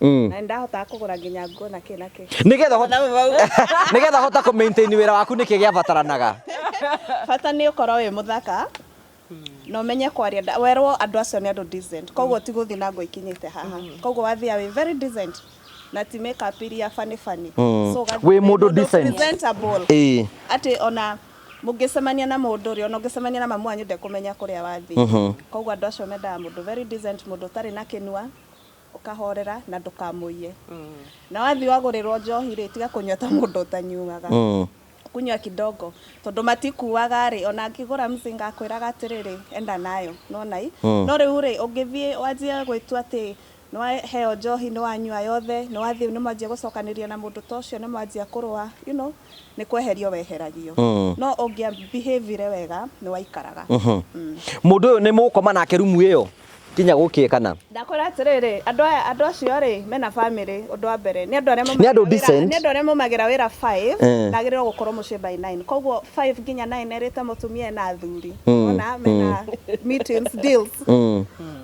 Na nĩndahotaga kũgũra nginya nguo na kĩ na kĩ. Nĩgetha ũhote nĩgetha ũhote kũ maintain wĩra waku nĩkĩ gĩabataranaga? Bata nĩ ũkorwo wĩ mũthaka na ũmenye kwaria. Werwo andũ acio nĩ andũ decent, koguo ti gũthiĩ na nguo ikinyĩte haha. Koguo wathiaga wĩ very decent na ti make up iria funny funny. So ũgathiĩ Wĩ mũndũ decent. presentable. Atĩ ona mũngĩcemania na mũndũ rĩ, ona ũngĩcemania na mamu wanyu ndekũmenya kũrĩa wathiĩ. Koguo andũ acio mendaga mũndũ very decent, mũndũ ũtarĩ na kĩnua, ũkahorera na ndũkamũiye. Na wathiĩ wagũrĩrwo njohi rĩ, tiga kũnyua ta mũndũ ũtanyuaga. Kunyua kidogo tondũ matikuaga rĩ, ona angĩgũra mzinga akwĩraga atĩrĩrĩ, enda nayo, nĩwona ĩ? No rĩu rĩ, ũngĩthiĩ wanjie gwĩtua atĩ nĩwaheo njohi nĩwanyua yothe, nĩwathiĩ nĩmwanjia gũcokanĩria na mũndũ ta ũcio nĩmwanjia kũrũa, you know, nĩ kweherio weheragio. No ũngĩa behave ire wega nĩwaikaraga. Mũndũ ũyũ nĩ mũgũkoma nake rumu ĩyo nginya gũkĩe kana? Ndakwĩra atĩrĩrĩ, andũ aya, andũ acio rĩ, mena family, ũndũ wa mbere, nĩ andũ arĩa Nĩ andũ maumagĩra wĩra, decent. nĩ andũ arĩa maumagĩra wĩra 5, na agĩrĩirwo gũkorwo mũciĩ by 9. Koguo 5 nginya 9 erĩte mũtumia ena athuri, ona mena meetings, deals.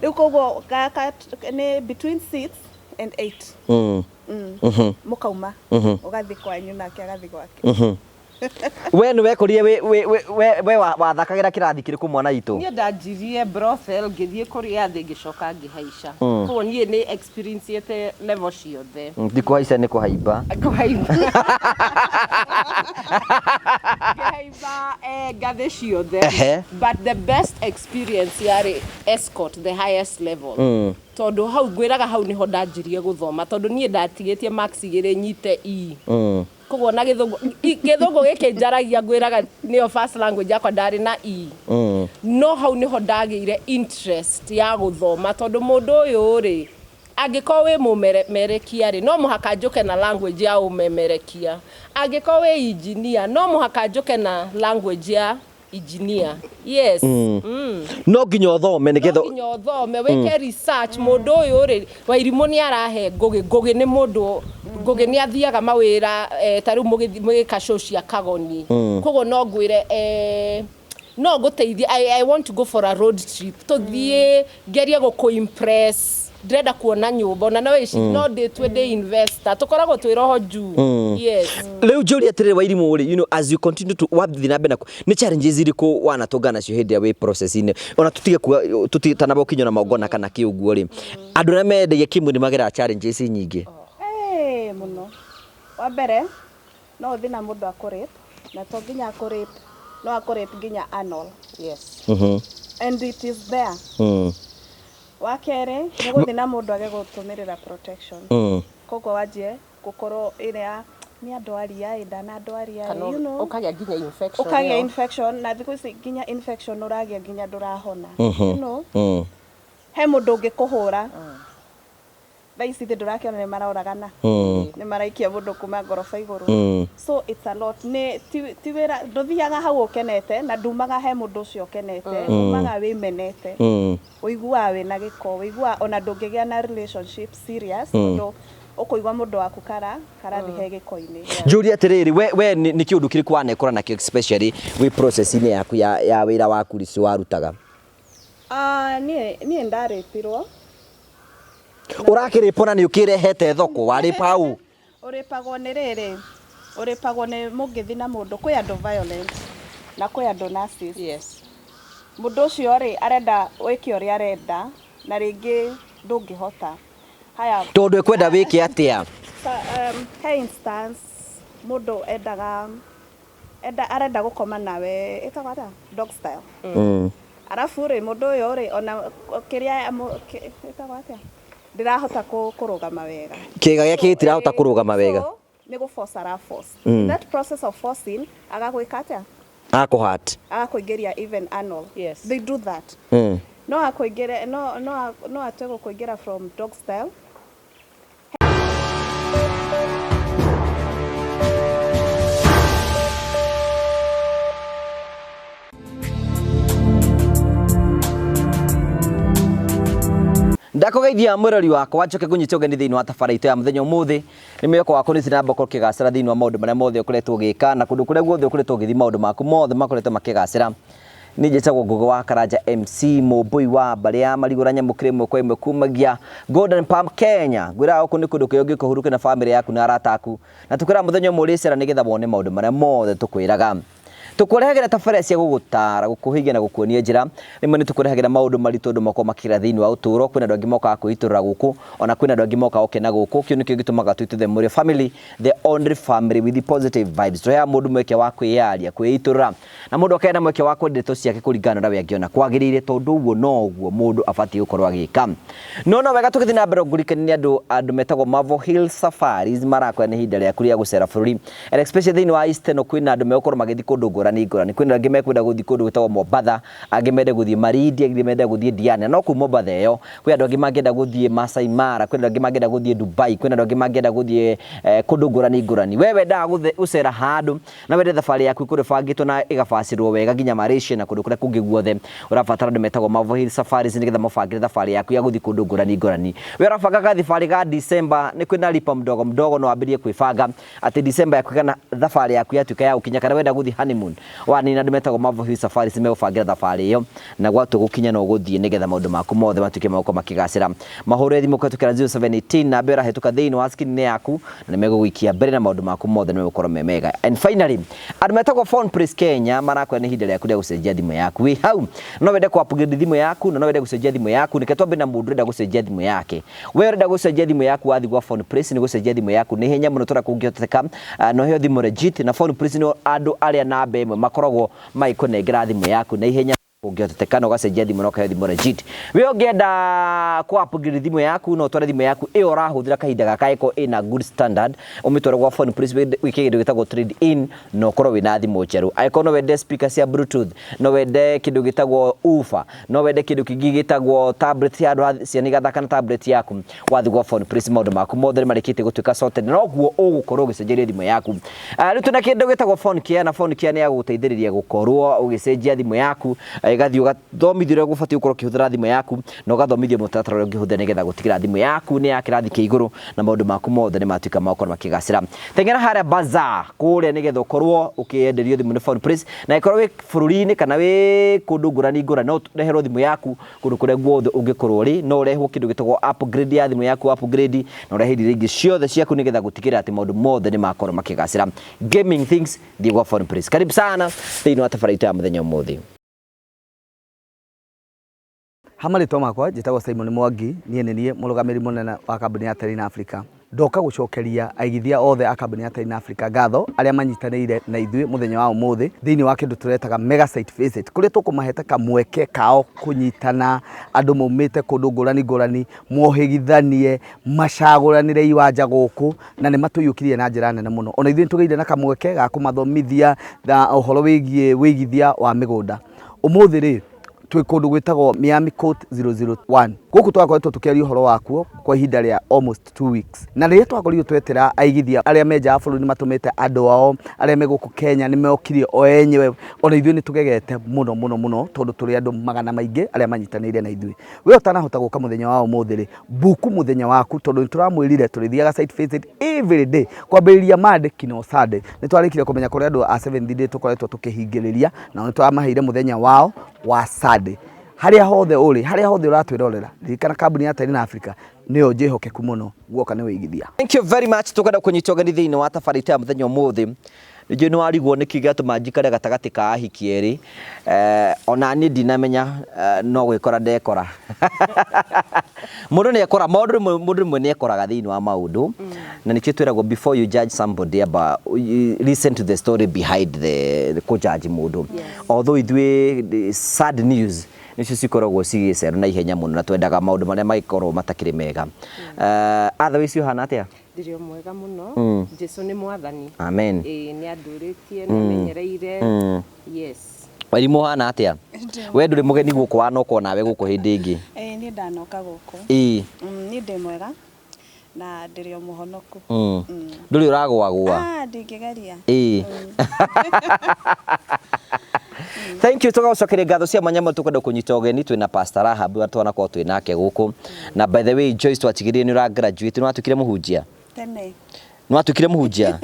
Rĩu koguo gaka nĩ between 6 and 8. Mũkauma, ũgathiĩ kwanyu nake agathiĩ gwake. We nĩ wekũrire wĩ wĩ wĩ we we wathakagĩra kĩrathi kĩrĩkũ mwana witũ? Niĩ ndanjirie brothel ngĩthiĩ kũrĩa thĩ ngĩcoka ngĩhaica. Koguo niĩ nĩ experience level ciothe. Ti kũhaica nĩ kũhaimba. Kũhaimba. Ngĩhaimba ngathĩ ciothe. But the best experience yarĩ escort, the highest level. Tondũ hau ngwĩraga hau nĩho ndanjirie gũthoma tondũ niĩ ndatigĩtie marks igĩrĩ nyite E. Koguo na gĩthũngũ gĩthũngũ gĩkĩ njaragia ngwĩraga nĩyo first language yakwa ndarĩ na E. No hau nĩho ndagĩire interest ya gũthoma tondũ mũndũ ũyũ rĩ, angĩkorwo wĩ mũmemerekia rĩ, no mũhaka njũke na language ya ũmemerekia. Angĩkorwo wĩ engineer, no mũhaka njũke na language ya engineer. Yes. No nginya ũthome nĩgetha. No nginya ũthome, wĩke research, mũndũ ũyũ rĩ, Wairimũ nĩ arahe Ngũgĩ, Ngũgĩ nĩ mũndũ, Ngũgĩ nĩ athiaga mawĩra ta rĩu mũgĩka show cia Kagoni. Koguo no ngwĩre no ngũteithie, I want to go for a road trip, tũthiĩ ngerie gũkũ impress, ndĩrenda kuona nyũmba, ona no wĩcirie no ndĩtue ndĩ investor, tũkoragwo twĩ roho juu. Yes. Rĩu njũrie atĩrĩrĩ Wairimũ rĩ, you know, as you continue to wathiĩ na mbere na nĩ challenges irĩkũ wanatũngana nacio hĩndĩ ĩrĩa wĩ process-inĩ ona tũtige kuga tũtitanamba gũkinywo na magongona kana kĩ ũguo rĩ, andũ arĩa mendagia kĩmwĩrĩ nĩ mageraga challenges nyingĩ. Ĩĩ mũno. Wa mbere no ũthiĩ na mũndũ akũ rape, na to nginya akũ rape, no akũ rape nginya anal. Yes. And it is there. Wa kerĩ nĩ gũthiĩ na mũndũ age gũtũmĩrĩra protection. Koguo wanjie gũkorwo ĩrĩa nĩ andwaria ĩ ndanandwaria Kana ĩ, you know. ũkagĩa nginya infection Ũkagĩa ĩyo. infection na thikũ ici nginya infection ũragĩa nginya ndũrahona. You know. He mũndũ ũngĩkũhũra. Thaa ici thĩ ndũrakĩona nĩ maroragana. Nĩ maraikia mũndũ kuma ngoroba igũrũ. So it's a lot. Nĩ ti, ti wĩra, ndũthiaga hau ũkenete na ndumaga he mũndũ ũcio ũkenete. Umaga wĩmenete. Ũiguaga wĩna gĩko, ũiguaga ona ndũngĩgĩa na relationship serious tondũ ũkũigua mũndũ waku kara karathi he gĩko-inĩ. Njũrie atĩrĩrĩ, we, we nĩ nĩ kĩũndũ kĩrĩkũ wanekora nakĩo especially wĩ process-inĩ yaku ya, ya wĩra waku rĩcio warutaga? Ah, niĩ niĩ ndarĩpirwo. Ũrakĩrĩpwo na nĩ ũkĩrehete thoko, warĩpa ũ? Ũrĩpagwo nĩ rĩrĩ, ũrĩpagwo nĩ mũngĩthiĩ na mũndũ, kwĩ andũ violent na kwĩ andũ narcissist. Yes. Mũndũ ũcio rĩ, arenda wĩke ũrĩa arenda na rĩngĩ ndũngĩhota. Haya. Tondũ ekwenda wĩke atĩa? He instance mũndũ endaga, enda arenda gũkoma nawe, ĩtagwo atĩa? Dog style. Arabu rĩ, mũndũ ũyũ rĩ, ona kĩrĩa, ĩtagwo atĩa? Ndĩrahota kũrũgama wega. Kĩga gĩake gĩtirahota kũrũgama wega. So, nĩ gũ force ara force. In that process of forcing, agagwĩka atĩa? Agakũ hurt. Agakũingĩria even anal. Yes. They do that. No akũingĩre, no, no, no atue gũkũingĩra from dog style. Ndakũgeithia mwĩrori wakwa njoke ngũnyite ũgeni thĩinĩ wa tabara itũ ya mũthenya ũmũthĩ. Nĩ mwĩhoko wakwa nĩ na mboko ũkĩgacĩra thĩinĩ wa maũndũ marĩa mothe ũkoretwo ũgĩka na kũndũ kũrĩa guothe ũkoretwo ũgĩthiĩ maũndũ maku mothe makoretwo makĩgacĩra. Niĩ njĩtagwo Ngũgĩ wa Karanja MC Mũmbũi wa mbarĩ ya Marigũra nyamũkĩre ĩmwe kwa ĩmwe kumagia Golden Palm Kenya. Ngwĩraga gũkũ nĩ kũndũ kwega ũngĩũka ũhurũke na bamĩrĩ yaku na arata aku. Na tũkwĩraga mũthenya ũmwe ũrĩcera nĩgetha wone maũndũ marĩa mothe tũkwĩraga. Tũkũrehagĩra tabarĩra cia gũgũtara, gũkũhĩgia na gũkuonia njĩra. Rĩmwe nĩ tũkũrehagĩra maũndũ maritũ andũ makoragwo makĩgerera thĩinĩ wa ũtũũro. Kwĩna andũ angĩ mokaga kwĩitũrũra gũkũ, ona kwĩna andũ angĩ mokaga gũkena gũkũ. Kĩu nĩkĩo gĩtũmaga twĩtwo The Mũrĩo Family, the only family with positive vibes. Tũheaga mũndũ mweke wa kwĩyaria, kwĩitũrũra na mũndũ akagĩa na mweke wa kwaria ndeto ciake kũringana na ũrĩa we angĩona kwagĩrĩire, tondũ ũguo noguo mũndũ abatiĩ gũkorwo agĩka. No no wega tũgĩthiĩ na mbere ngũririkanie nĩ andũ andũ metagwo Marvel Hill Safaris marakwĩra nĩ ihinda rĩaku rĩa gũcera bũrũri and especially thĩinĩ wa East ĩno kwĩna andũ megũkorwo magĩthiĩ kũndũ ngũrani ngũrani. Kwĩna angĩ mekwenda gũthiĩ kũndũ gwĩtagwo Mombatha, angĩ mende gũthiĩ Malindi, angĩ mende gũthiĩ Diani. Na no kũu Mombatha ĩyo kwĩ andũ angĩ mangĩenda gũthiĩ Masai Mara, kwĩ andũ angĩ mangĩenda gũthiĩ Dubai, kwĩna andũ angĩ mangĩenda gũthiĩ kũndũ ngũrani ngũrani. We wendaga gũcera handũ na wende thabarĩ yaku ĩkorwo ĩbangĩtwo na ĩgabacĩrwo wega nginya Malaysia na kũndũ kũrĩa kũngĩ guothe, ũrabatara andũ metagwo Marvel Hill Safaris nĩgetha mabangĩre thabarĩ yaku ya gũthiĩ kũndũ ngũrani ngũrani. We ũrabanga gathabarĩ ga December, nĩ kwĩna lipa mdogo mdogo, no wambĩrĩrie kwĩbanga atĩ December yaku kana thabarĩ yaku yatuĩka ya gũkinya, kana wenda gũthiĩ honeymoon, wanina andũ metagwo Marvel Hill Safaris megũbangĩra thabarĩ ĩyo na gwatua gũkinya no ũgũthiĩ nĩgetha maũndũ maku mothe matuĩke ma gũkorwo makĩgacĩra. Mahũre thimũ kũhetũkĩra 0718 namba ĩyo ĩrahĩtũka thĩinĩ wa screen yaku na nĩ megũgũikia mbere na maũndũ maku mothe nĩ megũkorwo me mega. And finally, andũ metagwo Phone Place Kenya marakwĩra nĩ ihinda rĩaku rĩa gũcenjia thimũ yaku. Wĩ hau no wende kũ upgrade thimũ yaku na no wende gũcenjia thimũ yaku. Reke twambe na mũndũ ũrenda gũcenjia thimũ yake. We ũrenda gũcenjia thimũ yaku wathiĩ gwa Phone Place nĩ gũcenjia thimũ yaku nĩ ihenya mũno tũrĩa kũngĩhotekeka, na ũheo thimũ legit. Na Phone Place nĩ andũ arĩa namba ĩmwe makoragwo magĩkũnengera thimũ yaku na ihenya kũngĩhotekeka, na ũgacenjia thimũ na ũkaheo thimũ legit. We ũngĩenda kũ upgrade thimũ yaku no ũtware thimũ yaku ĩyo ũrahũthĩra kahinda gaka ĩkorwo ĩna good standard, ũmĩtware gwa Phone Place wĩke kĩndũ gĩtagwo trade in na ũkorwo wĩna thimũ njerũ. Angĩkorwo no wende speaker cia bluetooth, no wende kĩndũ gĩtagwo woofer, no wende kĩndũ kĩngĩ gĩtagwo tablet ya andũ ciana igathaka na tablet yaku, wathiĩ gwa Phone Place maũndũ maku mothe nĩ marĩkĩtie gũtuĩka sorted, na noguo ũgũkorwo ũgĩcenjeria thimũ yaku. Rĩu twĩna kĩndũ gĩtagwo Phone Care, na Phone Care nĩ ya gũgũteithĩrĩria gũkorwo ũgĩcenjia thimũ yaku, ĩgathiĩ ũgathomithio ũrĩa ũbatiĩ gũkorwo ũkĩhũthĩra thimũ yaku, na ũgathomithio mũtaratara ũrĩa ũngĩhũthĩra nĩgetha gũtigĩrĩra thimũ yaku nĩ ya kĩrathi kĩa igũrũ na maũndũ maku mothe nĩ matuĩka ma gũkorwo makĩgacĩra. Teng'era harĩa bazaar kũrĩa nĩgetha ũkorwo ũkĩenderio thimũ nĩ Phone Place, na ĩkorwo wĩ bũrũri-inĩ kana wĩ kũndũ ngũrani ngũrani, no ũreherwo thimũ yaku kũndũ kũrĩa guothe ũngĩkorwo ũrĩ. No ũrehwo kĩndũ gĩtagwo upgrade ya thimũ yaku, upgrade na ũrehe indo iria ingĩ ciothe ciaku nĩgetha gũtigĩrĩra atĩ maũndũ mothe nĩ makorwo makĩgacĩra. Gaming things, thiĩ gwa Phone Place. Karibu sana thĩinĩ wa tabarĩra itũ ya mũthenya ũmũthĩ. Ha marĩtwa makwa njĩtagwo Simon Mwangi, niĩ nĩ niĩ mũrũgamĩrĩri mũnene wa kambuni ya Terrain Africa. Ndoka gũcokeria aigithia othe a kambuni ya Terrain Africa ngatho arĩa manyitanĩire na ithuĩ mũthenya wa ũmũthĩ thĩinĩ wa kĩndũ tũretaga mega site visit, kũrĩa tũkũmahete kamweke kao kũnyitana andũ maumĩte kũndũ ngũrani ngũrani, mohĩgithanie, macagũranĩre iwanja gũkũ, na nĩ matũiyũkirie na njĩra nene mũno. Ona ithuĩ nĩ tũgĩire na kamweke ga kũmathomithia na ũhoro wĩgiĩ wĩigithia wa mĩgũnda. Ũmũthĩ rĩ, twĩ kũndũ gwĩtagwo Miami Court 001. Gũkũ twakoretwo tũkĩaria ũhoro wakuo kwa ihinda rĩa almost 2 weeks. Na rĩrĩa twakorirwo twetera aigithia arĩa me nja wa bũrũri nĩ matũmĩte andũ ao arĩa me gũkũ Kenya nĩ mokire o enyewe, ona ithuĩ nĩ tũgegete mũno mũno mũno tondũ tũrĩ andũ magana maingĩ arĩa manyitanĩire na ithuĩ. We ũtanahota gũka mũthenya wa ũmũthĩ rĩ, buku mũthenya waku tondũ nĩ tũramwĩrire tũrĩthiaga site visit every day kwambĩrĩria Monday kinya Sunday. Nĩ twarĩkire kũmenya kũrĩ andũ a Seventh Day tũkoretwo tũkĩhingĩrĩria, nao nĩ tũramaheire mũthenya wao wa Sunday. Harĩa hothe ũrĩ, harĩa hothe ũratwĩrorera, ririkana kambuni ya Terrain Africa nĩyo njĩhokeku mũno guoka nĩ wĩigithia. Thank you very much. Tukwenda kũnyita ũgeni thĩinĩ wa tabarĩra itũ ya mũthenya ũmũthĩ. Ningĩ nĩ warigwo nĩkĩ gĩatũma njikare gatagatĩ ka ahiki erĩ, ona niĩ ndinamenya no gwĩkora ndekora. Mũndũ nĩ ekora, maũndũ rĩmwe mũndũ rĩmwe nĩ ekoraga thĩinĩ wa maũndũ, na nĩkĩo twĩragwo before you judge somebody amba listen to the story behind the kũ judge mũndũ. Although ithuĩ sad news nĩcio cikoragwo cigĩcerwo na ihenya mũno na twendaga maũndũ marĩa magĩkorwo matakĩrĩ mega. Otherwise ũhana atĩa? Ndĩrĩ o mwega mũno. Jesu nĩ mwathani. Amen. Ĩĩ nĩ andũrĩtie, nĩ amenyereire. Yes. Wairimu ũhana atĩa? We ndũrĩ mũgeni gũkũ, wanoka onawe gũkũ hĩndĩ ĩngĩ. Ĩĩ niĩ ndanoka gũkũ. Ĩĩ. Niĩ ndĩ mwega na ndĩrĩ o mũhonoku. Ndũrĩ ũragũagũa? Ah, ndingĩgeria. Ĩĩ. Thank you, tũgagũcokeria ngatho cia mwanya mũno. Tũkwenda kũnyita ũgeni twĩna Pastor Rahab ũrĩa twanakorwo twĩ nake gũkũ. Na by the way Joyce, twatigĩrĩire nĩ ũra graduate, nĩ watuĩkire mũhunjia? Tene. Nĩ watuĩkire mũhunjia?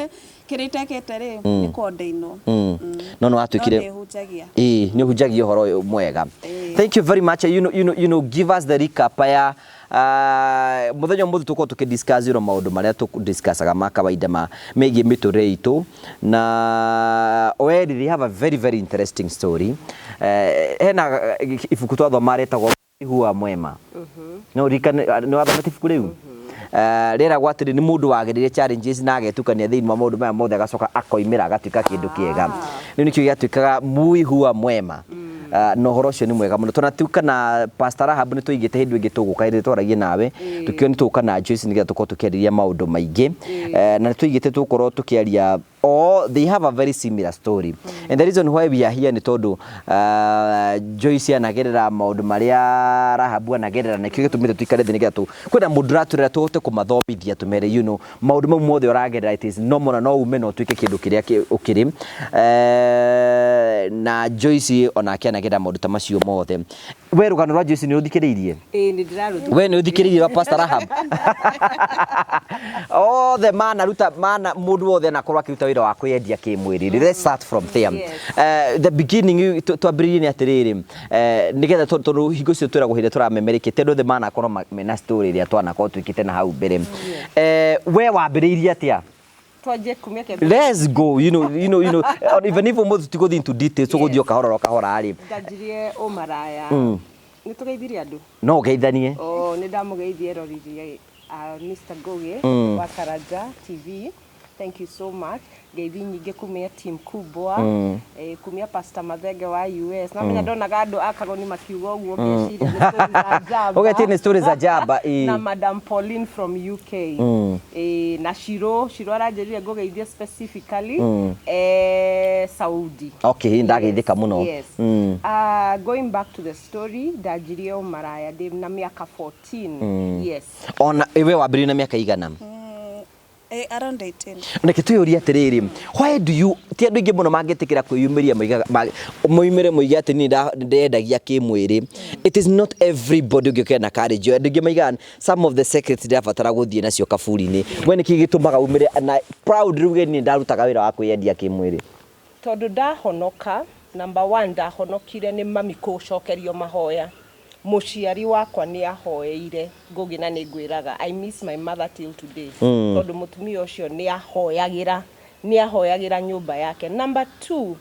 Kĩrĩa itekĩte rĩ, nĩ kũordainwo. No nĩ watuĩkire. No nĩhunjagia. Ĩĩ, nĩ ũhunjagia ũhoro ũyũ mwega. Ĩĩ. Thank you very much. You know, give us the recap ya mũthenya ũmũthĩ tũkorwo tũkĩdiscuss maũndũ marĩa tũdiscussaga ma kawaida ma megiĩ mĩtũrĩre itũ, na Oeri, they have a very very interesting story. Hena ibuku twathoma rĩtagwo Huwa Mwema. No ririkane nĩ wathomete ibuku rĩu? Rĩragwo atĩrĩ nĩ mũndũ wagereire challenges na agetukania thĩinĩ wa maũndũ maya mothe, agacoka akoimĩra agatuĩka kĩndũ kĩega. Rĩu nĩkĩo gĩatuĩkaga Mui Huwa Mwema. Na ũhoro ũcio nĩ mwega mũno tũnatuĩka na Pastor Rahab nĩ tũigĩte hĩndĩ ĩngĩ tũgũka hĩndĩ twaragie nawe, tũkĩo nĩ tũgũka na Joyce nĩgetha tũkorwo tũkĩarĩria maũndũ maingĩ. Na nĩ tũigĩte tũgũkorwo tũkĩaria, or they have a very similar story, and the reason why we are here nĩ tondũ Joyce anagerera maũndũ marĩa Rahabu anagerera, na nĩkĩo gĩtũmĩte tũikare thĩ nĩgetha kwĩna mũndũ ũratũrera tũhote kũmathomithia, tũmere maũndũ mau mothe ũragerera, it is normal, na no ume na ũtuĩke kĩndũ kĩrĩa ũkĩrĩ. Na Joyce onake anagerera maũndũ ta macio mothe. We rũgano rwa Joyce nĩ ũthikĩrĩirie? Ĩĩ, nĩ ndĩrarũthikĩrĩria. We nĩ ũthikĩrĩirie rwa Pastor Rahab? Othe manaruta mana mũndũ wothe anakorwo akĩruta wĩra wa kwĩyendia kĩmwĩrĩ. Let's start from there. Yes. The beginning twambĩrĩrie nĩ atĩrĩrĩ, nĩgetha tondũ hingo ciothe twĩragwo hĩndĩ ĩrĩa tũramemerekia ti andũ othe manakorwo mena story ĩrĩa twanakorwo twĩkĩte na hau mbere. We wambĩrĩirie atĩa? Twanjie kumia kĩambĩrĩria. Let's go. Even if ũmũthĩ tũtigũthiĩ into details, tũgũthiĩ o kahora o kahora rĩ. Ndanjirie ũmaraya. Nĩ tũgeithirie andũ? No ũgeithanie. Oh, nĩ ndamũgeithia eroreri a Mr. Ngugi wa Karanja TV. Thank you so much. Ngeithi nyingĩ kumia team kubwa, kumia Pastor Mathenge wa US. Na menya ndonaga andũ a Kagoni makiuga ũguo, ngeciria nĩ story za njamba. Ũgetie nĩ story za njamba, ĩĩ. Na Madam Pauline from UK. Na Shiro, Shiro aranjĩrire ngũgeithie specifically Saudi. Okay, ndageithĩka mũno. Yes. Going back to the story, ndanjirie ũmaraya ndĩ na mĩaka 14. Yes. Ona we wambĩrĩirie na mĩaka igana? Around 18. Reke twĩyũrie atĩrĩrĩ, why do you ti andũ aingĩ mũno mangĩtĩkĩra kwĩyumĩria moigaga moimĩre moige atĩ niĩ ndendagia kĩmwĩrĩ. It is not everybody ũngĩũkĩra na courage ĩyo. Andũ aingĩ maigaga some of the secrets ndĩrabatara gũthiĩ nacio kaburi-inĩ. We nĩkĩ gĩtũmaga umĩre na proud ruge niĩ ndarutaga wĩra wa kwĩyendia kĩmwĩrĩ? Tondũ ndahonoka, number one, ndahonokire nĩ mami kũcokerio mahoya. Mũciari wakwa nĩ ahoeire Ngugi, na nĩ ngwĩraga I miss my mother till today, tondũ mũtumia ũcio nĩ ahoyagĩra nyũmba yake. Number two,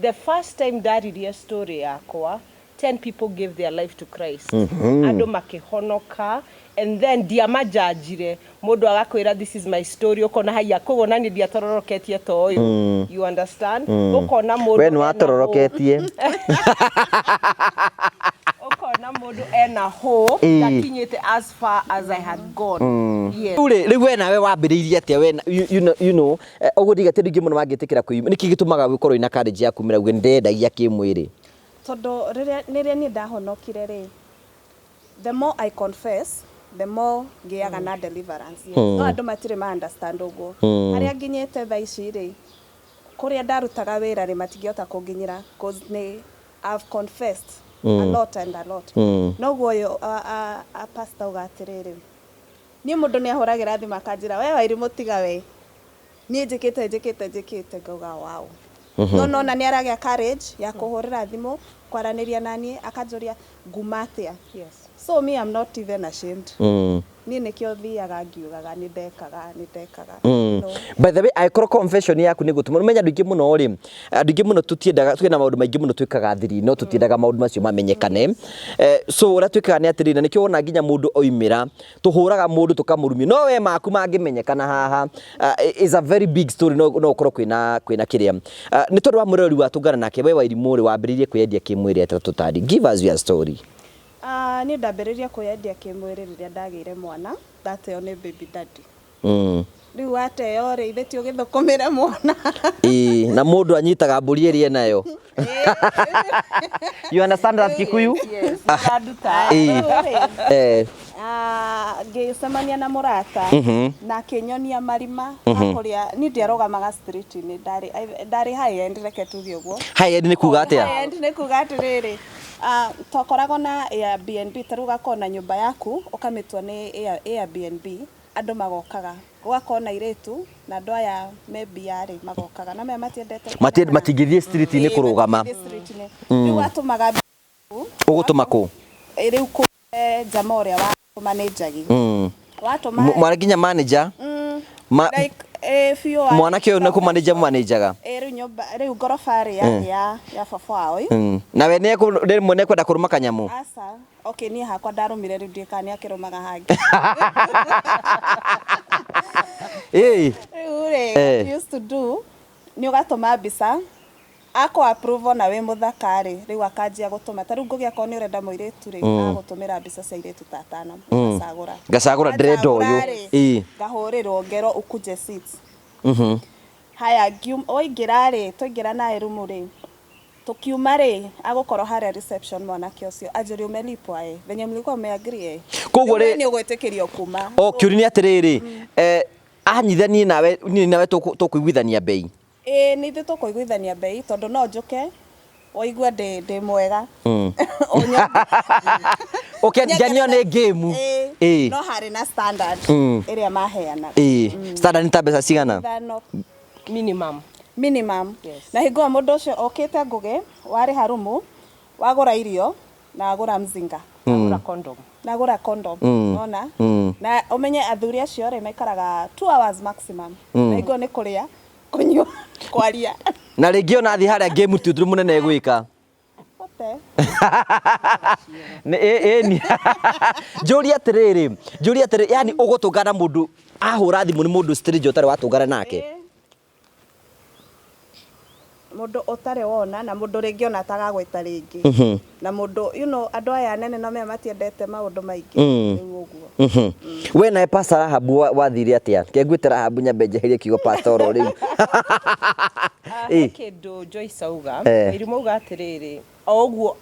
the first time ndaririe story yakwa, 10 people gave their life to Christ. Andũ makĩhonoka, and then ndiamajajire. Mũndũ agakwĩra, "This is my story," ũkona haiya, koguo nani ndiatororoketie ta ũyũ, you understand? Ũkona mũndũ We nĩ ena watororoketie. Ũkona mũndũ ena hope, ndakinyĩte as far as I had gone, yes. Rĩu rĩ, rĩu we nawe wambĩrĩirie atĩa? We ũguo ndiga ti andũ aingĩ mũno mangĩtĩkĩra kwĩyumĩria. Nĩkĩ gĩtũmaga ũkorwo wĩna courage ya kumĩra uge ndendagia kĩmwĩrĩ? Tondũ rĩrĩa rĩrĩa niĩ ndahonokire rĩ, the more I confess, the more ngĩaga na deliverance. No andũ matirĩ ma understand ũguo. Harĩa nginyĩte thaa ici rĩ, kũrĩa ndarutaga wĩra rĩ, matingĩhota kũnginyĩra, 'cause nĩ I've confessed a lot and a lot. Noguo ũyũ a pastor auga atĩrĩrĩ, niĩ mũndũ nĩ ahũragĩra thimũ akanjĩra, "We Wairimũ, tiga we, niĩ njĩkĩte njĩkĩte njĩkĩte." Ngauga, "Wow." No nona nĩ aragĩa courage ya kũhũrĩra thimũ kwaranĩria naniĩ, akanjũria nguma atĩa. So me, I'm not even ashamed. Niĩ nĩkĩo thiaga ngiugaga nĩ ndekaga, nĩ ndekaga. No. By the way, angĩkorwo confession yaku nĩ gũtũma ũmenye andũ aingĩ mũno rĩ, andũ aingĩ mũno tũtiendaga, twĩna maũndũ maingĩ mũno twĩkaga thiri, no tũtiendaga maũndũ macio mamenyekane. So ũrĩa twĩkaga nĩ atĩrĩrĩ, na nĩkĩo wona nginya mũndũ oimĩra tũhũraga mũndũ tũkamũrumia, no we maku mangĩmenyekana haha, is a very big story. No ũkorwo kwĩna kĩrĩa nĩ tondũ wa mwĩroreri wa tũngana nake. We Wairimũ rĩ, wambĩrĩirie kwĩyendia kĩmwĩrĩ atĩa? Tũtari, give us your story. Ah, niĩ ndambĩrĩria kwĩyendia kĩmwĩrĩ rĩrĩa ndagĩire mwana, ndateo nĩ baby daddy. Rĩu wateo rĩ, ithe ti ũgĩthũkũmĩre mwana? Ĩĩ, na mũndũ anyitaga mbũri ĩrĩa enayo. You understand that, Kikuyu? Yes, ũranduta. Rĩu rĩ, ah, ngĩcemania na mũrata na akĩnyonia marima ma kũrĩa niĩ ndiarũgamaga street-inĩ, ndarĩ high end, reke tuge ũguo. High end nĩ kuga atĩa? High end nĩ kuga atĩrĩrĩ, ah, twakoragwo na Airbnb, ta rĩu ũgakorwo na nyũmba yaku ũkamĩtua nĩ Airbnb. Andũ magokaga gũgakorwo na airĩtu na andũ aya me mbia rĩ magokaga na maya matiendete kuonekana. Matingĩthiĩ street-inĩ Ĩĩ, kũrũgama. matingĩthiĩ street-inĩ. Rĩu watũmaga Ũgũtũma kũ? Rĩu kũ jama ũrĩa watũmanĩnjagi watũma Mwarĩ nginya manager? Like biũ Mwanake ũyũ nĩ kũmanĩnja mũmanĩnjaga? Ĩĩ, rĩu nyũmba rĩu ngoroba rĩ yarĩ ya baba wao ĩ. Nawe rĩmwe nĩekwenda kũrũma kanyamũ? Aca. Okay, niĩ hakwa ndarũmire rĩu ndiũĩ kana nĩakĩrũmaga hangĩ. Ĩĩ. Rĩu rĩ, what we used to do nĩ ũgatũma mbica akũ approve ona wĩ mũthaka rĩ, rĩu akanjia gũtũma. Ta rĩu Ngũgĩ akorwo nĩ ũrenda mũirĩtu rĩ, agũtũmĩra mbica cia airĩtu ta atano, ũgacagũra. Ngacagũra ndĩrenda ũyũ. Wacagũra rĩ, ngahũrĩrwo ngerwo ukuje sit. Haya, waingĩra rĩ, twaingĩra nawe rumu rĩ, tukiuma rĩ, agũkorwo harĩa reception mwanake ũcio anjũrie umelipwa ĩ, venye mlikuwa mmeagree ĩ. Koguo Rĩu we nĩ ũgwĩtĩkĩrio kuma. O kĩũria nĩ atĩrĩrĩ, anyithanie nawe, niĩ nawe tũkũiguithania bei? Ĩĩ, nĩ ithuĩ tũkũiguithania bei tondũ no njũke waigua ndĩ mwega. Ũnyone. Ũkĩngenio nĩ game. Ĩĩ. Ĩĩ. No harĩ na standard ĩrĩa maheanaga. Ĩĩ. Standard nĩ ta mbeca cigana? 5. Minimum. Minimum. Yes. Na hingo ĩyo mũndũ ũcio okĩte Ngũgĩ, warĩha rumu, wagũra irio na agũra mzinga. Agũra condom. Na agũra condom. Ona? Na ũmenye athuri acio rĩ maikaraga 2 hours maximum. Na hingo nĩ kũrĩa, kũnyua, kwaria. Na rĩngĩ ona athiĩ harĩa game ti ũndũ mũnene egwĩka. Ote. Nĩ ĩ ĩ njũrie atĩrĩrĩ, njũrie atĩrĩrĩ, yani ũgũtũngana mũndũ ahũra thimũ nĩ mũndũ stranger ũtarĩ watũngana nake? Mũndũ ũtarĩ wona na mũndũ rĩngĩ ona atagagwĩta rĩngĩ. Na mũndũ, you know, andũ aya anene no mea matiendete maũndũ maingĩ. Rĩu ũguo. We nawe Pastor Rahab wathire atĩa? Ke ngwĩte Rahab nyambe njeherie kiugo pastor oro rĩu. He kĩndũ Joyce auga, Irimũ auga atĩrĩrĩ, o ũguo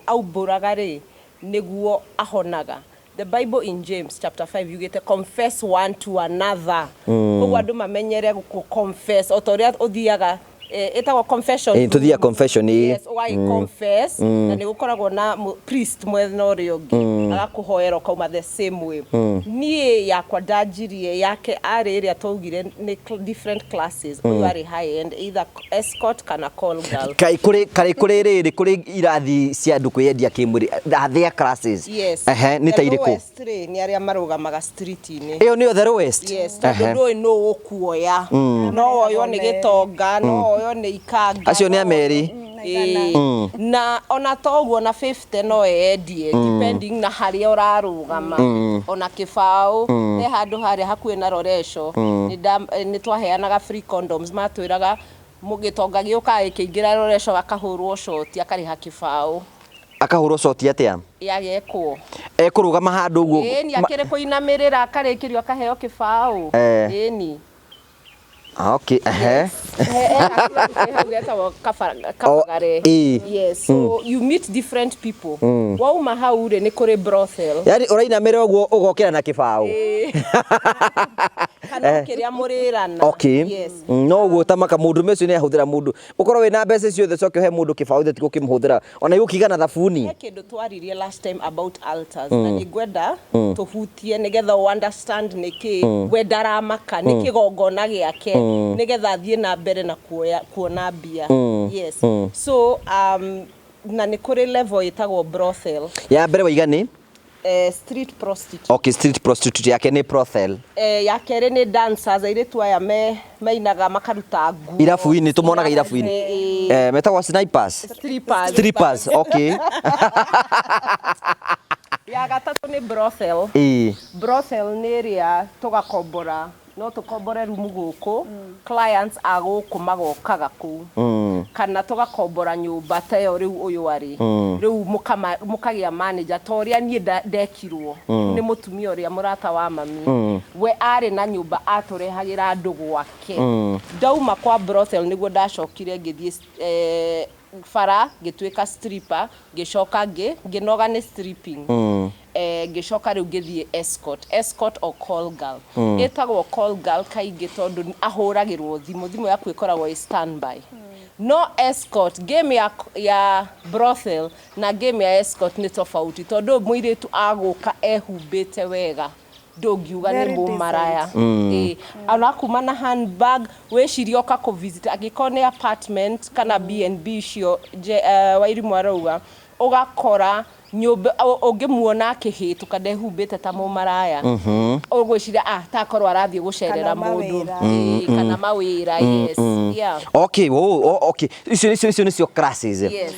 aumbũraga rĩ, nĩguo ahonaga. The Bible in James chapter 5 yugĩte confess one to another. Koguo andũ mamenyere gũ confess o ta ũrĩa ũthiaga ĩtagwo confession. Tũthiaga confession, ĩĩ. Yes, ũgagĩ confess na nĩ gũkoragwo na priest mwena ũrĩa ũngĩ agakũhoera ũkauma the same way. Niĩ yakwa ndanjirie yake arĩ ĩrĩa twaugire nĩ different classes. Ũyũ arĩ high end, either escort kana call girl. Kai kũrĩ karĩ kũrĩ rĩrĩ kũrĩ irathi cia andũ kwĩyendia kĩmwĩrĩ, are there classes? Yes. Ehe, nĩ ta The irĩkũ? lowest rĩ nĩ arĩa marũgamaga street-inĩ. Ĩyo nĩyo the lowest? Yes, tondũ ndũĩ nũ ũkuoya. No woywo nĩ gĩtonga, no woywo nĩ ikanga. Acio nĩ ameri. Ĩĩ. Na ona to ũguo na 50 no eyendie depending na harĩa ũrarũgama. Ona kĩbaũ he handũ harĩa hakuhĩ na Loresho nĩ twaheanaga free condoms, matwĩraga gĩtonga gĩũkaga gĩkĩingĩra Loresho akahũrwo shoti akarĩha kĩbaũ. Akahũrwo shoti atĩa? Yagekwo. Ekũrũgama handũ ũguo. Ĩni akĩrĩ kũinamĩrĩra akarĩkĩrio akaheo kĩbaũ. Ĩni. Okay, ehe. Hau Kabagare. Yes, so you meet different people. Wauma hau rĩ nĩ kũrĩ brothel. Yaani ũrainamĩrĩra ũguo ũgokĩra na kĩbaũ. Kana kĩrĩa mũrĩrana. Okay. Yes. No ũguo tamaka mũndũ ũcio nĩ ahũthĩra mũndũ. Ũkorwo wĩna mbeca ciothe coke ũhe mũndũ kĩbaũ ithe tigũkĩmũhũthĩra. Ona igũkĩigana thabuni. He kĩndũ twaririe last time about altars na nĩ ngwenda tũhutie nĩgetha ũ understand nĩkĩ we ndaramaka nĩ kĩgongona gĩake nĩgetha athiĩ na mbere na kuona mbia. Yes. So na nĩ kũrĩ level ĩtagwo brothel. Ya mbere waiga nĩ? Street prostitute. Okay, street prostitute yake nĩ brothel. Ya kerĩ nĩ dancers, airĩtu aya meinaga makaruta nguo. Irabu-inĩ, tũmonaga irabu-inĩ. Metagwo snipers. Strippers. Strippers, okay. Ya gatatũ nĩ brothel. Brothel nĩ ĩrĩa tũgakombora, no tũkombore rumu gũkũ, clients a gũkũ magokaga kũu. Kana tũgakombora nyũmba ta ĩyo rĩu ũyũ arĩ. Rĩu mũkagĩa manager ta ũrĩa niĩ ndekirwo nĩ mũtumia ũrĩa mũrata wa mami. We arĩ na nyũmba atũrehagĩra andũ gwake. Ndauma kwa brothel nĩguo ndacokire ngĩthiĩ bara ngĩtuĩka stripper, ngĩcoka ngĩnoga nĩ stripping. Ngĩcoka rĩu ngĩthiĩ escort, escort or call girl. Ĩtagwo call girl kaingĩ tondũ ahũragĩrwo thimũ, thimũ yaku ĩkoragwo ĩ standby. No escort, game ya brothel na game ya escort nĩ tofauti tondũ mũirĩtu agũka ehumbĩte wega. Ndũngiuga nĩ Very mũmaraya. Ĩĩ, ona kuma na handbag, wĩcirie oka kũ visit, angĩkorwo nĩ apartment kana B&B icio Wairimũ arauga, ũgakora nyũmba ũngĩmuona akĩhĩtũka ndehumbĩte ta mũmaraya, ũgwĩciria ah, takorwo arathiĩ gũcerera Kana mũndũ. mawĩra. Ĩĩ, kana mawĩra, yes, yeah. Okay, oh, okay. Icio nĩcio classes. Yes.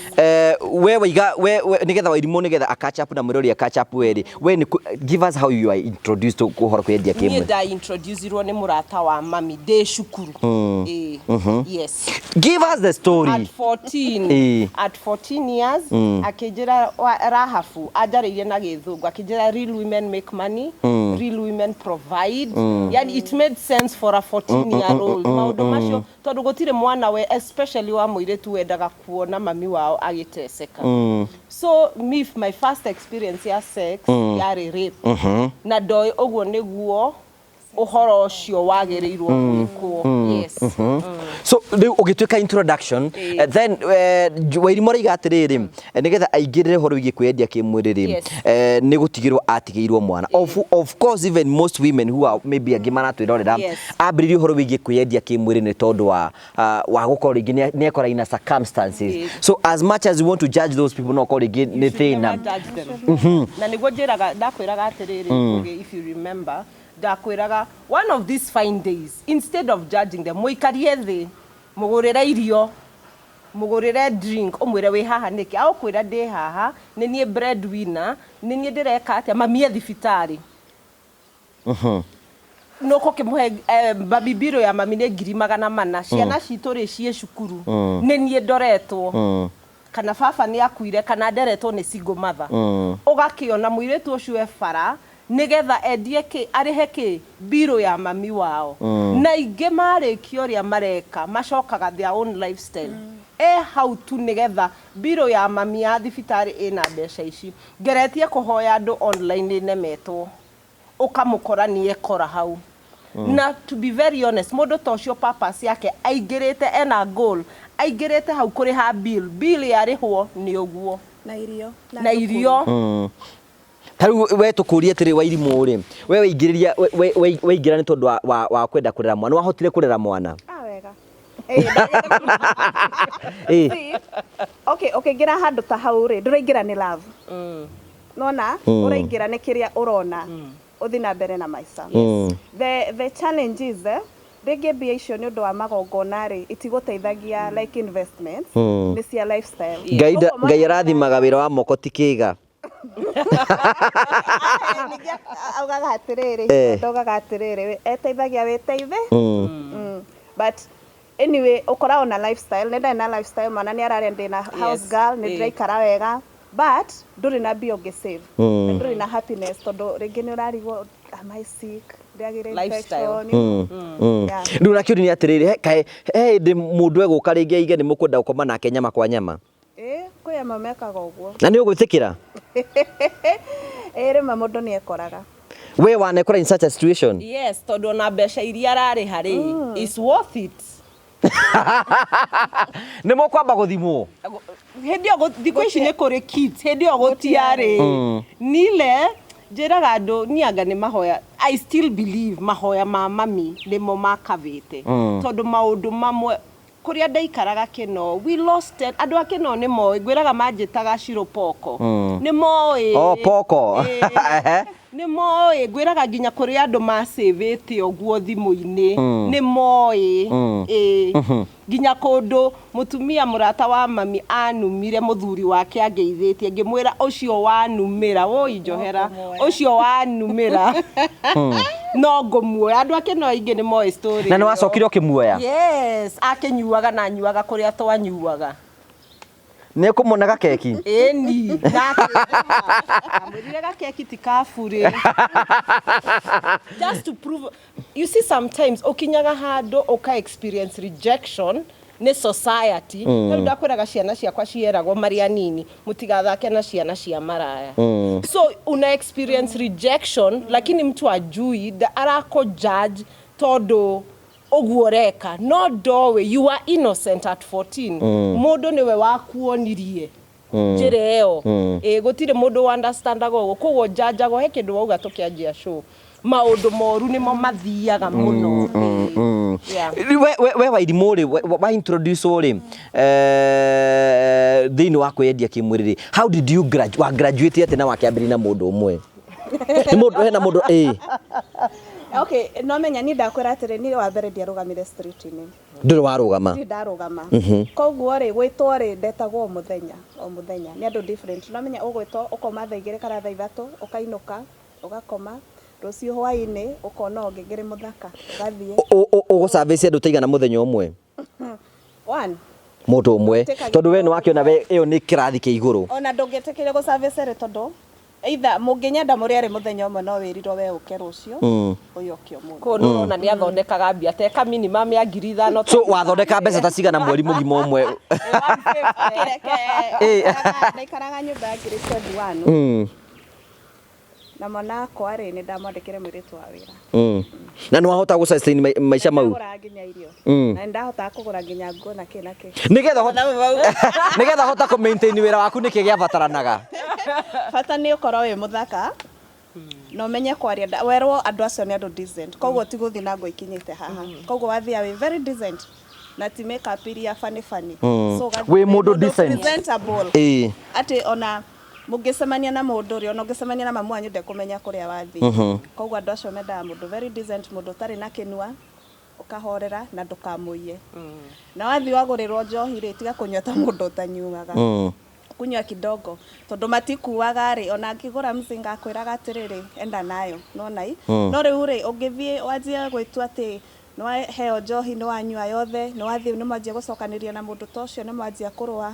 We waiga we nigetha Wairimũ nigetha a catch up na mwĩrori a catch up werĩ. We nĩ give us how you are introduced to ũhoro kwendia Niĩ kĩmwe. nda introducirwo nĩ mũrata wa mami ndĩ cukuru. Ĩĩ, yes. Give us the story. At 14. At 14 years, akĩnjĩra Rahabu anjarĩirie na gĩthũngũ, akĩnjĩra real women make money, real women provide. Yani it made sense for a 14 year old maũndũ macio, tondũ gũtirĩ mwana we, especially wa mũirĩtu, wendaga kuona mami wao agĩteceka. So me, my first experience ya sex yarĩ rape, na ndoĩ ũguo nĩguo ũhoro ũcio wagĩrĩirwo gwĩkwo, yes. So rĩu ũgĩtuĩka introduction, then Wairimũ araiga atĩrĩrĩ, nĩgetha aingĩrĩre ũhoro wĩgiĩ kwĩyendia kĩmwĩrĩ rĩ, nĩ gũtigĩrwo atigĩirwo mwana. Of course, even most women who are maybe angĩ maratwĩrorera, ambĩrĩrie ũhoro wĩgiĩ kwĩyendia kĩmwĩrĩ nĩ tondũ wa gũkorwo rĩngĩ nĩ ekora ina circumstances. So as much as you want to judge those people, no ũkorwo rĩngĩ nĩ Should thĩna. never judge them. Na nĩguo njĩraga, ndakwĩraga atĩrĩrĩ, Ngugi, if you remember, ndakwĩraga one of these fine days, instead of judging them, mũikarie thĩ, mũgũrĩre irio, mũgũrĩre drink, ũmwĩre wĩ haha nĩkĩ. Agũkwĩra ndĩ haha nĩ niĩ breadwinner, nĩ niĩ ndĩreka atĩa, mami e thibitarĩ. Nũkũ kĩmũhe mami mbirũ ya mami nĩ 400,000, ciana citũ rĩ ciĩ cukuru, nĩ niĩ ndoretwo, kana baba nĩ akuire, kana nderetwo nĩ single mother. Ũgakĩona mũirĩtu ũcio e bara nĩgetha endie kĩ, arĩhe kĩ, mbirũ ya mami wao. Na ingĩ marĩkia ũrĩa mareka, macokaga their own lifestyle e hau tu nĩgetha mbirũ ya mami ya thibitarĩ ĩna mbeca ici. Ngeretie kũhoya andũ online, nĩnemetwo. Ũkamũkora nĩ ekora hau. Na to be very honest, mũndũ ta ũcio purpose yake aingĩrĩte ena goal, aingĩrĩte hau kũrĩha bill. Bill yarĩhwo nĩ ũguo. Na irio. Na irio. Ta rĩu we tũkũrie atĩrĩ, Wairimũ rĩ, we waingĩrĩria waingĩra nĩ tondũ wa kwenda kũrera mwana, wahotire kũrera mwana? Ah, wega. See, okay, ũkĩingĩra handũ ta hau rĩ, ndũraingĩra nĩ love. Nona ũraingĩra nĩ kĩrĩa ũrona ũthi na mbere na maica. The challenge is, rĩngĩ mbia icio nĩ ũndũ wa magongona rĩ, itigũteithagia like investments, nĩ cia lifestyle. Ngai Koguo Ngai mwana arathimaga wĩra wa moko ti kĩga. Ningĩ augaga atĩrĩrĩ, ndaugaga atĩrĩrĩ, eteithagia wĩteithe. But anyway, ũkoragwo na lifestyle, nĩ ndarĩ na lifestyle, mwana nĩ ararĩa, ndĩ na house girl, nĩ ndĩraikara wega, but ndũrĩ na mbia ũngĩ save, na ndũrĩ na happiness, tondũ rĩngĩ nĩ ũrarigwo, am I sick, ndĩagĩre Lifestyle. infection. Yeah. Rĩu na kĩũria nĩ atĩrĩrĩ, kaĩ he hĩndĩ mũndũ egũka rĩngĩ aige nĩ mũkwenda gũkoma nake nyama kwa nyama? Ĩ, kwĩ amwe mekaga ũguo. Na nĩ ũgwĩtĩkĩra? Ĩ, rĩmwe mũndũ nĩ ekoraga. We wanekora in such a situation? Yes, tondũ ona mbeca iria ararĩha rĩ, is worth it. Nĩ mũkwamba gũthimwo? Hĩndĩ ĩyo thikũ ici nĩ kũrĩ kits, hĩndĩ ĩyo gũtiarĩ. Nile njĩraga andũ niĩ anga nĩ mahoya, I still believe mahoya ma mami nĩmo makavĩte, tondũ maũndũ mamwe kũrĩa ndaikaraga Kĩno, we lost it. Andũ a Kĩno nĩ moĩ, ngwĩraga manjĩtaga Shiro Poko, nĩ moĩ. Oh, Poko. Ĩĩ. Nĩ moĩ, ngwĩraga nginya kũrĩ andũ macĩvĩte ũguo thimũ-inĩ, nĩ moĩ. Ĩĩ, nginya kũndũ mũtumia mũrata wa mami anumire mũthuri wake angeithĩtie, ngĩmwĩra ũcio wanumĩra, woi njohera, ũcio wanumĩra no ngũmuoya. Andũ a Kĩno aingĩ nĩ moĩ story Na nĩ ĩyo. wacokire ũkĩmuoya? Yes, akĩnyuaga na anyuaga kũrĩa twanyuaga. Nĩ ekũmũna gakeki? Ĩni, amwĩrire gakeki ti kabure, just to prove. You see, sometimes ũkinyaga handũ ũka experience rejection nĩ society. Rĩu ndakwĩraga ciana ciakwa cieragwo marĩ anini, mũtigathake na ciana cia maraya. So una experience rejection, lakini mtu ajui arako judge tondũ ũguo ũreka no ndoĩ you are innocent at 14. Mũndũ nĩwe wakuonirie njĩra ĩyo. Ĩ, gũtirĩ mũndũ understandaga ũguo, koguo njanjagwo. He kĩndũ wauga tũkĩanjia show, Maũndũ moru nĩmo mathiaga mũno. Yeah. We Wairimũ rĩ, wa introduce rĩ thĩinĩ wa kwĩyendia kĩmwĩrĩ rĩ, how did you wa graduate atĩ na wakĩambĩrĩria na mũndũ ũmwe? Nĩ mũndũ hena mũndũ ĩ? Okay, no menya niĩ ndakwĩra atĩrĩ, niĩ wa mbere ndiarũgamire street-inĩ. Ndũrĩ warũgama? Ndirĩ ndarũgama. Koguo rĩ, gwĩtwo rĩ, ndetagwo o mũthenya o mũthenya nĩ andũ different. No menya ũgwĩtwo ũkauma thaa 2 kana thaa 3, ũkainũka, ũgakoma, rũciũ hwaĩ-inĩ ũkona ũngĩ ngĩrĩ mũthaka, ũgathiĩ. Ũgũ service andũ ta igana mũthenya ũmwe? One. Mũndũ ũmwe, tondũ we nĩ wakĩona we ĩyo nĩ kĩrathi kĩa igũrũ. Ona ndũngĩtĩkĩrio gũ service rĩ, tondũ either mũngĩnyenda mũrĩ erĩ mũthenya ũmwe, no wĩrirwo we ũke rũciũ, ũyũ ũke ũmũthĩ. Kũu nĩ ũrona nĩ athondekaga mbia teka minimum ya 5,000. So wathondeka mbeca ta cigana mweri mũgima ũmwe? Okay, reke. Ndaikaraga nyũmba ya ngiri 21 na mwana wakwa rĩ, nĩ ndamwandĩkĩre mũirĩtu wa wĩra. Na nĩ wahota gũ sustain maica mau? Ndagũraga nginya irio na nĩ ndahotaga kũgũra nginya nguo na kĩ na kĩ. Nĩgetha hota kũ maintain wĩra waku, nĩkĩ gĩabataranaga? Bata nĩ ũkorwo wĩ mũthaka na ũmenye kwaria. Werwo andũ acio nĩ andũ decent, koguo ti gũthiĩ na nguo ikinyĩte haha, koguo wathiaga wĩ very decent na ti makeup iria funny funny. So ũgathiĩ Wĩ mũndũ decent. Presentable, atĩ ona mũngĩcemania na mũndũ rĩ, ona ũngĩcemania na mamu wanyu ndekũmenya kũrĩa wathiĩ. Koguo andũ acio mendaga mũndũ very decent, mũndũ ũtarĩ na kĩnua, ũkahorera na ndũkamũiye. Na wathiĩ wagũrĩrwo njohi rĩ, tiga kũnyua ta mũndũ ũtanyuaga, kunywa kidogo, tondũ matikuaga rĩ, ona angĩgũra mzinga akwĩraga atĩrĩrĩ, enda nayo nona i. No rĩu rĩ, ũngĩthiĩ wanjie gwĩtua atĩ nĩ waheo njohi, nĩ wanyua yothe, nĩ wathiĩ, nĩ mwanjia gũcokanĩria na mũndũ ta ũcio, nĩ mwanjia kũrũa,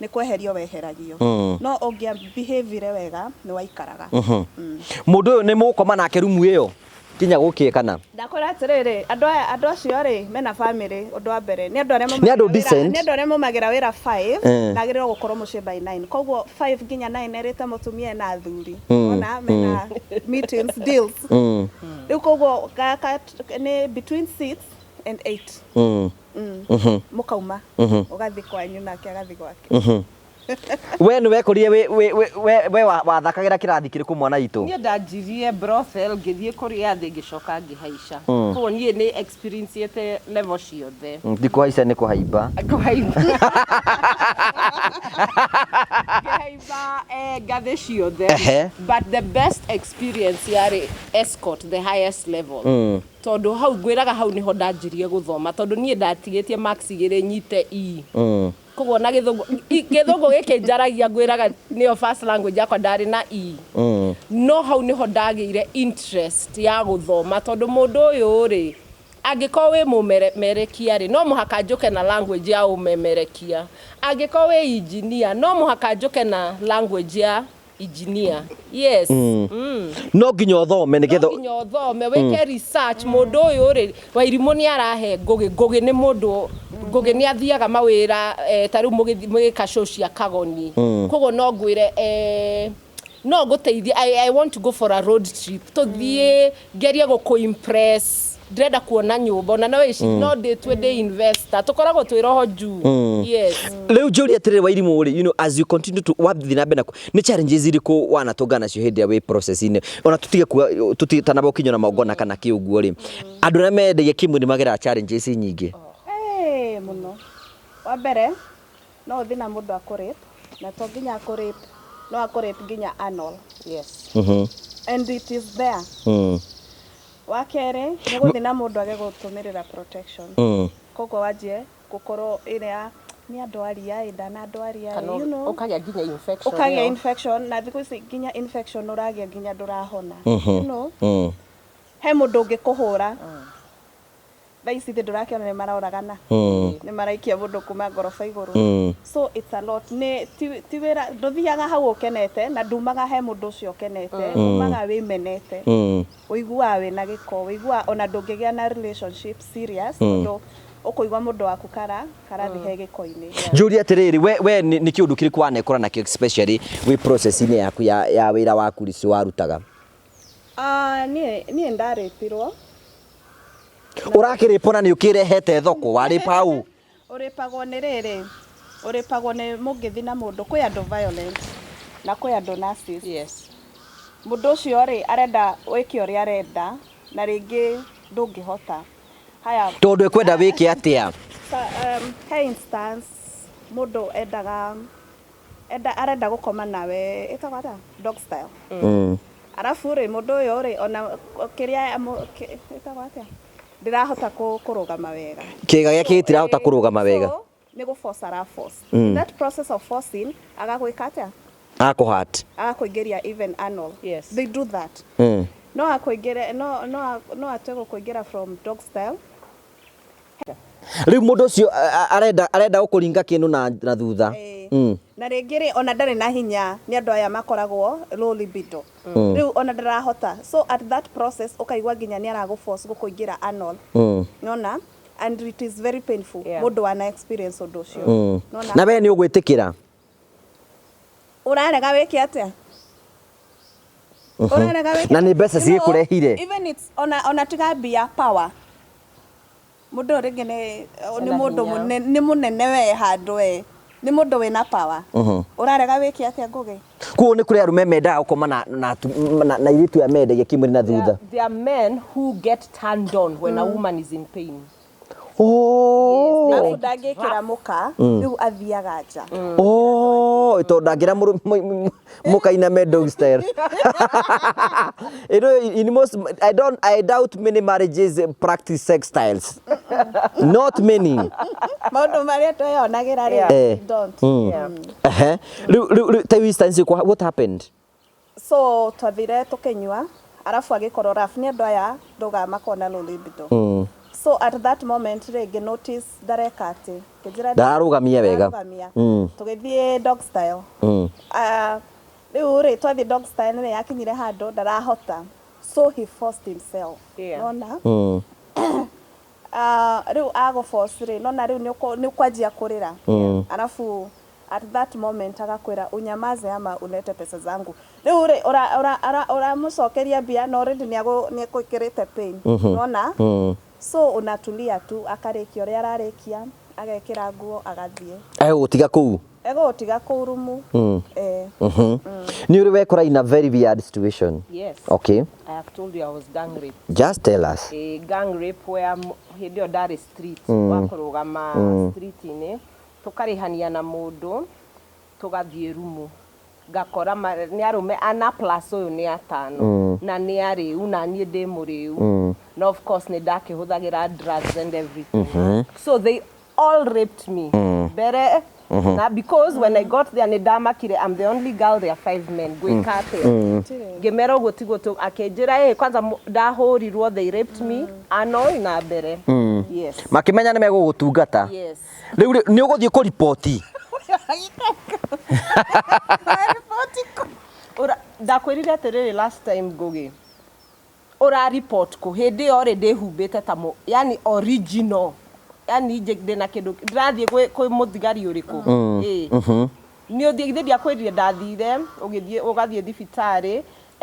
nĩ kweherio weheragio. No ũngĩa behavire wega, nĩ waikaraga. Mũndũ ũyũ nĩ mũgũkoma nake rumu ĩyo kinya gũkĩe kana? Ndakwĩra atĩrĩrĩ, andũ aya, andũ acio rĩ, mena family. Ũndũ wa mbere nĩ andũ arĩa Nĩ andũ maumagĩra wĩra- decent. Nĩ andũ arĩa maumagĩra wĩra 5 na agĩrĩirwo gũkorwo mũciĩ by 9. Koguo 5 nginya 9 erĩte mũtumia ena athuri, ona mena meetings, deals. Rĩu koguo gaka nĩ between 6 and 8 mũkauma, ũgathiĩ kwanyu nake agathiĩ gwake. We nĩ wekũrire we wathakagĩra kĩrathi kĩrĩkũ, mwana witũ? Niĩ ndanjirie brothel, ngĩthiĩ kũrĩa thĩ, ngĩcoka ngĩhaica. Koguo niĩ nĩ experience ĩte level ciothe. Ti kũhaica, nĩ kũhaimba. Kũhaimba, ngĩhaimba ngathĩ ciothe. But the best experience yarĩ escort, the highest level, tondũ hau ngwĩraga hau nĩho ndanjirie gũthoma, tondũ niĩ ndatigĩtie marks 2 nyite E. Koguo na gĩthũngũ gĩthũngũ gĩkĩ njaragia, ngwĩraga nĩyo first language yakwa, ndarĩ na E. No hau nĩho ndagĩire interest ya gũthoma, tondũ mũndũ ũyũ rĩ, angĩkorwo wĩ mũmerekia rĩ, no mũhaka njũke na language ya ũmemerekia. Angĩkorwo wĩ engineer, no mũhaka njũke na language ya engineer. Yes. No nginya ũthome No nĩgetha nginya ũthome, wĩke research. Mũndũ ũyũ rĩ, Wairimũ nĩ arahe Ngũgĩ. Ngũgĩ nĩ mũndũ, Ngũgĩ nĩ athiaga mawĩra, ta rĩu mũgĩka show cia Kagoni. Koguo no ngwĩre, no ngũteithie, I want to go for a road trip, tũthiĩ ngerie gũkũ impress, ndĩrenda kuona nyũmba, ona no ĩci no ndĩtue ndĩ investor, tũkoragwo twĩ roho juu. Yes. Rĩu njũria atĩrĩrĩ, Wairimũ rĩ, as you continue to wathiĩ na mbere na nĩ challenges irĩkũ wanatũngana nacio hĩndĩ ĩrĩa wĩ process-inĩ? Ona tũtige kuga tũtitanamba gũkinywo na magongona kana kĩ ũguo rĩ, andũ arĩa mendagia kĩmwĩrĩ nĩ mageraga challenges nyingĩ. Ĩĩ, mũno. Wa mbere no ũthiĩ na mũndũ akũ rape, na to nginya akũ rape, no akũ rape nginya anal. And it is there. Wa kerĩ nĩ gũthiĩ na mũndũ age gũtũmĩrĩra protection. Koguo wanjie gũkorwo ĩrĩa nĩ andwaria ĩ ndanandwaria Kana ĩ. Ũkagĩa nginya infection Ũkagĩa ĩyo. infection, na thikũ ici nginya infection ũragĩa nginya ndũrahona. He mũndũ ũngĩkũhũra. Thaa ici thĩ ndũrakĩona nĩ maroragana, nĩ maraikia mũndũ kuma ngoroba igũrũ. So it's a lot. Nĩ ti wĩra, ndũthiaga hau ũkenete, na ndumaga he mũndũ ũcio ũkenete, umaga wĩmenete, ũiguaga wĩna gĩko, ũiguaga ona ndũngĩgĩa na relationship serious, tondũ ũkũigua mũndũ waku kara karathi he gĩko-inĩ. Njũrie atĩrĩrĩ, we nĩ kĩũndũ kĩrĩkũ wanekora nakĩo, especially wĩ process-inĩ yaku ya wĩra waku rĩcio warutaga? Ah, niĩ ndarĩpirwo. Ũrakĩrĩpwo na nĩ ũkĩrehete thoko, warĩpa hau? Ũrĩpagwo nĩ rĩrĩ, ũrĩpagwo nĩ mũngĩthi na mũndũ, kwĩ andũ violent na kwĩ andũ narcissist. Mũndũ ũcio rĩ arenda wĩke ũrĩa arenda na rĩngĩ ndũngĩhota. Haya. Tondũ ekwenda wĩke atĩa? He instance mũndũ endaga enda arenda gũkoma nawe, ĩtagwo atĩa, dog style. Arabu rĩ, mũndũ ũyũ rĩ, ona kĩrĩa ĩtagwo atĩa, ndĩrahota kũrũgama wega. Kĩga gĩake gĩtirahota kũrũgama wega. So, nĩ gũ-force ara-force. In that process of forcing, agagwĩka atĩa? Akũhat. Agakũingĩria even anal. Yes. They do that. No akũingĩre, no atue gũkũingĩra from dog style. Rĩu mũndũ ũcio arenda gũkũringa kĩndũ na thutha. Na rĩngĩ rĩ, ona ndarĩ na hinya, nĩ andũ aya makoragwo low libido. Rĩu ona ndarahota. So at that process ũkaigua nginya nĩ aragũ-force gũkũingĩra anal. Nona? And it is very painful. Mũndũ wana experience ũndũ ũcio. Nona? Na we nĩ ũgwĩtĩkĩra? Ũrarega wĩke atĩa? Ũrarega wĩke Na nĩ mbeca You know, cigĩkũrehire? Even it's ona tiga mbia, power. Mũndũ ũyũ rĩngĩ nĩ Ena mũndũ hinya. mũnene, nĩ mũnene we handũ we. Nĩ mũndũ wĩna power. Ũrarega wĩke atĩa, Ngũgĩ? Koguo nĩ kũrĩ arũme mendaga gũkoma na airĩtu aya mendagia kĩmwĩrĩ na thutha. There are men who get turned on when a woman is in pain. Oh. Yes, Arabu ndangĩkĩra mũka, rĩu athiaga nja. Oh, tondũ ndangĩra mũka iname dog style. You know, in most, I don't, I doubt many marriages practice sex styles. Not many. Maũndũ marĩa tweyonagĩra rĩ, don't. Ehe. Rĩu ta instance what happened? So twathire tũkĩnyua, arabu agĩkorwo rough, nĩ andũ aya ndaugaga makoragwo na low libido. So at that moment rĩ, ngĩ notice ndareka atĩ, ngĩnjĩra Ndararũgamia wega. Ndararũgamia. Tũgĩthiĩ dog style. Rĩu rĩ, twathiĩ dog style nĩ yakinyire handũ ndarahota. So he forced himself. Nona? Rĩu agũ-force rĩ, nona rĩu nĩ ũkwanjia kũrĩra. Arabu at that moment agakwĩra unyamaze ama ulete pesa zangu. Rĩu rĩ, ũramũcokeria mbia na already nĩ egwĩkĩrĩte pain. Nona? So unatulia tu, akarĩkia ũrĩa ararĩkia, agekĩra nguo agathiĩ. Egũgũtiga kũu? Egũgũtiga kũu rumu. Nĩ ũrĩ wekora in a very weird situation? Yes. Okay. I have told you I was gang raped. Just tell us. A gang rape where hĩndĩ ĩyo ndarĩ street, wa kũrũgama street-inĩ, tũkarĩhania na mũndũ, tũgathiĩ rumu. Ngakora nĩ arũme ana plus ũyũ nĩ atano. Na nĩ arĩu, na niĩ ndĩ mũrĩu. Na of course nĩ ndakĩhũthagĩra drugs and everything. So they all raped me. Mbere, na because when I got there nĩ ndamakire, I'm the only girl, there are 5 men. Gwĩka atĩa? Ngĩmera ũguo tiguo tũ-, akĩnjĩra, kwanza ndahũrirwo, they raped me, ano na mbere. Yes. Makĩmenya nĩ megũgũtungata. Yes. Rĩu rĩ, nĩ ũgũthiĩ kũriboti? Ora, ndakwĩrire atĩrĩrĩ last time, Ngũgĩ. Ũra report kũ? Hĩndĩ ĩyo rĩ, ndĩhumbĩte ta yani original. Yani nje ndĩna kĩndũ, ndĩrathiĩ kwĩ mũthigari ũrĩkũ? Nĩ ũthiĩ, githĩ ndiakwĩrire ndathire, ũgĩthiĩ, ũgathiĩ thibitarĩ,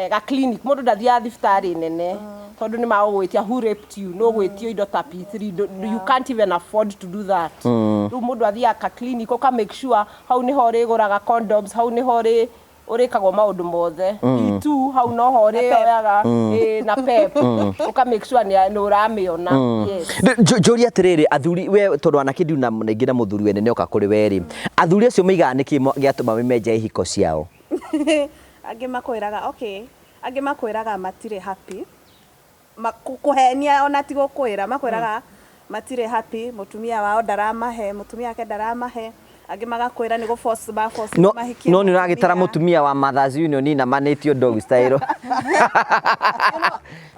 ga clinic, mũndũ ndathiaga thibitarĩ nene, tondũ nĩ magũgwĩtia who raped you, no gwĩtio indo ta P3, you can't even afford to do that. Rĩu mũndũ athiaga ka clinic, ũka make sure hau nĩho ũrĩgũraga condoms, hau nĩho ũrĩkagwo maũndũ mothe. P2 hau noho ũrĩoyaga, na pep. Ũka make sure nĩ ũramĩona. Yes. Njũrie atĩrĩrĩ, athuri, we tondũ anake ndiu na rĩngĩ na mũthuri wene nĩoka kũrĩ we rĩ, athuri acio maigaga nĩkĩ gĩatũma memenje ihiko ciao? Angĩ makwĩraga, okay, angĩ makwĩraga matirĩ happy. Kũhenia ona ti gũkwĩra, makwĩraga matirĩ happy, mũtumia wao ndaramahe, mũtumia wake ndaramahe. Angĩ magakwĩra nĩ gũ-force, ma-force mahikie No nĩ ũragĩtara mũtumia. mũtumia wa Mothers Union na manĩtio dog style.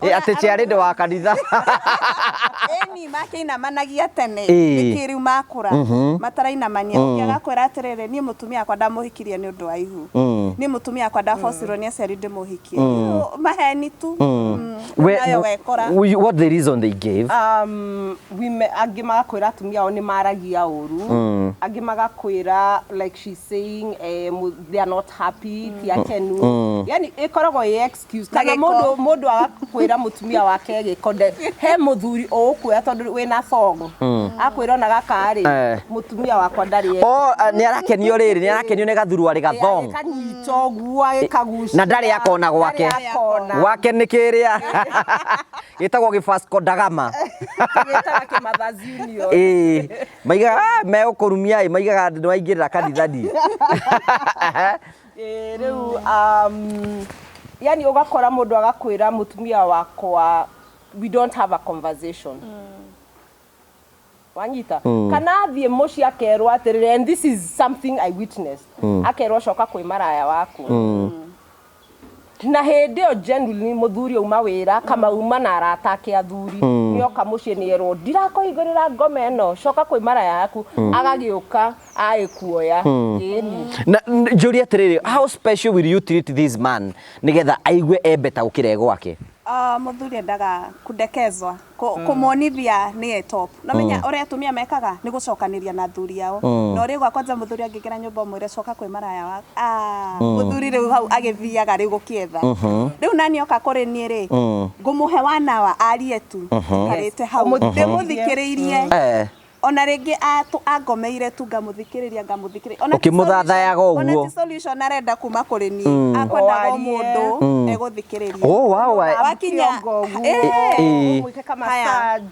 Atĩ ciarĩ wa kanitha. Ĩni makĩinamanagia tene, nĩkĩ rĩu makũra, matarainamania. Ũngĩ agakwĩra atĩrĩrĩ, niĩ mũtumia wakwa ndamũhikirie nĩ ũndũ wa ihu. Niĩ mũtumia wakwa ndabocirwo nĩ aciari ndĩmũhikie. Maheni tu. Nayo wekora. What the reason they gave? Women, angĩ magakwĩra atumia ao nĩ maragia ũru. Angĩ magakwĩra like she's saying, they are not happy, ti akenu. Yani ĩkoragwo ĩ excuse. Na Kana gĩko. mũndũ agakwĩra mũtumia wake gĩko, he mũthuri ũgũkuoya tondũ wĩna thongo. Akwĩra ona gaka rĩ, mũtumia wakwa ndarĩ. O nĩ arakenio rĩrĩ, nĩ arakenio nĩ gathuruarĩ gathong. Kanyita ũguo agĩkagucia. Na ndarĩ akona gwake. Ndarĩ akona. Gwake nĩ kĩrĩa gĩtagwo gĩ Vasco da Gama. Gĩtaga kĩ-Mothers Union. Ĩĩ, maigaga megũkũrumia ĩ, maigaga nĩ waingĩrĩra kanithani. Ĩĩ, rĩu yani ũgakora mũndũ agakwĩra, "Mũtumia wakwa, we don't have a conversation." Wanyita? Kana athiĩ mũciĩ akerwo atĩrĩrĩ, and this is something I witnessed, akerwo, "Coka kwĩ maraya waku." Na hĩndĩ ĩyo genuinely mũthuri auma wĩra kama uma na arata ake athuri, nĩoka mũciĩ nĩerwo, "Ndirakũhingũrĩra ngoma ĩno, coka kwĩ maraya yaku." Agagĩũka agĩkuoya, ĩni. Na njũrie atĩrĩrĩ, how special will you treat this man nĩgetha aigue e better gũkĩra e gwake? Mũthuri endaga kundekezwa, kũmuonithia nĩye top. Nomenya ũrĩa atumia mekaga nĩ gũcokanĩria na athuri ao, na ũrĩa igua kwanja mũthuri angĩingĩra nyũmba ũmwĩre, "Coka kwĩ maraya wa," mũthuri rĩu hau agĩthiaga rĩu gũkĩetha. Rĩu nani oka kũrĩ niĩ rĩ, ngũmũhe wanawa arie tu, njikarĩte hau ndĩmũthikĩrĩirie. Ona rĩngĩ angomeire tu, ngamũthikĩrĩria, ngamũthikĩrĩria. Ona ti Ũkĩmũthathayaga ona ũguo. ti solution arenda kuma kũrĩ niĩ, akwendaga o Oarie. mũndũ egũthikĩrĩria. Oh, wow. Wakinya Kĩongo ũguo. Ũmwĩke ka Haya. massage.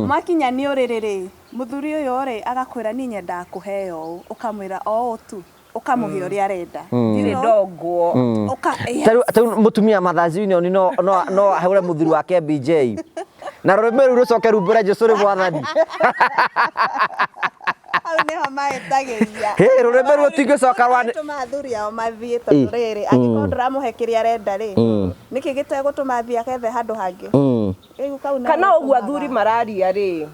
Mwakinya nĩ ũrĩrĩ rĩ, mũthuri ũyũ rĩ agakwĩra, "Niĩ nyendaga kũheo ũũ." Ũkamwĩra o ũũ tu, ũkamũhe ũrĩa arenda. Ndirĩ ndongwo. Yes. Tarĩu mũtumia Mothers Union no ahũre mũthuri wake BJ na rũrĩmĩ rũu rũcoke rumbũre Jesũ rĩ mwathani. Hau nĩho mahĩtagĩria. Hĩ, rũrĩmĩ rũu rũtingĩcoka rwa Tũma athuri ao mathiĩ, tondũ rĩrĩ, angĩkorwo ndũramũhe kĩrĩa arenda rĩ, nĩkĩ gĩtegũtũma athiĩ akethe handũ hangĩ? Rĩu kau nako Kana ũguo gatũmaga- athuri mararia rĩ,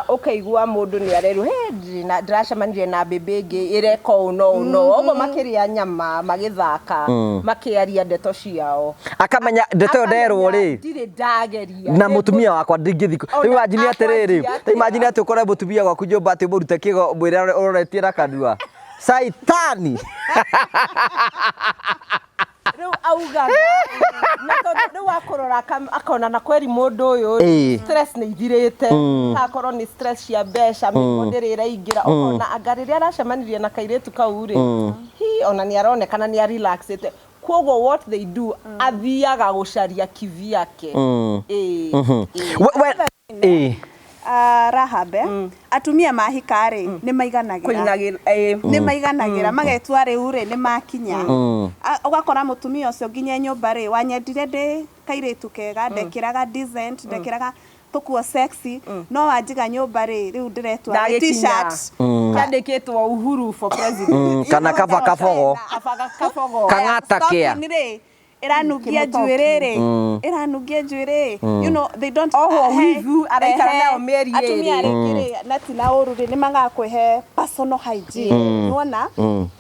ũkaigua mũndũ nĩ arerwo, "He, ndĩracemanirie na mbĩmbĩ ĩngĩ ĩreka ũũ no ũũ no ũũ." Ũguo makĩrĩa nyama, magĩthaka, makĩaria ndeto ciao. Akamenya ndeto ĩyo nderwo rĩ, ndirĩ ndageria na mũtumia wakwa ndingĩthi. Ona Rĩu imagine atĩrĩrĩ, akwanjia atĩa? Imagine atĩ ũkore mũtumia gwaku nyũmba atĩ ũmũrute kĩgo, mwĩre ũroretie na kanua caitani. Rĩu augaga na tondũ rĩu akũrora akona na kweri mũndũ ũyũ stress nĩ ithirĩte, akorwo nĩ stress cia mbeca, mĩrimũ ndĩrĩ ĩraingĩra, ũkona anga rĩrĩa aracemanirie na kairĩtu kau rĩ, hi ona nĩ aronekana nĩ arelaxĩte. Koguo what they do, athiaga gũcaria kivyake. Ĩĩ. We. Rahabe, atumia mahika rĩ, nĩ maiganagĩra. Kũinagĩra, ĩĩ. Nĩ maiganagĩra, magetua rĩu rĩ nĩ makinya. Ũgakora mũtumia ũcio nginya nyũmba rĩ, wanyendire ndĩ kairĩtu kega, ndekĩraga decent, ndekĩraga tũkuo sexy, no wanjiga nyũmba rĩ, rĩu ndĩretua Ndagĩkinya. T-shirt. Kandĩkĩtwo "Uhuru for president". Kana kaba kabogo. Kaba kabogo. Kang'ata kĩa. Stocking rĩ ĩranungia Kĩmũtoki. njuĩrĩ rĩ, ĩranungia njuĩrĩ, they don't Ohwo wivu, araikara ehe, nayo mĩeri atumia ĩrĩ. rĩngĩ rĩ, na ti na ũru rĩ, nĩ magakũhe personal hygiene. Nĩwona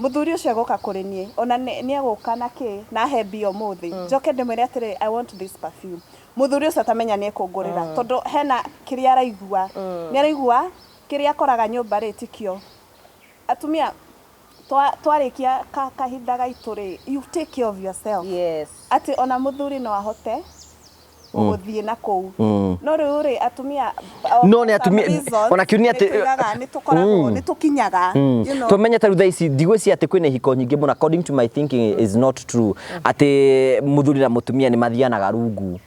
mũthuri ũcio egũka kũrĩ niĩ, ona nĩ egũka na kĩ na ahe mbia ũmũthĩ, njoke ndĩmwĩre atĩrĩ, "I want this perfume." Mũthuri ũcio atamenya nĩ ekũngũrĩra, tondũ hena kĩrĩa araigua, nĩ araigua kĩrĩa akoraga nyũmba rĩ tikio. Atumia twarĩkia kahinda gaitũ rĩ, you take care of yourself, atĩ ona mũthuri no ahote gũthiĩ na kũu. No rĩu rĩ, atumia No nĩ atumia- ona kĩu nĩ atĩ- nĩ tũkoragwo nĩ tũkinyaga. Tũmenye ta rĩu thaa ici ndigwĩciria atĩ kwĩna ihiko nyingĩ mũno, according to my thinking is not true atĩ mũthuri na mũtumia nĩ mathianaga rungu,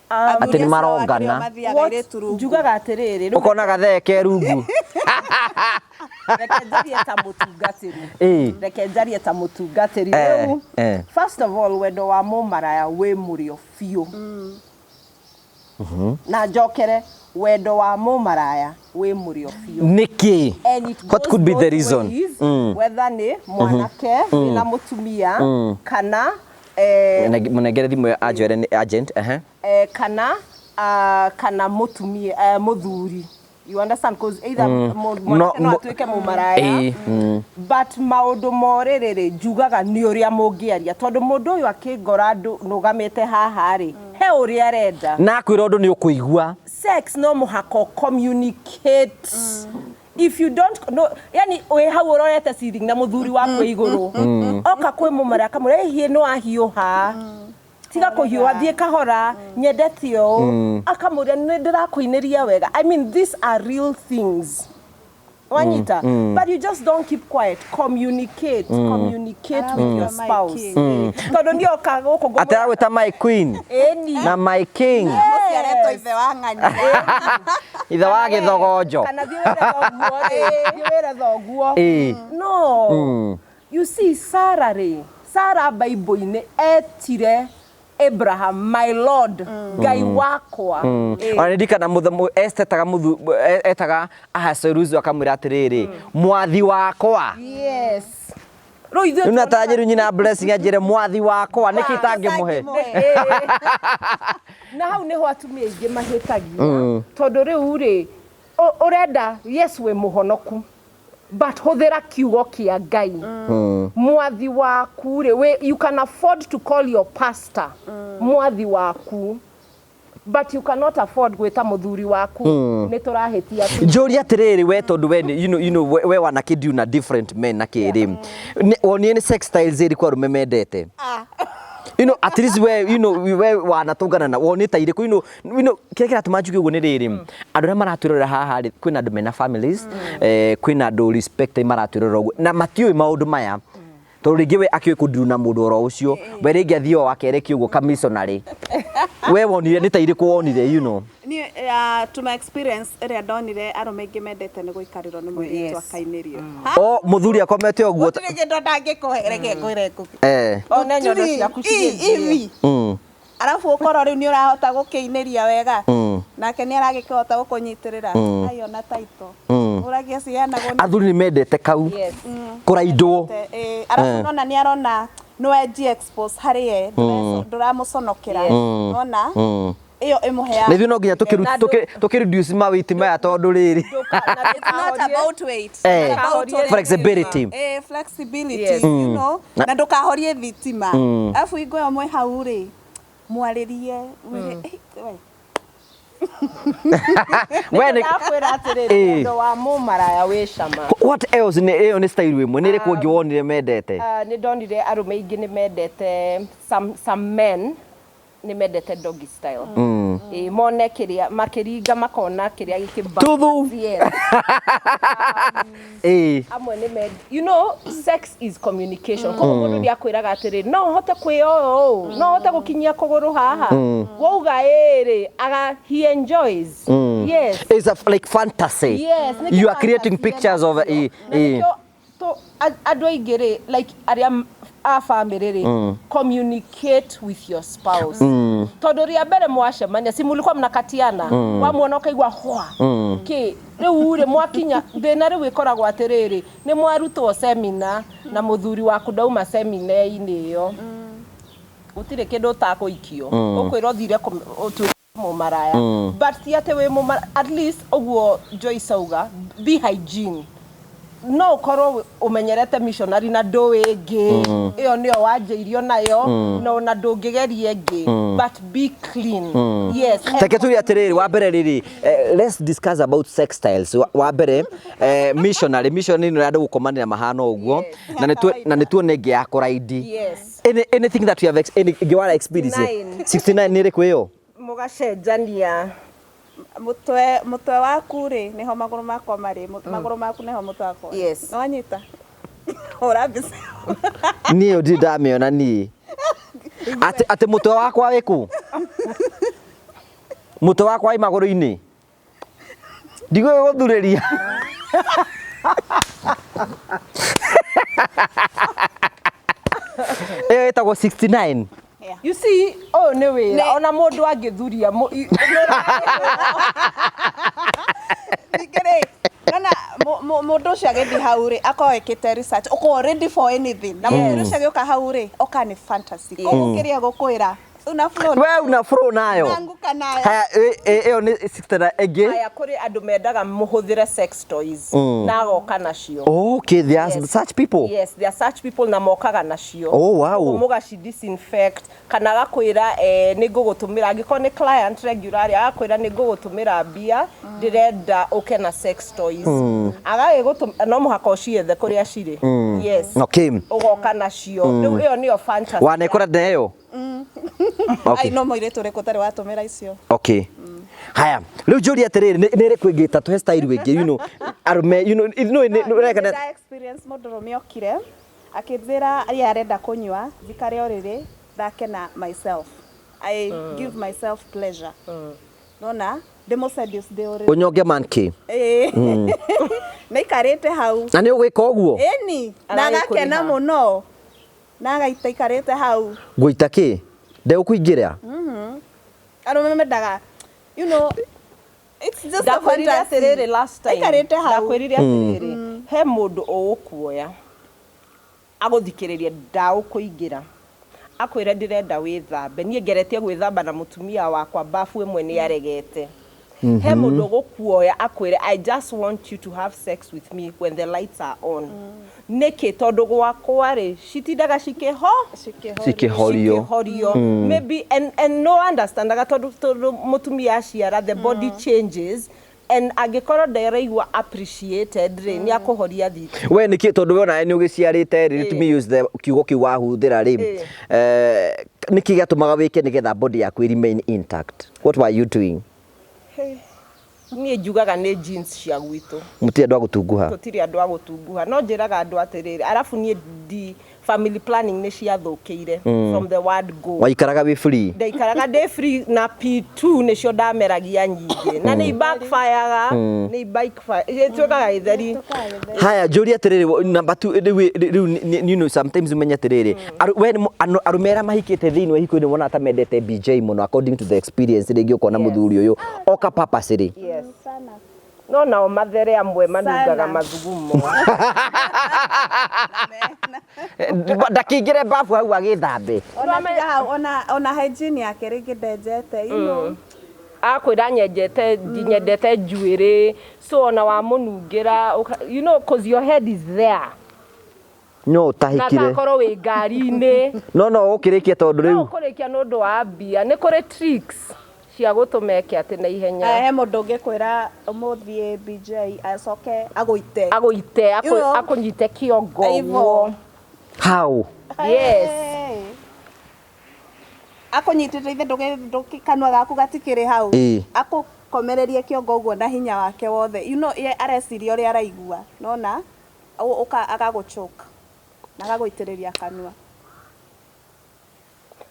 atĩ nĩ marongana. Mathiaga airĩtu rungu. Njugaga atĩrĩrĩ, rĩu Ũkona gathee ke rungu. Reke njarie ta mũtungatĩri. Reke njarie ta mũtungatĩri. Rĩu first of all, wendo wa mũmaraya wĩ mũrĩo biũ. Na njokere, wendo wa mũmaraya wĩ mũrĩo biũ. Nĩkĩ? And it What goes could be the both reason? ways, whether nĩ mwanake wĩna mũtumia kana Mũnengere thimũ ĩyo anjwĩre nĩ agent, ehe. Kana mũtumia, mũthuri, you understand? 'Cause either mwanake no atuĩke mũmaraya. But maũndũ morĩrĩ rĩ, njugaga nĩ ũrĩa mũngĩaria, tondũ mũndũ ũyũ akĩngora nũgamĩte haha rĩ, he ũrĩa arenda. Na akwĩra ũndũ nĩ ũkũigua. Sex no mũhaka communicate. If you don't no, yani wĩ hau ũrorete ceiling na mũthuri waku igũrũ, oka kwĩ mũmara akamwĩra, "Ĩ, no ahiũha." Tiga kũhiũha, thiĩ kahora, nyendete ũũ. Akamũria nĩ ndĩrakũinĩria wega. I mean, these are real things. Wanyita? But you just don't keep quiet. Communicate, communicate with your Aramwĩta my spouse. king. Tondũ niĩ oka gũkũ ngũmwĩra- Atĩ aragwĩta my queen Ĩni. na my king. Mũciaretwo ithe wa ng'ani. Ithe wa gĩthogonjo. Kana thiĩ wĩre thoguo rĩ, thiĩ wĩre thoguo. Ĩĩ. No. You see, Sarah rĩ, Sarah Bible-inĩ etire Abraham my lord, Ngai wakwa. Ona ndirikana Esther etaga etaga Ahasuerus akamwĩra atĩrĩrĩ, mwathi wakwa. Yes. Rĩu ithuĩ Rĩu natanjĩru nyina Blessing anjĩre mwathi wakwa nĩkĩ itangĩmũhe. Na hau nĩho atumia aingĩ mahĩtagia, tondũ rĩu rĩ ũrenda, yes, wĩ mũhonoku, but hũthĩra kiugo kĩa Ngai. Mwathi waku rĩ, you can afford to call your pastor mwathi waku, but you cannot afford gwĩta mũthuri waku. Nĩ tũrahĩtia tu. Njũria atĩrĩrĩ, we tondũ we we wanakĩndiu na different men na kĩrĩ, wonire nĩ sex styles ĩrĩkũ arũme mendete? At least we we wanatũngana na wonete ta irĩkũ? Kĩrĩa kĩratũma njuge ũguo nĩ rĩrĩ, andũ arĩa maratwĩrorera haha rĩ, kwĩna andũ mena families, kwĩna andũ respect maratwĩrorera ũguo na matiũĩ maũndũ maya, tondũ rĩngĩ we akĩũĩ kũndiru na mũndũ oro ũcio, we rĩngĩ athiĩ o akereke ũguo ka missionary. We wonire nĩ ta irĩkũ wonire? Niĩ, to my experience, ĩrĩa ndonire arũme aingĩ mendete nĩ gũikarĩrwo nĩ mũirĩtu akainĩrio. O mũthuri akomete ũguo. Gũtirĩ kĩndũ ndangĩkũhe, reke ngwĩre ngũkĩ. One nyondo ciaku cigĩthiĩ. Ivi. Arabu ũkorwo rĩu nĩ ũrahota gũkĩinĩria wega, nake nĩ aragĩkĩhota gũkũnyitĩrĩra, ai ona taito ũragia ciheanagwo nĩ Athuri nĩ mendete kau kũraindwo. Arabu nona nĩ arona nĩwe expose harĩ ye, ndũramũconokera, nona ĩyo ĩmũheaga. Na ithuĩ no nginya tũkĩ reduce mawĩti maya tondũ rĩrĩ It's not about weight. It's about flexibility. Flexibility, Na- na ndũkahorie thitima. Arabu hingo ĩyo mwĩ hau rĩ, mwarĩrie, mwĩre, "Eh, we." We nĩ Ndakwĩra atĩrĩrĩ, wendo wa mũmaraya wĩ cama. What else? Nĩ ĩyo nĩ style ĩmwe, nĩ ĩrĩkũ ĩngĩ wonire mendete? Nĩ ndonire arũme aingĩ nĩ mendete, some men nĩ mendete doggy style. Ĩ, mone kĩrĩa makĩringa makona kĩrĩa gĩkĩ Tuthu. Yes. Amwe nĩ mend sex is communication. Koguo mũndũ nĩ akwĩraga atĩrĩ, no hote kwĩyoyo ũũ, no hote gũkinyia kũgũrũ haha, wauga ĩrĩ aga he enjoys. Yes. It's a, like fantasy. Yes, nĩkĩo You are creating fantasy pictures of ĩno. Na nĩkĩo andũ aingĩ rĩ, like arĩa a family rĩ, communicate with your spouse, tondũ rĩa mbere mwacemania si mulikuwa mnakatiana, wamuona ũkaigua hwa kĩ. Rĩu rĩ mwakinya thĩna rĩu ĩkoragwo atĩrĩrĩ, nĩ mwarutwo semina na mũthuri waku ndauma semina-inĩ ĩyo, gũtirĩ kĩndũ ũtakũikio, ũkwĩrwo ũthire ũtuĩke mũmaraya, but ti atĩ wĩ mũmaraya. At least ũguo Joyce auga, be hygiene. No ũkorwo ũmenyerete missionary na ndũĩ ĩngĩ, ĩyo nĩyo wanjĩirio nayo, na ona ndũngĩgeria ĩngĩ, but be clean. Yes. Reke tuge atĩrĩrĩ, wa mbere rĩrĩ, let's discuss about sex styles. Wa mbere, missionary nĩ andũ gũkomanĩra mahana ũguo, na nĩ tuone ĩngĩ ya kũraidi. Anything that you have any ĩngĩ wara experience? 69. 69 nĩ ĩrĩkũ ĩyo? Mũgacenjania. Mũtwe waku rĩ, nĩho magũrũ makwa marĩ, magũrũ maku nĩho mũtwe wakwa ũrĩ. Yes. Nĩwanyita? Hũra mbica. Niĩ ĩyo ndirĩ ndamĩona niĩ. Atĩ mũtwe wakwa wĩ kũ? Mũtwe wakwa wĩ magũrũ-inĩ. Ndigũĩ gũthurĩria. Ĩyo ĩtagwo 69. You see, ũyũ nĩ wĩra ona mũndũ angĩthuria Ningĩ rĩ, nona mũndũ ũcio agĩthiĩ hau rĩ, akorwo ĩkĩte research, ũkorwo ready for anything, na mũndũ ũcio agĩũka hau rĩ, oka nĩ fantasy, koguo kĩrĩa gũkwĩra una flow. We una flow nayo. Unaanguka nayo. Haya, ĩyo nĩ 69 ĩngĩ. Haya, kũrĩ andũ mendaga mũhũthĩre sex toys na agoka nacio. Okay, there are Yes. such people. Yes, there are such people na mokaga nacio. Oh, wow. Ũguo mũgaci disinfect, kana agakwĩra, nĩ ngũgũtũmĩra, angĩkorwo nĩ client regular rĩ, agakwĩra nĩ ngũgũtũmĩra mbia, ndĩrenda ũke na sex toys. Agagĩgũtũm no mũhaka ũciethe kũrĩa cirĩ. Yes. Ũgoka nacio. Rĩu ĩyo nĩyo fantasy. Wanekora na ĩyo? Okay. Ai no mũirĩtu ũrĩkũ ũtarĩ watũmĩra icio. Okay, haya, rĩu njũria atĩrĩrĩ, nĩ ĩrĩkũ ĩngĩ ta tũhe style ĩngĩ, arũme, no nĩ Nĩ nda experience mũndũrũme okire akĩnjĩra ye arenda kũnyua njikare ũrĩrĩ thake na myself, I give myself pleasure, nona ndĩmũ seduce ndĩ ũrĩrĩ. Ũnyonge man k. Ĩĩ. Nĩaikarĩte hau. Na nĩ ũgwĩka ũguo? Ĩni na Aragĩkũrĩha. agakena mũno na agaitaikarĩte hau. Ngũita kĩ ndegũkũingĩra. Arũme mendaga, it's just a Ndakwĩrire fantasy. atĩrĩrĩ last time. Aikarĩte hau. Ndakwĩrire atĩrĩrĩ, he mũndũ ũgũkuoya agũthikĩrĩria, ndaũkũingĩra, akwĩre ndĩrenda wĩthambe, niĩ ngeretie gwĩthamba na mũtumia wakwa bafu ĩmwe nĩ aregete. He mũndũ ũgũkuoya akwĩre, "I just want you to have sex with me when the lights are on." Nĩkĩ? Tondũ gwakwa rĩ citindaga cikĩho. Cikĩhorio. Cikĩhorio maybe and no understandaga tondũ mũtumia aciara, the body changes, and angĩkorwo ndaraigua appreciated rĩ, nĩ akũhoria thiti. We nĩkĩ, tondũ we onawe nĩ ũgĩciarĩte rĩ, let me use the kiugo kĩu wahũthĩra rĩ, nĩkĩ gĩatũmaga wĩke nĩgetha body yaku ĩ remain intact? What were you doing? Niĩ njugaga nĩ jeans cia gwitũ. Mũtirĩ andũ a gũtunguha. Tũtirĩ andũ a gũtunguha, no njĩraga andũ atĩrĩrĩ, arabu niĩ ndi family planning nĩ ciathũkĩire from the word go. Waikaraga wĩ free. Ndaikaraga ndĩ free na P2 nĩcio ndameragia nyingĩ na nĩ backfireaga, nĩ backfire, ĩtuĩkaga gĩtheri. Haya, njũria atĩrĩrĩ, number two, rĩu sometimes umenye atĩrĩrĩ, we nĩ arũme arĩa mahikĩte thĩinĩ wa ihiko-inĩ wonaga ta mendete BJ mũno, according to the experience rĩngĩ ũkona mũthuri ũyũ oka purposely. Yes. Sana. No nao mathere amwe manungaga Sana. mathugumo. Ndakĩingĩre bafu hau agĩthambe. Ona tiga hau, ona hygiene yake rĩngĩ ndenjete. Akwĩra nyenjete, nyendete njuĩrĩ, so ona wamũnungĩra cause your head is there. No Na ũtahĩkire. takorwo wĩ ngari-inĩ. No ũkĩrĩkia tondũ No rĩu ũkũrĩkia nĩ ũndũ wa mbia, nĩ kũrĩ tricks cia gũtũma eke atĩ na ihenya. He mũndũ ũngĩkwĩra ũmũthiĩ BJ acoke agũite. Agũite akũnyite kĩongo Ivo. ũguo. How? Yes. Hey. Akũnyitĩte ithe kanua gaku gatikĩrĩ hau. Ĩĩ. Akũkomererie kĩongo ũguo na hinya wake wothe, ye areciria ũrĩa araigua nona agagũchoke na agagũitĩrĩria kanua.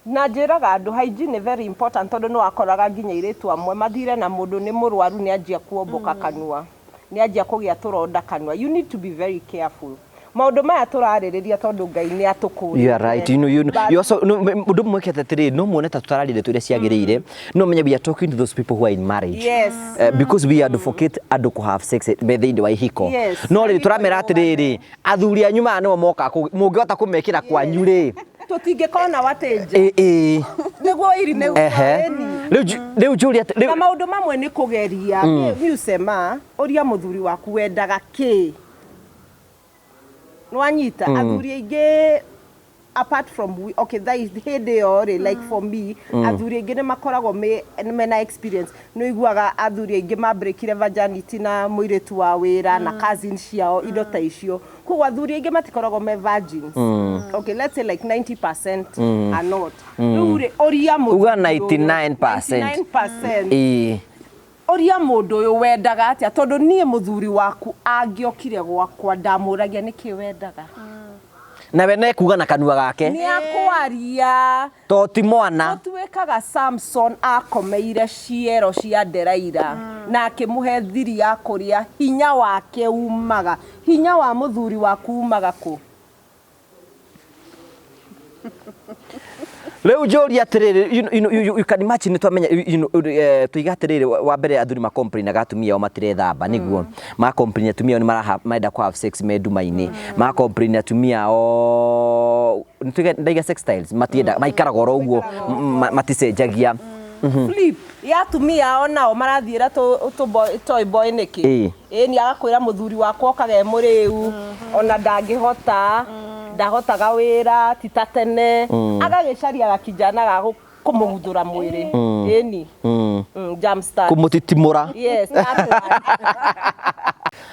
Na njĩraga andũ hygiene nĩ very important, tondũ nĩ wakoraga nginya airĩtu amwe mathire na mũndũ nĩ mũrwaru, nĩ anjia kuomboka kanua, nĩ anjia kũgĩa tũronda kanua. You need to be very careful maũndũ maya tũrarĩrĩria, tondũ Ngai nĩ atũkũrĩte. You are right. You also no mũndũ mwekete atĩrĩrĩ, no muone ta tũtararĩria ndeto iria ciagĩrĩire, no menye we are talking to those people who are in marriage. Yes. Because we advocate andũ kũ have sex me thĩinĩ wa ihiko. Yes. No rĩrĩ tũramera atĩrĩrĩ, athuri anyu maya nĩo moka mũngĩhota kũmekĩra kwanyu rĩ. Tũtingĩkona watĩnja. Ĩ ĩ. Nĩguo irimũ. Ehe. Rĩu njũria Na rĩu maũndũ mamwe nĩ kũgeria. Niĩ ucema ũria mũthuri waku wendaga kĩ, nĩwanyita? Athuri aingĩ, apart from we, okay, that is hĩndĩ ĩyo rĩ, like for me, athuri aingĩ nĩ makoragwo mena experience. Nĩ ũiguaga athuri aingĩ mambĩrĩkire virginity na mũirĩtu wa wĩra na cousin ciao, indo ta icio. Koguo athuri aingĩ matikoragwo me virgins. Okay, let's say like 90% are not. Rĩu rĩ, ũria mũthuri Uga ũyũ- 99%. 99%. Ĩ. Ũria mũndũ ũyũ wendaga atĩa, tondũ niĩ mũthuri waku angĩokire gwakwa ndamũragia nĩkĩ wendaga. Na we nekuga na kanua gake. Nĩ akwaria. To ti mwana. Gũtuĩkaga Samson akomeire ciero cia Delaila na akĩmũhe thiri ya kũrĩa hinya wake umaga. Hinya wa mũthuri waku umaga kũ? Rĩu njũria atĩrĩrĩ, you can imagine nĩ twamenya, tuiga atĩrĩrĩ, wa mbere athuri macomplainaga atumia ao matirethamba, nĩguo macomplain atumia ao nĩ marenda kũ have sex me nduma-inĩ, macomplain atumia ao nĩtuige ndaiga sex styles matienda, maikaraga oro ũguo, maticenjagia. Flip ya atumia ao nao marathiĩra toy boy nĩkĩ? Ĩĩ. Ĩĩ, nĩ agakwĩra mũthuri wakwa okaga e mũrĩu, ona ndangĩhota, ndahotaga wĩra ti ta tene, agagĩcaria gakijana ga kũmũguthũra mwĩrĩ. Ĩni. Jump start. Kũmũtitimũra. Yes, that one.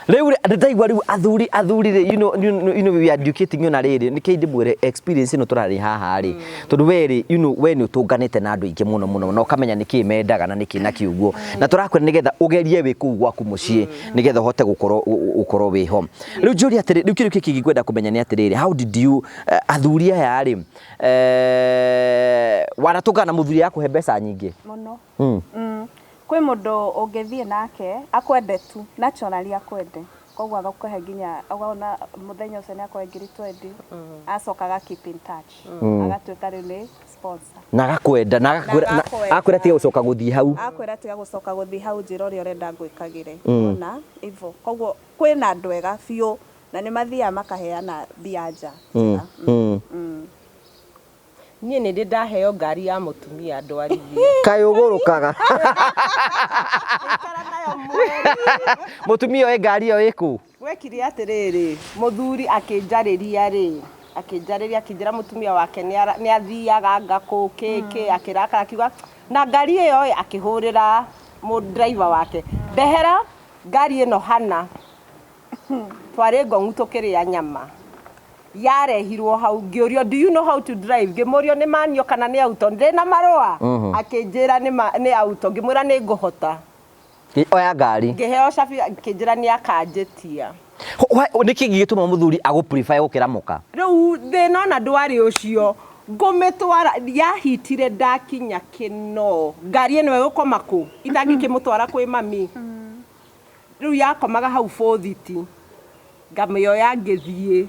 Rĩu rĩ, ndaigua rĩu athuri athuri rĩ, you know we are educating ona rĩrĩ nĩkĩ ndĩmwĩre experience ĩno tũrarĩ haha rĩ, tondũ we rĩ, we nĩ ũtũnganĩte na andũ aingĩ mũno mũno na ũkamenya nĩkĩ mendaga na nĩkĩ na kĩ ũguo, na tũrakwĩra nĩgetha ũgerie wĩ kũu gwaku mũciĩ nĩgetha ũhote gũkorwo ũkorwo wĩ ho. Rĩu njũria atĩrĩ, rĩu kĩndũ kĩngĩ ngwenda kũmenya nĩ atĩrĩrĩ, how did you athuri aya rĩ, wanatũngana na mũthuri akũhe mbeca nyingĩ? Mũno. Kwĩ mũndũ ũngĩthiĩ nake akwende tu naturally, akwende, koguo agakũhe nginya ũkona mũthenya ũcio nĩ akũhe ngiri 20, acoka aga keep in touch, agatuĩka rĩu nĩ sponsor. Na agakwenda na agakwĩra Na agakwenda. Akwĩra tiga gũcoka gũthiĩ hau. Akwĩra tiga gũcoka gũthiĩ hau, njĩra ũrĩa ũrenda ngwĩkagĩre ona hivyo. Koguo kwĩna andũ ega biũ na nĩ mathiaga makaheana mbia nja njega. Niĩ nĩ ndĩ ndaheo ngari ya mũtumia ndwarithie. Kaĩ ũgũrũkaga? Ikara nayo mweri. Mũtumia oe ngari ĩyo ĩkũ? Gwekire atĩrĩrĩ, mũthuri akĩnjarĩria rĩ, akĩnjarĩria akĩnjĩra mũtumia wake nĩ athiaga ngakũ kĩ akĩrakara, akiuga na ngari ĩyo ĩ, akĩhũrĩra mũ driver wake, ndehera ngari ĩno hana. Twarĩ ngong'u tũkĩrĩa nyama, yarehirwo hau, ngĩũrio, "Do you know how to drive?" Ngĩmũrio nĩ manual kana nĩ auto, ndĩna marũa. Akĩnjĩra nĩ auto. Ngĩmwĩra nĩ ngũhota. Oya ngari. Ngĩheo cabi, akĩnjĩra nĩ akanjĩtia. Nĩkĩ gĩgĩtũma mũthuri agũ prefer gũkĩra mũka? Rĩu thĩna ona ndwarĩ ũcio, ngũmĩtwara yahitire, ndakinya kĩno, ngari ĩno ĩgũkoma kũ itangĩkĩmũtwara kwĩ mami? Rĩu yakomaga hau bũthiti, ngamĩoya ngĩthiĩ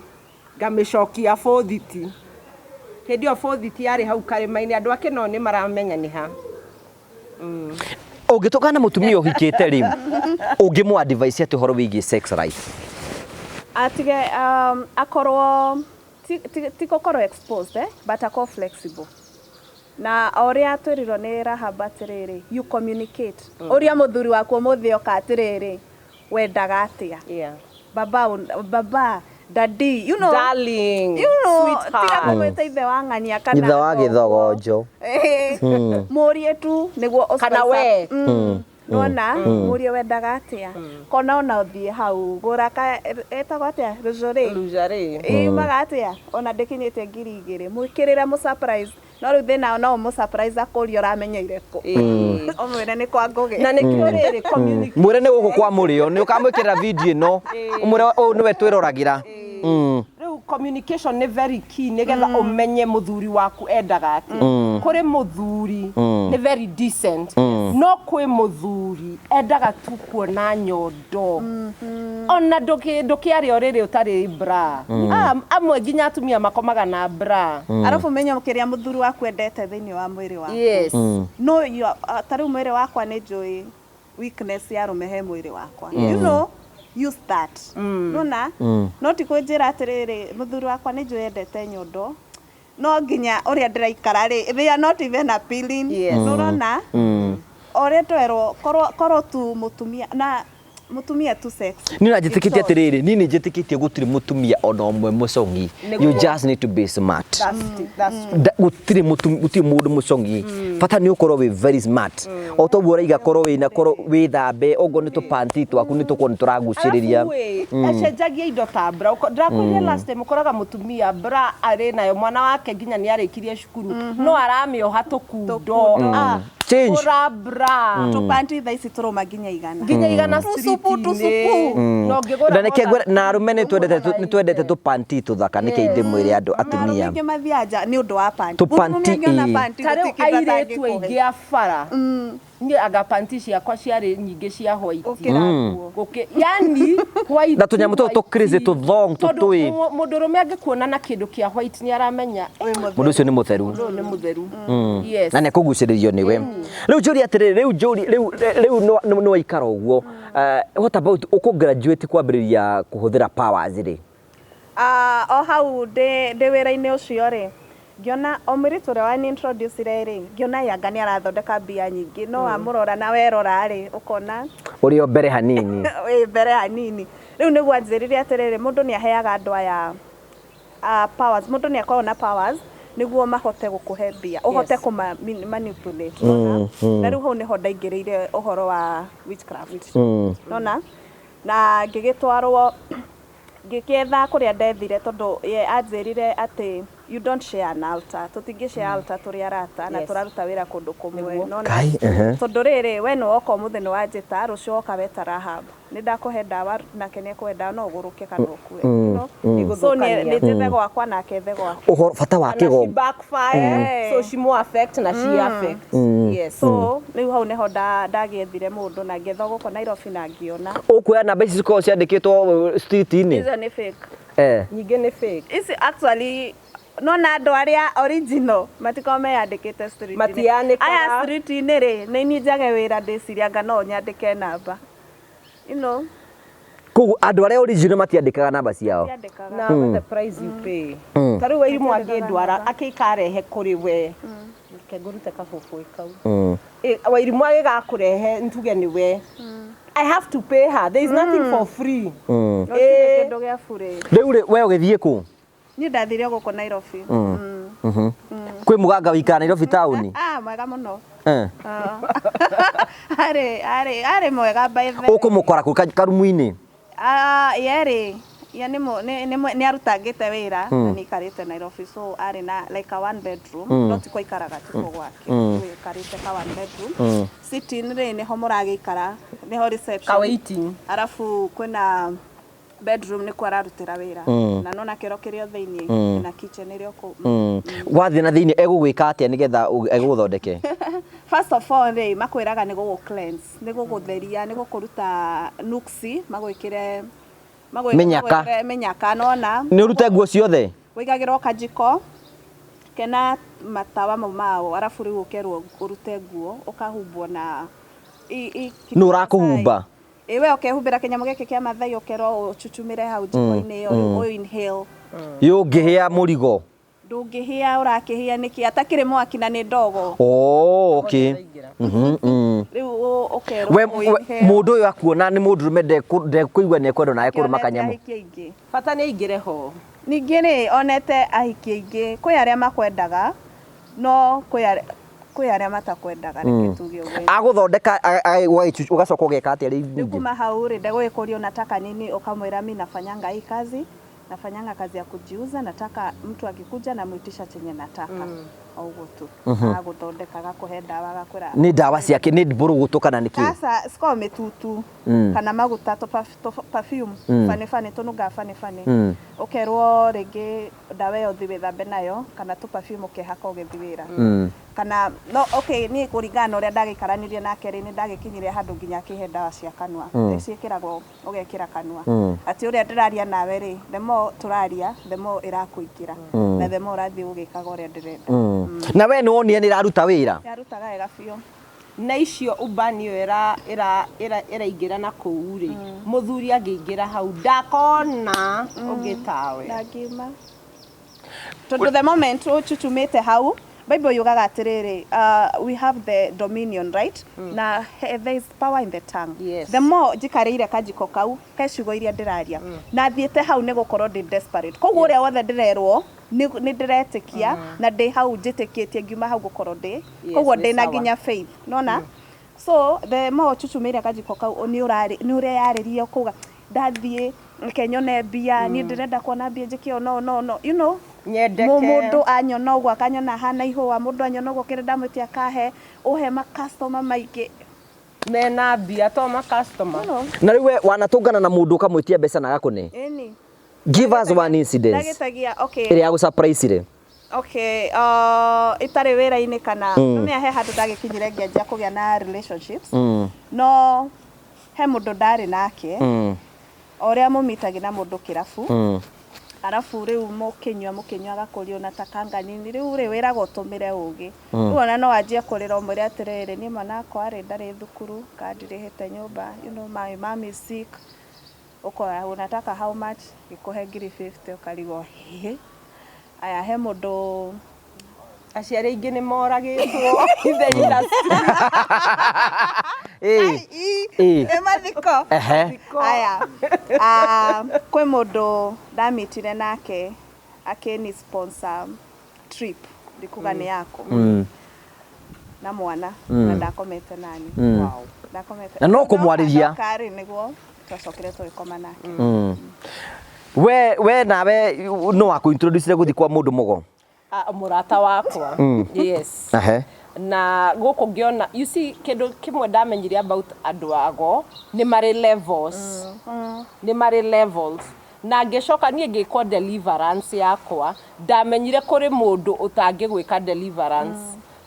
ngamĩcokia bũthiti. Hĩndĩ ĩyo bũthiti yarĩ hau karĩma-inĩ, andũ a Kĩno nĩ maramenya nĩ ha. Ũngĩtũngana na mũtumia ũhikĩte rĩ, ũngĩmũ advise atĩ ũhoro wĩgiĩ sex life? Atige akorwo ti gũkorwo exposed, but akorwo flexible, na o ũrĩa twĩrirwo nĩ Rahab atĩrĩrĩ, you communicate ũrĩa mũthuri waku ũmũthĩ oka atĩrĩrĩ, wendaga atĩa? Baba, baba, daddy. Darling, tiga sweetheart. kũmwĩta ithe wa ng'ania kana Ithe wa thoguo. gĩthogonjo. Mũrie tu nĩguo ũ Kana spice up. we. Nona mũrie wendaga atĩa, kona ona ũthiĩ hau gũra ka ĩtagwo atĩa, rũcũrĩ. Luxury. Yumaga atĩa, ona ndĩkinyĩte 2000, mwĩkĩrĩre mũ surprise. No rĩu thĩna no ũmũ surprise akũria ũramenyeire kũ, ũmwĩre nĩ kwa Ngũgĩ. Na nĩkĩo rĩrĩ communicate. Mwĩre nĩ gũkũ kwa mũrĩo nĩ ũkamwĩkĩrĩra video ĩno, ũmwĩre ũyũ nĩwe twĩroragĩra. Rĩu communication nĩ very key nĩgetha ũmenye mũthuri waku endaga atĩa. Kũrĩ mũthuri nĩ very decent, no kwĩ mũthuri endaga tu kuona nyondo, ona ndũkĩaria ũrĩrĩ ũtarĩ bra. Ah, amwe nginya atumia makomaga na bra. Arabu menye kĩrĩa mũthuri waku endete thĩinĩ wa mwĩrĩ waku. No ta rĩu mwĩrĩ wakwa nĩ njũĩ weakness ya arũme he mwĩrĩ wakwa, use that. Nona no ti kũnjĩra atĩrĩrĩ, mũthuri wakwa nĩ njũĩ endete nyondo, no nginya ũrĩa ndĩraikara rĩ, they are not even appealing. Nũrona ũrĩa twerwo korwo tu mũtumia na mũtumia tu sex. Niĩ na njĩtĩkĩtie atĩrĩrĩ, niĩ nĩ njĩtĩkĩtie gũtirĩ mũtumia ona ũmwe mũcong'i. You just need to be smart. That's it, that's true. Gũtirĩ gũtirĩ mũndũ mũcong'i, bata nĩ ũkorwo wĩ very smart, o toguo ũraiga, korwo wĩna korwo wĩthambe, okorwo nĩ tũpanti twaku nĩ tũkorwo nĩ tũragucĩrĩria. Arabu ĩ, acenjagia indo ta bra. Ndĩrakwĩrire last time, ũkoraga mũtumia bra arĩ nayo, mwana wake nginya nĩ arĩkirie cukuru, no aramĩoha tũkundo. Ah, Change. gũra bra. Tũpanti thaa ici tũrũma nginya 100. Nginya 100 Tũcupu, street-inĩ. tũcupu. Na ũngĩgũra Na nĩkĩo more than na arũme nĩ twendete nĩ twendete tũpanti tũthaka, nĩkĩo ndĩmwĩre andũ Na arũme atumia. aingĩ mathiaga nja nĩ ũndũ wa panti. Tũpanti, Mũndũrũme angĩona ĩ. panti Ta rĩu gũtirĩ kĩndũ airĩtu atangĩkũhe. aingĩ a bara, niĩ anga panti ciakwa ciarĩ nyingĩ cia white. Gũkĩra nguo. Yani white, Na tũnyamũ tũtũ white. tũ crazy, tũthong, Tondũ tũtũĩ. Mũndũrũme angĩkuona na kĩndũ kĩa white nĩ aramenya Wĩ mũtheru. Mũndũ ũcio nĩ mũtheru. Ũyũ nĩ mũtheru, yes. Na nĩ ekũgucĩrĩrio nĩwe. Rĩu njũria atĩrĩrĩ, rĩu njũri rĩu rĩu nĩ waikara ũguo. What about ũkũ graduate kwambĩrĩria kũhũthĩra powers rĩ? Ah, o hau ndĩ wĩra-inĩ ũcio rĩ, ngĩona o mũirĩtu ũrĩa wani introduce rĩ, ngĩona yanga nĩ arathondeka mbia nyingĩ, no wamũrora na werora rĩ, ũkona Ũrĩ o mbere hanini. Wĩ mbere hanini. Rĩu nĩguo anjĩrire atĩrĩrĩ, mũndũ nĩ aheaga andũ aya powers, mũndũ nĩ akoragwo na powers nĩguo mahote gũkũhe mbia, ũhote kũma manipulate. Nona? Na rĩu hau nĩho ndaingĩrĩire ũhoro wa witchcraft. Nona? Na ngĩgĩtwarwo, ngĩkĩetha kũrĩa ndethire, tondũ ye anjĩrire atĩ you don't share an altar, tũtingĩ share altar tũrĩ arata na tũraruta wĩra kũndũ kũmwe. Nona Kai, ehe. Tondũ rĩrĩ, we nĩ woka ũmũthĩ, nĩ wanjĩta, rũciũ woka weta Rahab, nĩ ndakũhe ndawa, nake nĩ ekũhe ndawa, no ũgũrũke kana ũkue. You know? So nĩ njethe gwakwa nake ethe gwake. Ũhoro bata wa Na she kĩgongo backfire, so she more affect na she affect, yes. So rĩu hau nĩho ndagĩethire mũndũ na ngĩetha gũkũ Nairobi na ngĩona. Ũkuoya namba ici cikoragwo ciandĩkĩtwo street-inĩ? Icio nĩ fake. Nyingĩ nĩ fake. Ici actually nona andũ arĩa original matikoragwo meyandĩkĩte street-inĩ. Matiyanĩkaga. Aya street-inĩ rĩ, nĩ niĩ njage wĩra, ndĩciria anga no nyandĩke namba. Koguo andũ arĩa original matiandĩkaga namba ciao? Matiandĩkaga. Na with the price you pay, ta rĩu Wairimũ angĩndwara akĩkarehe kũrĩ we, reke ngũrute kabũbũĩ kau. Wairimũ agĩgakũrehe, ntuge nĩ we, I have to pay her. There is nothing for free. Gũtirĩ kĩndũ gĩa bure. Rĩu rĩ, we ũgĩthiĩ kũ? Niĩ ndathire gũkũ Nairobi. Kwĩ mũganga wĩikara Nairobi taũni? Ah, mwega mũno. Ah. Arĩ mwega by the way. Ũkũmũkora kũ, karumu-inĩ? Ah, ye rĩ, ye nĩ arutangĩte wĩra na nĩ aikarĩte Nairobi, so arĩ na like a one bedroom, no ti kwaikaraga, tiko gwake, aikarĩte ka one bedroom. Sitting rĩ, nĩho mũragĩikara, nĩho reception. Ka waiting. Arabu kwĩna bedroom, nĩkuo ararutĩra wĩra, na nona kĩoro kĩrĩ o thĩiniĩ na kitchen ĩrĩ o kũu. Wathiĩ na thĩinĩ, egũgwĩka atĩa nĩgetha egũgũthondeke? First of all rĩ, makwĩraga nĩ gũgũ cleanse, nĩ gũgũtheria, nĩ gũkũruta nuksi, magwĩkĩre Mĩnyaka. Magwĩkĩre mĩnyaka nona. Nĩ ũrute nguo ciothe? Wĩigagĩrwo kajiko kena matawa mau mao, arabu rĩu ũkerwo ũrute nguo, ũkahumbwo na Nũ ũrakũhumba? Ĩ, we ũkehumbĩra kĩnyamũ gĩkĩ kĩa Mathai, ũkerwo ũchuchumĩre hau jiko-inĩ ĩyo, rĩu ũ inhale. Yũngĩhĩa mũrigo? Ndũngĩhĩa, ũrakĩhĩa nĩkĩ atakĩrĩ mwaki na nĩ ndogo? Oh, okay. Rĩu ũkerwo We ũ we- inhale. Mũndũ ũyũ akuona nĩ mũndũrũme, ndekũigua nĩ ekwendwo nawe kũrũma Onete kanyamũ. ahiki aingĩ. Bata nĩ aingĩre ho. Ningĩ rĩ, onete ahiki aingĩ, kwĩ arĩa makwendaga, no kwĩ arĩa matakwendaga, reke tuge ũguo. Agũthondeka, ũgacoka ũgeka atĩa rĩu Rĩu ningĩ? kuma hau rĩ, ndegũgĩkũria unataka nini, ukamwĩra mi nafanyanga hii kazi, nafanyanga kazi ya kujiuza, nataka mtu akikuja namuitisha chenye nataka, o ũguo tu. Agagũthondeka, agakũhe ndawa, agakwĩra. Nĩ ndawa ciake, nĩ mbũrũgũtũ kana nĩ kĩ? Sasa cikoragwo mĩtutu kana maguta tũ perfume bane bane, tũnungaga bane bane. Ũkerwo rĩngĩ ndawa ĩyo ũthiĩ wĩthambe nayo, kana tũ perfume ũkehaka ũgĩthiĩ wĩra. Kana no okay, niĩ kũringana na ũrĩa ndagĩikaranirie nake rĩ, nĩ ndagĩkinyire handũ nginya akĩhe ndawa cia kanua, ciĩkĩragwo, ũgekĩra kanua, atĩ ũrĩa ndĩraria nawe rĩ, the more tũraria, the more ĩrakũingĩra na the more ũrathiĩ ũgĩkaga ũrĩa ndĩrenda. Na we nĩ wonire nĩ ĩraruta wĩra? Yarutaga wega biũ. Na icio ubani ĩyo ĩraingĩra na kũu rĩ, mũthuri angĩingĩra hau ndakona ũngĩ tawe. Ndangiuma, tondũ the moment ũchuchumĩte hau, Bible yugaga atĩrĩrĩ, we have the dominion, right? Na there is power in the tongue. The more njikarĩire kajiko kau ke ciugo iria ndĩraria na thiĩte hau, nĩ gũkorwo ndĩ desperate, koguo ũrĩa wothe ndĩrerwo nĩ ndĩretĩkia, na ndĩ hau njĩtĩkĩtie, ngiuma hau gũkorwo ndĩ koguo nĩ ndĩna sawa. nginya faith nona. So the more ũchuchumĩire kajiko kau, nĩ ũrarĩ nĩ ũreyarĩria kuga ndathiĩ, reke nyone mbia, niĩ ndĩrenda kuona mbia, njĩke o no no no you know Nyendeke. Mũndũ anyona ũguo akanyona hana ihũa, mũndũ anyona ũguo, kĩrĩa ndamwĩtia akahe, ũhe makastoma maingĩ. Mena mbia to ma customer. You know. Na rĩu we wanatũngana na mũndũ ũkamwĩtia mbeca na agakũne? Ĩni. Give us one incident Ndagĩtagia, okay. ĩrĩa yagũ-surprise-ire. Okay, ĩtarĩ wĩra-inĩ kana mm. He handũ ndagĩkinyire ngĩanjia kũgĩa na relationships, no he mũndũ ndarĩ nake, o ũrĩa mũmitagi na mũndũ kĩrabu, arabu rĩu mũkĩnyua mũkĩnyua, agakũria unatakanga nini. Rĩu rĩ, wĩragwo ũtũmĩre ũgĩ. Rĩu ona no wanjie kũrĩra, ũmwĩre atĩrĩrĩ, niĩ mwana wakwa rĩ, ndarĩ thukuru, kana ndirĩhĩte nyũmba, my mom is sick. Ũkoya unataka how much, gĩkũhe ngiri 50, ũkarigwo hĩ. Aya, he mũndũ. Aciari aingĩ nĩ moragĩtwo in the industry. Ĩ mathiko. Aya, ah, kwĩ mũndũ ndamitire nake akĩni sponsor trip, ndikuga nĩ yako, na mwana, na ndakomete nani. Wow. Ndakomete Na no kũmwarĩria. Ndoka rĩ, nĩguo Twacokire tũgĩkoma nake. We nawe no wakũ introduce gũthiĩ kwa mũndũ mũgo? Ah, mũrata wakwa, yes. Na gũkũ ngĩona, you see, kĩndũ kĩmwe ndamenyire about andũ ago nĩ marĩ levels, nĩ marĩ levels. Na ngĩcoka niĩ ngĩkwo deliverance yakwa, ndamenyire kũrĩ mũndũ ũtangĩgwĩka deliverance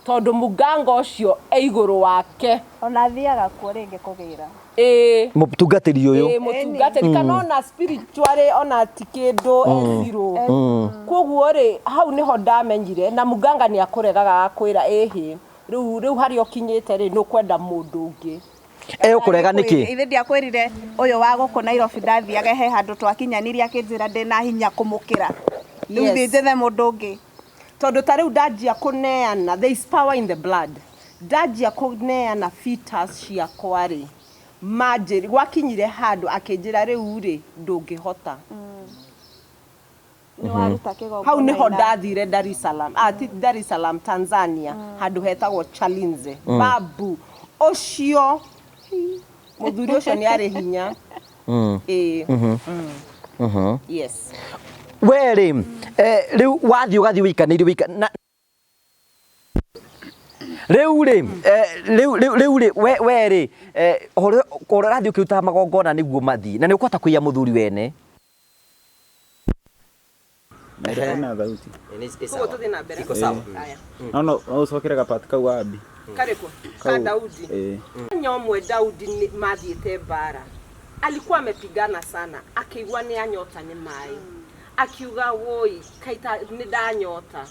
tondũ mũganga ũcio e igũrũ wake. Ona athiaga kuo rĩngĩ kũgĩra. Ĩĩ. Mũtungatĩri ũyũ. Ĩĩ, mũtungatĩri kana ona spiritually ona ti kĩndũ, e zero. Koguo rĩ, hau nĩho ndamenyire na muganga nĩ akũregaga agakwĩra ĩhĩ, rĩu harĩa ũkinyĩte rĩ, nĩ ũkwenda mũndũ ũngĩ. Ũkũrega nĩkĩ? Ithe ndiakwĩrire ũyũ wa gũkũ Nairobi ndathiaga he handũ twakinyanirie akĩnjĩra ndĩna hinya kũmũkĩra. Rĩu thiĩ njethe mũndũ ũngĩ. Tondũ ta rĩu ndanjia kũneana, there is power in the blood. Ndanjia kũneana fetus ciakwa rĩ, manjĩri gwakinyire handũ akĩnjĩra rĩu rĩ, ndũngĩhota. Nĩ waruta kĩgongona. Hau nĩho ndathire Dar es Salaam, ah, ti Dar es Salaam, Tanzania, handũ hetagwo Chalinze. Babu ũcio, mũthuri ũcio nĩ arĩ hinya. Ĩĩ. Yes. We rĩ, rĩu wathiĩ ũgathiĩ wĩikanĩirie wĩika na rĩu rĩ, rĩu rĩ, we rĩ, ũrĩa ũrathiĩ ũkĩrutaga magongona nĩguo mathiĩ na nĩ ũkũhota kũiya mũthuri wene. Ena thauti. Koguo tũthiĩ na mbere. Iko sawa. Haya. No ũcokere gapati kau wabi. Karĩkũ? Ka Daudi. Ĩĩ. Mũthenya ũmwe Daudi nĩ mathiĩte mbara. Alikuwa amepigana sana, akĩigua nĩ anyota nĩ maĩ. Akiuga woi, kaita nĩ ndanyota.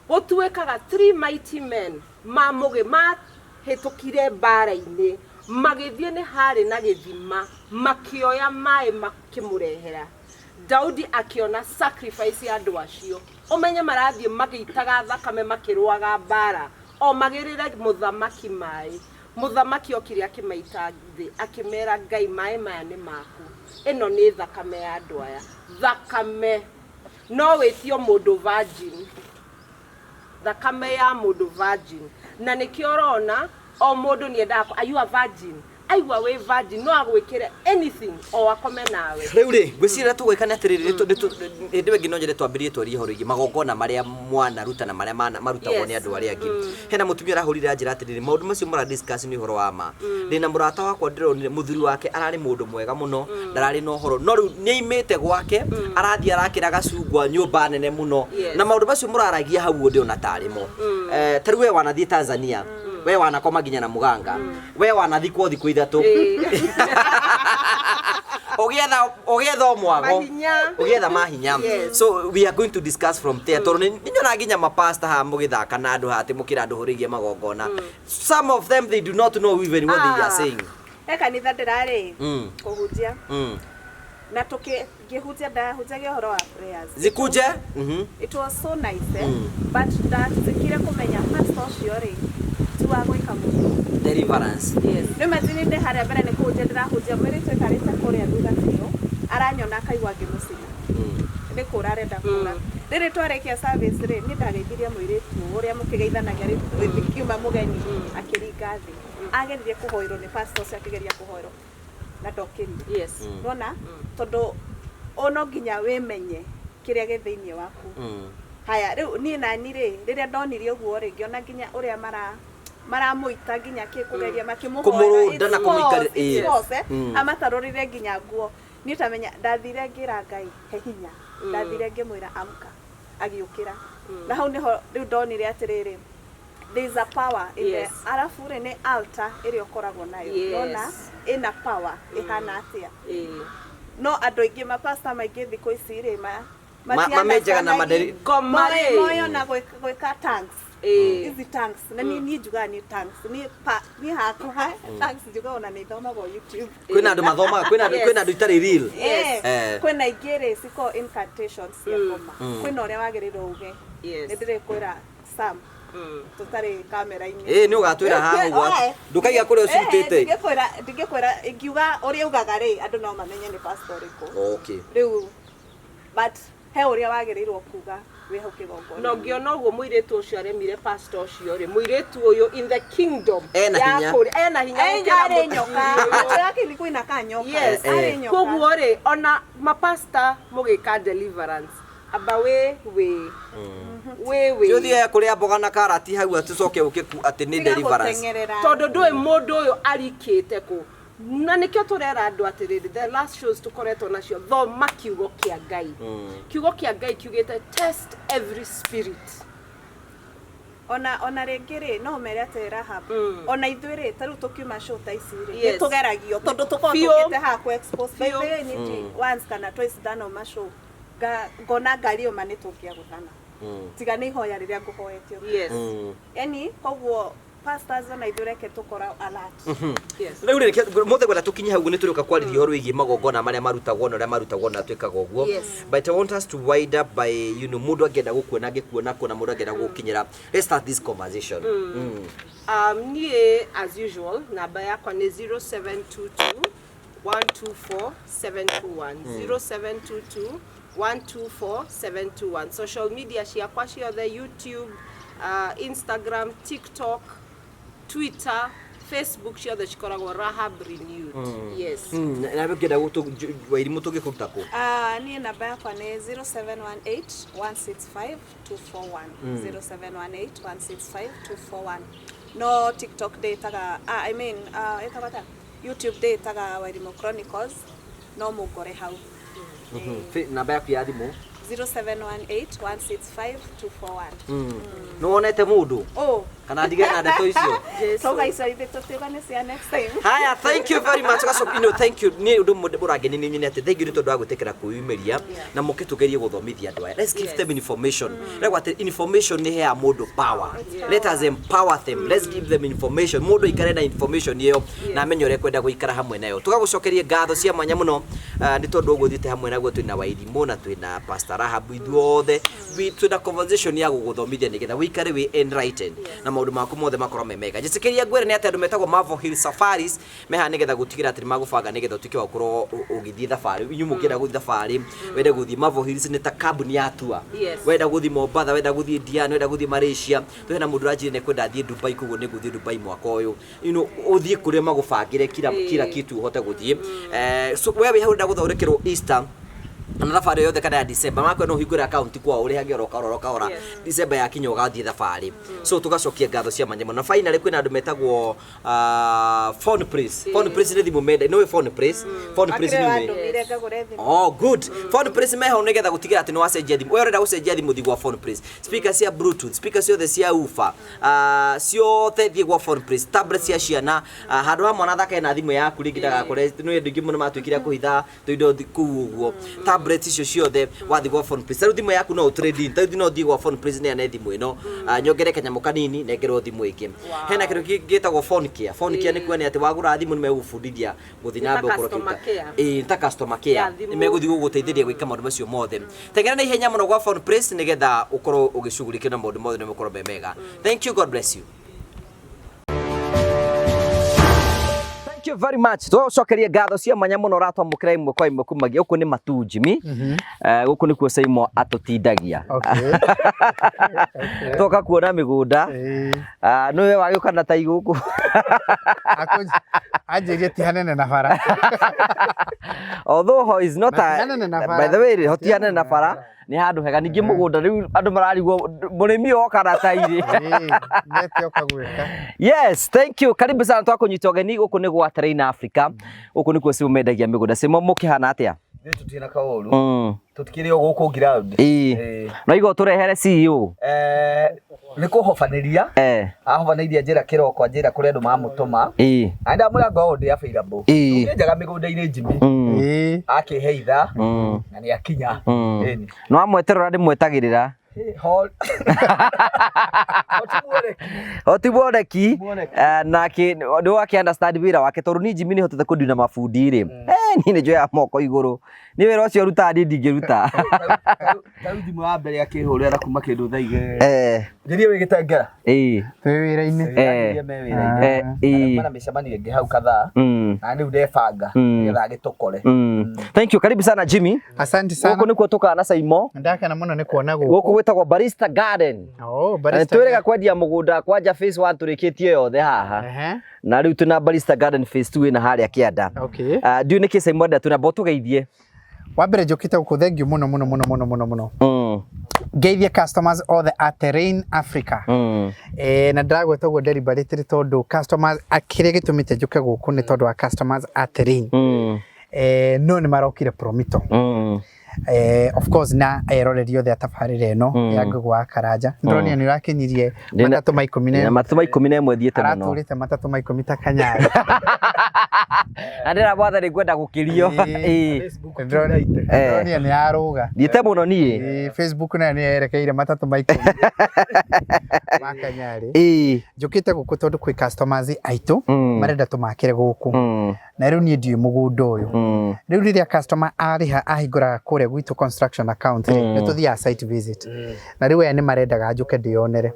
Gũtuĩkaga three mighty men mamũgĩ mahĩtũkire mbara-inĩ, magĩthiĩ nĩ harĩ na gĩthima, makĩoya maĩ makĩmũrehera. Daudi akĩona sacrifice ya andũ acio. Ũmenye marathiĩ magĩitaga thakame makĩrũaga mbara, o magĩrĩre mũthamaki maĩ. Mũthamaki okire akĩmaita thĩ, akĩmera Ngai maĩ maya nĩ maku. Ĩno nĩ thakame ya andũ aya. Thakame. No wĩtio mũndũ virgin. Thakame ya mũndũ virgin. Na nĩkĩo ũrona o mũndũ nĩendaga, are you a virgin? Aigua wĩ virgin no agwĩkĩre anything o akome nawe. Rĩu rĩ, ngwĩciria tũgwĩka nĩ atĩrĩrĩ, hĩndĩ ĩyo ĩngĩ no nyende twambĩrĩrie twarie ũhoro wĩgiĩ magongona marĩa mwanaruta na marĩa marutagwo nĩ andũ arĩa angĩ. Hena mũtumia arahũrire anjĩra atĩrĩrĩ, maũndũ macio mũra discuss nĩ ũhoro wa ma. Ndĩna mũrata wakwa ndĩronire mũthuri wake ararĩ mũndũ mwega mũno, ndararĩ na ũhoro, no rĩu nĩ aimĩte gwake, arathiĩ arakĩra gacungwa nyũmba nene mũno. Na maũndũ macio mũraragia hau ndĩrona tarĩ mo. Ta rĩu we wanathiĩ Tanzania, we wanakoma nginya na mũganga, we wanathikwo thikũ ithatũ ũgĩetha mwago, ũgĩetha mahinya. So we are going to discuss from there, tondũ nĩ nyona nginya mapasta haha mũgĩthaka na andũ haha atĩ mũkĩra andũ ũhoro wĩgiĩ magongona. Some of them, they do not know even what they are saying. He kanitha ndĩrarĩ kũhunjia na ngĩhunjia ndahunjagia ũhoro wa prayers. Zikuje. It was so nice, but ndatikire kũmenya pastor ũcio rĩ ti wa gwĩka mũndũ deliverance. Nĩ imagine ndĩ harĩa mbere nĩ kũhunjia ndĩrahunjia, mũirĩtu aikarĩte kũrĩa thutha biũ aranyona akaigua ngĩmũcina, nĩ kũra arenda kũra. Rĩrĩ twarĩkia service rĩ, niĩ ndageithirie mũirĩtu ũrĩa mũkĩgeithanagia rĩ kiuma mũgeni, akĩringa thĩ, ageririe kũhoerwo nĩ pastor ũcio, akĩgeria kũhoerwo na ndokĩrire. Nona tondũ o no nginya wĩmenye kĩrĩa gĩ thĩinĩ waku. Haya, rĩu niĩ nani rĩ, rĩrĩa ndonire ũguo rĩ, ngĩona nginya ũrĩa maramũita nginya kĩ kũgeria makĩmũhoera, Kũmũrũnda na kũmũikarĩra, amatarũrire nginya nguo. Niĩ tamenya ndathire ngĩra Ngai he hinya, ndathire ngĩmwĩra amka, agĩũkĩra. Na hau nĩho rĩu ndonire atĩrĩrĩ, there is a power in the arabu rĩ, nĩ altar ĩrĩa ũkoragwo nayo. Nona ĩna power ĩhana atĩa. No andũ aingĩ mapasta maingĩ thikũ ici rĩ, Mamenjaga na maderi- Ngoma rĩ. moyo na gwĩka tanks. Ici tanks na niĩ njugaga nĩ tanks, niĩ hakwa tanks njugaga ona nĩ ithomagwo YouTube. Kwĩna andũ mathomaga, kwĩna andũ itarĩ real. Kwĩna ingĩ rĩ cikoragwo incantations cia ngoma. Kwĩna ũrĩa wagĩrĩirwo uge. Nĩ ndĩrĩkwĩra Sam tũtarĩ kamera-inĩ. Ĩĩ, nĩ ũgatwĩra haha ũguo. Ndũkaiga kũrĩa ũcirutĩte. Ndingĩkwĩra, ingiuga ũrĩa ugaga rĩ, andũ no mamenye nĩ pastor ũrĩkũ. Rĩu but He ũrĩa wagĩrĩirwo kuga wĩ hau kĩgongona. Na ũngĩona ũguo mũirĩtu ũcio aremire pastor ũcio rĩ, mũirĩtu ũyũ in the kingdom Ena ya hinya. kũrĩa- ena hinya gũkĩra Arĩ mũthuri nyoka. ũyũ. Macho yake ilikuwa inakaa nyoka. Yes. Arĩ nyoka. Koguo rĩ, ona mapasta mũgĩka deliverance, amba wĩ Ũthiĩ kũrĩa mboga na karati hau atĩ ũcoke ũke ku atĩ nĩ Tiga deliverance. gũteng'erera. Tondũ ndũĩ mũndũ ũyũ arikĩte kũ, na nĩkĩo tũrera andũ atĩrĩrĩ, the last shows tũkoretwo nacio, thoma kiugo kĩa Ngai. Kiugo kĩa Ngai kiugĩte, "Test every spirit." Ona rĩngĩ rĩ, no ũmere atĩ Rahab, ona ithuĩ rĩ, ta rĩu tũkiuma show ta ici rĩ, Yes. nĩ tũgeragio tondũ tũkoragwo Biũ. tũkĩte haha kũ expose. By Biũ. the way, niĩ once kana twice ndanauma show, ngona ngari ĩyo ma nĩ tũngĩagũthana tiga nĩ ihoya rĩrĩa ngũhoetio. Yani koguo pastors, ona ithuĩ reke tũkorwo alert. Rĩu rĩ, mothe gwetha tũkinye hau nĩ tũrĩũka kwarĩria ũhoro wĩgiĩ magongona marĩa marutagwo na ũrĩa marutagwo na twĩkaga ũguo. But I want us to wind up by mũndũ angĩenda gũkuona, angĩkuona kũ, na mũndũ angĩenda gũgũkinyĩra. Let's start this conversation. Niĩ as usual namba yakwa nĩ 0722 124 721, 0722 124 721. Social media ciakwa ciothe, YouTube, Instagram, TikTok, Twitter, Facebook, ciothe cikoragwo Rahab Renewed, yes. Nawe ũngĩenda Wairimũ, tũngĩkũruta kũ? Niĩ namba yakwa nĩ 0718 165 241, 0718 165 241. No TikTok ndĩtaga, I mean, ĩtagwo atĩa, YouTube ndĩtaga Wairimũ Chronicles, no mũngore hau. Namba yaku ya thimũ? 0718 165 241. Nĩ wonete mũndũ Oh, kana ndige na ndeto icio? Tauga icio ithe tũtiuga nĩ cia next time. Haya, thank you very much. Gaco, thank you. Ni undu mundu urangeni ni nyine ati thank you ni tondu wa gwitikira kwiyumiria na muke tugerie guthomithia andu aya. Let's give them information. Rĩu atĩ information nĩ heaga mũndũ power. Let us empower them. Let's give them information. Mũndũ aikare na information ĩyo na amenye ũrĩa kwenda gũikara hamwe nayo. Tũgagũcokeria ngatho cia mwanya mũno, nĩ tondũ ũguo thiĩte hamwe naguo. Twĩna Wairimũ na twĩna Pastor Rahab, ithuothe twĩna conversation ya gũgũthomithia nĩgetha wĩikare wĩ enlightened na maũndũ maku mothe makorwo me mega. Njĩtĩkĩria ngwĩre nĩ atĩ andũ metagwo Marvel Hill Safaris meha nĩgetha gũtigĩra atĩ nĩmagũbanga nĩgetha ũtuĩke wa gũkorwo ũgĩthiĩ thabarĩ. Inyuĩ mũngĩenda gũthiĩ thabarĩ, wende gũthiĩ, Marvel Hills nĩ ta kambuni ya tour. Wenda gũthiĩ Mombatha, wenda gũthiĩ Diani, wenda gũthiĩ Malaysia, twĩna mũndũ ũranjĩrire nĩ kwenda athiĩ Dubai, koguo nĩ ngũthiĩ Dubai mwaka ũyũ. Ũthiĩ kũrĩa magũbangĩre kila kila kitu ũhote gũthiĩ. So we wĩ hau ũrenda gũthondekerwo Easter kana thabarĩ yothe kana ya December, makwe no ũhingũre account kwao ũrĩhage oro kahora oro kahora. December yakinya ũgathiĩ thabarĩ. So tũgacokia ngatho cia mwanya mũno. Na finally kwĩna andũ metagwo Phone Place. Phone Place nĩ thimũ menda nĩ Phone Place. Phone Place Akĩrĩ nĩ ũĩ? wandũmire ngagũre thimũ. Oh, good. Phone Place meho nĩgetha gũtigĩra atĩ nĩ wacenjia thimũ. We ũrenda gũcenjia thimũ, thiĩ gwa Phone Place. Speaker cia Bluetooth, speaker ciothe cia woofer, ciothe thiĩ gwa Phone Place. Tablet cia ciana, handũ ha mwana athake na thimũ yaku rĩngĩ ndagakore nĩ andũ aingĩ mũno matuĩkire a kũhitha tũindo kũu ũguo. Tablet icio ciothe wathiĩ gwa Phone Place. Tarĩu thimũ yaku no ũtrade in. Tarĩu no ũthiĩ gwa Phone Place neane thimũ ĩno. Nyongere kanyamũ kanini nengerwo thimũ ĩngĩ. Hena kĩndũ kĩngĩ gĩtagwo Phone Care. Phone Care nĩ kuonania atĩ wagũra thimũ nĩ megũbundithia gũthiĩ na Nĩ ta mbere ũkorwo customer ũkĩruta. care. Ĩĩ, nĩ ta customer care. Ya thimũ. Nĩ megũthiĩ gũgũteithĩrĩria gwĩka maũndũ macio mothe. Teng'era na ihenya mũno gwa Phone Place nĩgetha ũkorwo ũgĩcugurikio na maũndũ mothe nĩ makorwo me mega. Thank you, God bless you. Thank you very much. Tũgũcokeria ngatho cia mwanya mũno ũratwamũkĩra ĩmwe kwa ĩmwe kumagia gũkũ nĩ Matunjimi. Gũkũ nĩkuo Saimo atũtindagia. Toka kuona mĩgũnda. Nĩwe wagĩũka na tai gũkũ. Anjĩrie ti hanene na bara. Although ho is not Na a ti hanene na bara. By the way, ho ti hanene na bara, nĩ handũ hega. Ningĩ mũgũnda rĩu andũ mararigwo mũrĩmi oka na tai rĩ. Ĩĩ, nete oka gwĩka. Yes, thank you. Karibu sana, twakũnyita ũgeni gũkũ nĩ gwa Terrain Africa. Gũkũ nĩkuo Simo mendagia mĩgũnda. Simo, mũkĩhana atĩa? Ithuĩ tũtirĩ na kaũru. Tũtikĩrĩ o gũkũ ground. Ĩĩ. No igo tũrehere CEO. Nĩ kũhobanĩria. Ahobanĩirie njĩra kĩroko, anjĩra kũrĩ andũ mamũtũma. Na ndamwĩra ngorwo ndĩ available. Tũkĩenjaga mĩgũnda-inĩ Jimmy. Akĩhe ithaa na nĩ akinya. Ĩni. No amweterera ndĩmwetagĩrĩra. Hol. Hoti. Hoti mwoneki. Mwoneki. Nake nĩ wake understand wĩra wake tondũ niĩ Jimmy nĩ hotete kũndina mabundi rĩ. Niĩ nĩ njoyaga moko igũrũ. Niĩ wĩra ũcio ũrutaga niĩ ndingĩruta. Tarĩu thimũ ya mbere akĩhũrĩra na kuma kĩndũ thaa igĩrĩ. Njĩrie wĩ Gĩtengera. Twĩ wĩra-inĩ. Anjĩrie me wĩra-inĩ. Na mĩcemanio ĩngĩ hau kadhaa. Na rĩu ndebanga nĩgetha agĩtũkore. Thank you. Karibu sana Jimmy. Asante sana. Gũkũ nĩkuo tũkaga na Saimo. Ndakena mũno nĩ kuona Gũkũ gũkũ. gwĩtagwo Barista Garden. Oh, Na barista. twĩrĩga kwendia mũgũnda kwanja phase 1 tũrĩkĩtie yothe haha. Na rĩu twĩna Barista Garden phase 2 ĩna harĩa kĩanda. Okay. Ndiũĩ nĩkĩ Saimo enda twĩna tũgeithie. Wa mbere njũkĩte gũkũ thank you mũno mũno mũno mũno mũno mũno. Ngeithie customers othe a Terrain Africa. Na ndĩragweta ũguo deliberately tondũ customers kĩrĩa gĩtũmĩte njũke gũkũ nĩ tondũ wa customers a Terrain. No nĩ marokire Promito. Of course na eroreri othe a tabarĩra ĩno ya Ngũgũ wa Karanja. Ndĩronire nĩ ũrakinyirie matatũ ma ikũmi na Na ĩmwe. matatũ ma 11 thiĩte mũno. Aratũrĩte matatũ ma 10 ta kanyarĩ. Na ndĩra mwathani ngwenda gũkĩrio. Ndĩronire nĩ yarũga. Thiĩte mũno niĩ. Facebook nayo nĩ yerekeire matatũ ma 10 ma kanyarĩ. Njũkĩte gũkũ tondũ kwĩ customers aitũ marenda tũmakĩre gũkũ. Na rĩu niĩ ndiũĩ mũgũnda ũyũ. Rĩu rĩrĩa customer arĩha ahingũra kũrĩa gwitũ construction account rĩ, nĩ tũthiaga site visit. Na rĩu aya nĩ marendaga njũke ndĩyonere.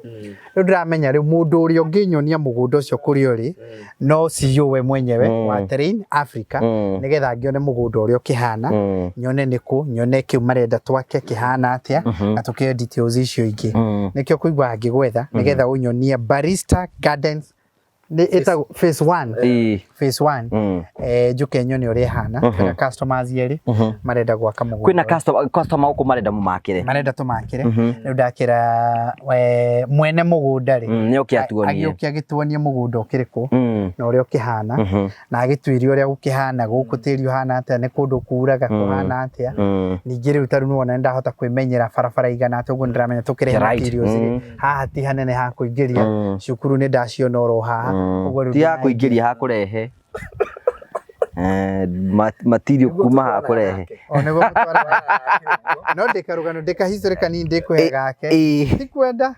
Rĩu ndĩramenya rĩu mũndũ ũrĩa ũngĩnyonia mũgũnda ũcio kũrĩa ũrĩ no CEO we mwenyewe wa Terrain Africa nĩgetha ngĩone mũgũnda ũrĩa ũkĩhana, nyone nĩkũ, nyone kĩu marenda twake kĩhana atĩa, na tũkĩoe details icio ingĩ. Nĩkĩo kũigua ngĩgwetha nĩgetha ũnyonie Barista Gardens nĩ ĩtagwo phase 1. Phase 1. Njũke nyone ũrĩa ĩhana. Kwĩna customers erĩ marenda gwaka mũgũnda. Kwĩna customer gũkũ marenda mũmakĩre. Marenda tũmakĩre. Rĩu ndakĩra mwene mũgũnda rĩ, Nĩ oke atuonie. Agĩũke agĩtuonie mũgũnda ũkĩrĩ kũ na ũrĩa ũkĩhana, na agĩtuĩrie ũrĩa gũkĩhana gũkũ, tĩri ũhana atĩa, nĩ kũndũ kuraga kũhana atĩa. Ningĩ rĩu tarĩu nĩwona nĩndahota kwĩmenyera barabara igana atĩa, ũguo nĩndĩramenya tũkĩrehe materials rĩ, haha ti hanene ha kũingĩria, cukuru nĩ ndaciona oro haha. Ũguo rĩu Ti ha kũingĩria, ha kũrehe. Material kuma ha kũrehe. O nĩguo gũtwara. No ndĩkarũgano ndĩka history kanini ndĩkũhe gake. Ti kwenda.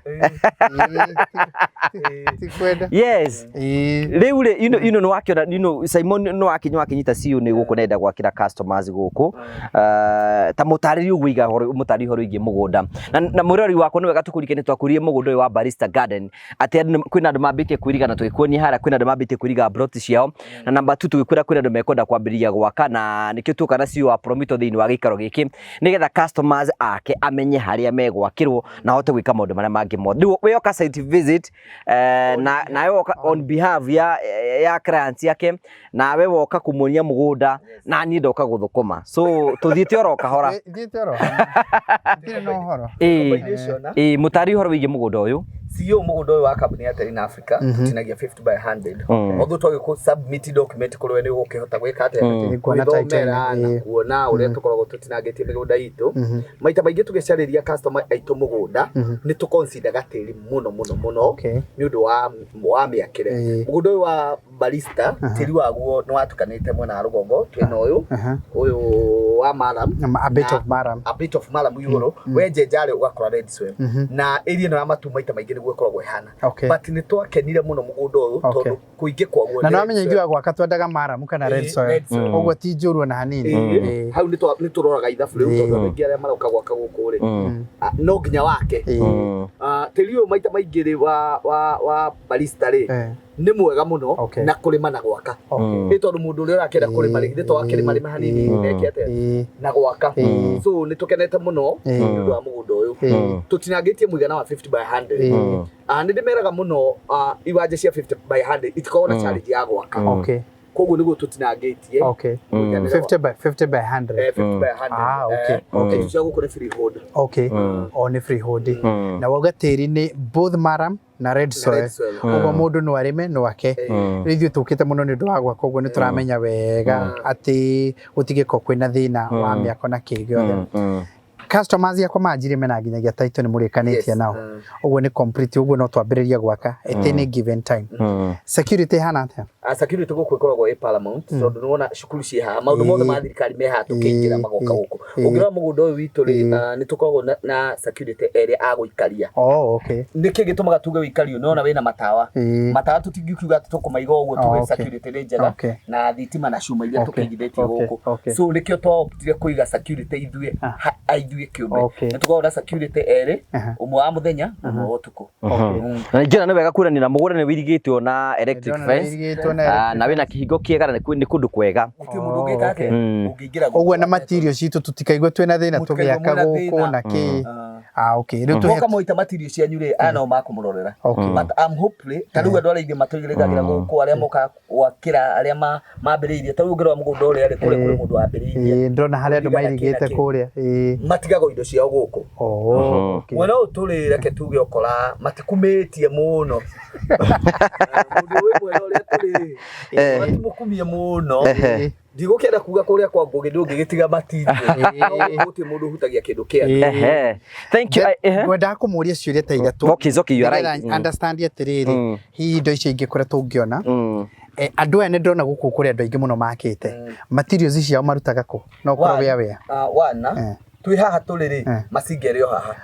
Ti kwenda. Yes. Rĩu rĩ, you know nĩ wakĩona, Simon nĩ wakinya wakinyita CEO nĩ gũkũ nenda gwakĩra customers gũkũ. Ta mũtarĩrie ũguo iga ũhoro, mũtarĩrie ũhoro wĩgiĩ mũgũnda. Na mwĩrori wakwa nĩ wega tũkũririkanie twakũririe mũgũnda ũyũ wa Barista Garden atĩ andũ kwĩna andũ mambĩtie kwĩriga na tũgĩkuonia harĩa kwĩna andũ mambĩtie kwĩriga plot ciao. Na namba 2 tũgĩkwĩra kwĩna andũ mekwenda kwambĩrĩria gwaka na nĩkĩo tuoka na CEO wa Promito thĩinĩ wa gĩikaro gĩkĩ nĩgetha customers ake amenye harĩa megwakĩrwo na ahote gwĩka maũndũ marĩa mangĩ mothe. Rĩu we oka site visit, na nawe woka on behalf ya clients yake, nawe woka kũmuonia mũgũnda na niĩ ndoka gũthũkũma, so tũthiĩte oro kahora. Thiĩte oro ndirĩ na ũhoro. Ĩĩ, mũtari ũhoro wĩgiĩ mũgũnda ũyũ. CEO mũgũnda ũyũ wa kambuni ya Terrain Africa tũtinagia 50 by 100. Although twagĩkũ submit document kũrĩ we nĩ ũgũkĩhota gwĩka atĩa, Kuona title gwĩthomera na kuona ũrĩa tũkoragwo tũtinangĩtie mĩgũnda itũ. Maita maingĩ tũgĩcarĩria customer aitũ mũgũnda nĩ tũconsideraga tĩri mũno mũno mũno nĩ ũndũ wa mĩakĩre. Mũgũnda ũyũ wa Barista tĩri waguo nĩ watukanĩte mwena wa rũgongo, twĩna ũyũ ũyũ wa murram, A bit of murram, a bit of murram igũrũ, wenjenja rĩ ũgakora red soil, na area ĩno ya matu maita maingĩ nĩguo ĩkoragwo ĩhana. But nĩ twakenire mũno mũgũnda ũyũ tondũ kũingĩ kwaguo na nĩwamenya ithuĩ a gwaka twendaga murram kana red soil, ũguo ti njũru ona hanini. Hau nĩ tũroraga ithabu rĩu tondũ andũ aingĩ arĩa maroka gwaka gũkũ rĩ, no nginya wake. Tĩri ũyũ maita maingĩ rĩ wa Barista rĩ nĩ mwega mũno na kũrĩma na gwaka, nĩ tondũ mũndũ ũrĩa ũrakĩenda kũrĩma rĩ, githĩ to akĩrĩma rĩma hanini neke atĩa na gwaka. So nĩ tũkenete mũno nĩ ũndũ wa mũgũnda ũyũ tũtinangĩtie mũigana wa 50 by 100. Nĩ ndĩmeraga mũno, iwanja cia 50 by 100 itikoragwo na challenge ya gwaka, koguo nĩguo tũtinangĩtie. 50 by 50 by 100. 50 by 100. Ah, okay. Cia gũkũ nĩ freehold. Okay, o nĩ freehold, na wauga tĩri nĩ both murram na red soil, ũguo mũndũ no arĩme no ake. Rĩu ithuĩ tũkĩte mũno nĩ ũndũ wa gwaka, ũguo nĩ tũramenya wega atĩ gũtigĩkorwo kwĩna thĩna wa mĩako na kĩ gĩothe. Customers yakwa manjirie mena nginyagia title nĩ mũrĩkanĩtie nao. Ũguo nĩ complete, ũguo no twambĩrĩrie gwaka at any given time. Security ĩhana atĩa? Security gũkũ ĩkoragwo ĩ paramount tondũ nĩwona cukuru ciĩ haha, maũndũ mothe ma thirikari me haha tũkĩingĩra magoka gũkũ. Ũngĩrora mũgũnda ũyũ witũ rĩ, nĩ tũkoragwo na security erĩ a gũikaria. Oh, okay. Nĩkĩ gĩtũmaga tuge wĩikario? Nĩwona wĩna matawa. Matawa tũtingikiuga atĩ tũkũmaiga ũguo tuge security nĩ njega na thitima na cuma iria tũkĩigithĩtie gũkũ. So nĩkĩo twaoptire kũiga security ithuĩ ithuĩ kĩũmbe. Nĩ tũkoragwo na security erĩ, ũmwe wa mũthenya na ũmwe wa ũtukũ. Na ningĩ nĩ wega kuonania na mũgũnda nĩ wĩirigĩtwo na electric Ndĩrona fence. wĩirigĩtwo na Na wĩna kĩhingo kĩega na nĩ kũndũ kwega. Gũtirĩ mũndũ ũngĩka atĩa? Ũngĩingĩra gũkũ. Ũguo na material citũ tũtikaigwe twĩna thĩna Mũtikaigwe tũgĩaka mwĩna gũkũ thĩna. na kĩ. Ah, okay. Rĩu tũhe Mwoka mwaita material cianyu rĩ, aya nao makũmũrorera. But I'm hopefully, ta rĩu andũ arĩa aingĩ matũigĩrĩragĩra gũkũ, arĩa mokaga gwakĩra, arĩa mambĩrĩirie, ta rĩu ũngĩrora mũgũnda ũrĩa rĩ, kũrĩa kũrĩ mũndũ wambĩrĩirie. Ĩĩ, ndĩrona harĩa andũ Kũringana kĩ na mairigĩte kĩ. kũrĩa. Ĩĩ. Matigagwo indo ciao gũkũ. Oh, okay. Mwena ũyũ tũrĩ reke tuge ũkora matikumĩtie mũno. Mũndũ wĩ mwena ũrĩa tũrĩ matimũkumie mũno. Ndigũkĩenda kuga kũrĩa kwa Ngũgĩ ndũngĩgĩtiga material. No gũkũ gũtirĩ mũndũ ũhutagia kĩndũ kĩake. Thank you. Ngwendaga kũmũria ciũria ta ithatũ. Okay, it's okay, you are right. Nĩgetha understand atĩrĩrĩ, hihi indo icio ingĩ kũrĩa tũngĩona. Andũ aya nĩ ndĩrona gũkũ kũrĩ andũ aingĩ mũno makĩte. Materials ciao marutaga kũ? No ũkorwo wĩ aware. Wana, twĩ haha tũrĩ rĩ, macinga ĩrĩ o haha.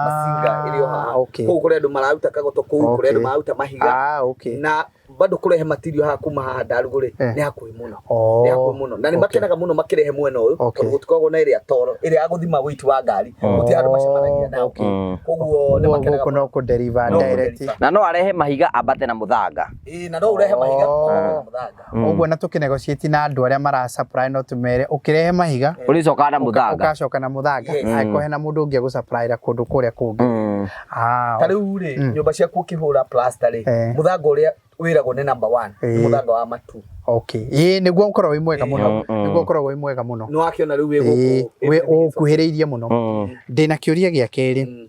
Macinga ĩrĩ o haha. Okay. Kũu kũrĩ andũ mararuta kagoto kũu, kũrĩ andũ mararuta mahiga. Okay. Na bado kũrehe material haha kuma haha Ndarugũ rĩ, nĩ hakuhĩ mũno. Nĩ hakuhĩ mũno. Na nĩ makenaga mũno makĩrehe mwena ũyũ, tondũ gũtikoragwo na ĩrĩa toro, ĩrĩa ya gũthima weight wa ngari. Gũtirĩ andũ macemanagia nao. Koguo nĩ makenaga Gũkũ no kũ deliver No kũ direct. deliver. Na no arehe mahiga ambate na mũthanga. Ĩĩ, na no ũrehe mahiga ambate na mũthanga. Ũguo na tũkĩnegotiate na andũ arĩa mara supply no tũmere ũkĩrehe mahiga Ũrĩcokaga na mũthanga. ũgacoka na mũthanga angĩkorwo hena mũndũ ũngĩ agũsupplyra kũndũ kũrĩa kũngĩ. Ta rĩu rĩ, nyũmba ciaku ũkĩhũra plaster rĩ, mũthanga ũrĩa wĩragwo nĩ number 1, nĩ mũthanga wa matu. Okay. Ĩĩ, nĩguo ũkoragwo wĩ mwega mũno. Nĩguo ũkoragwo wĩ mwega mũno. Nĩ wakĩona rĩu wĩ gũkũ. Wĩ ũkuhĩrĩirie mũno. Ndĩna kĩũria gĩa kerĩ.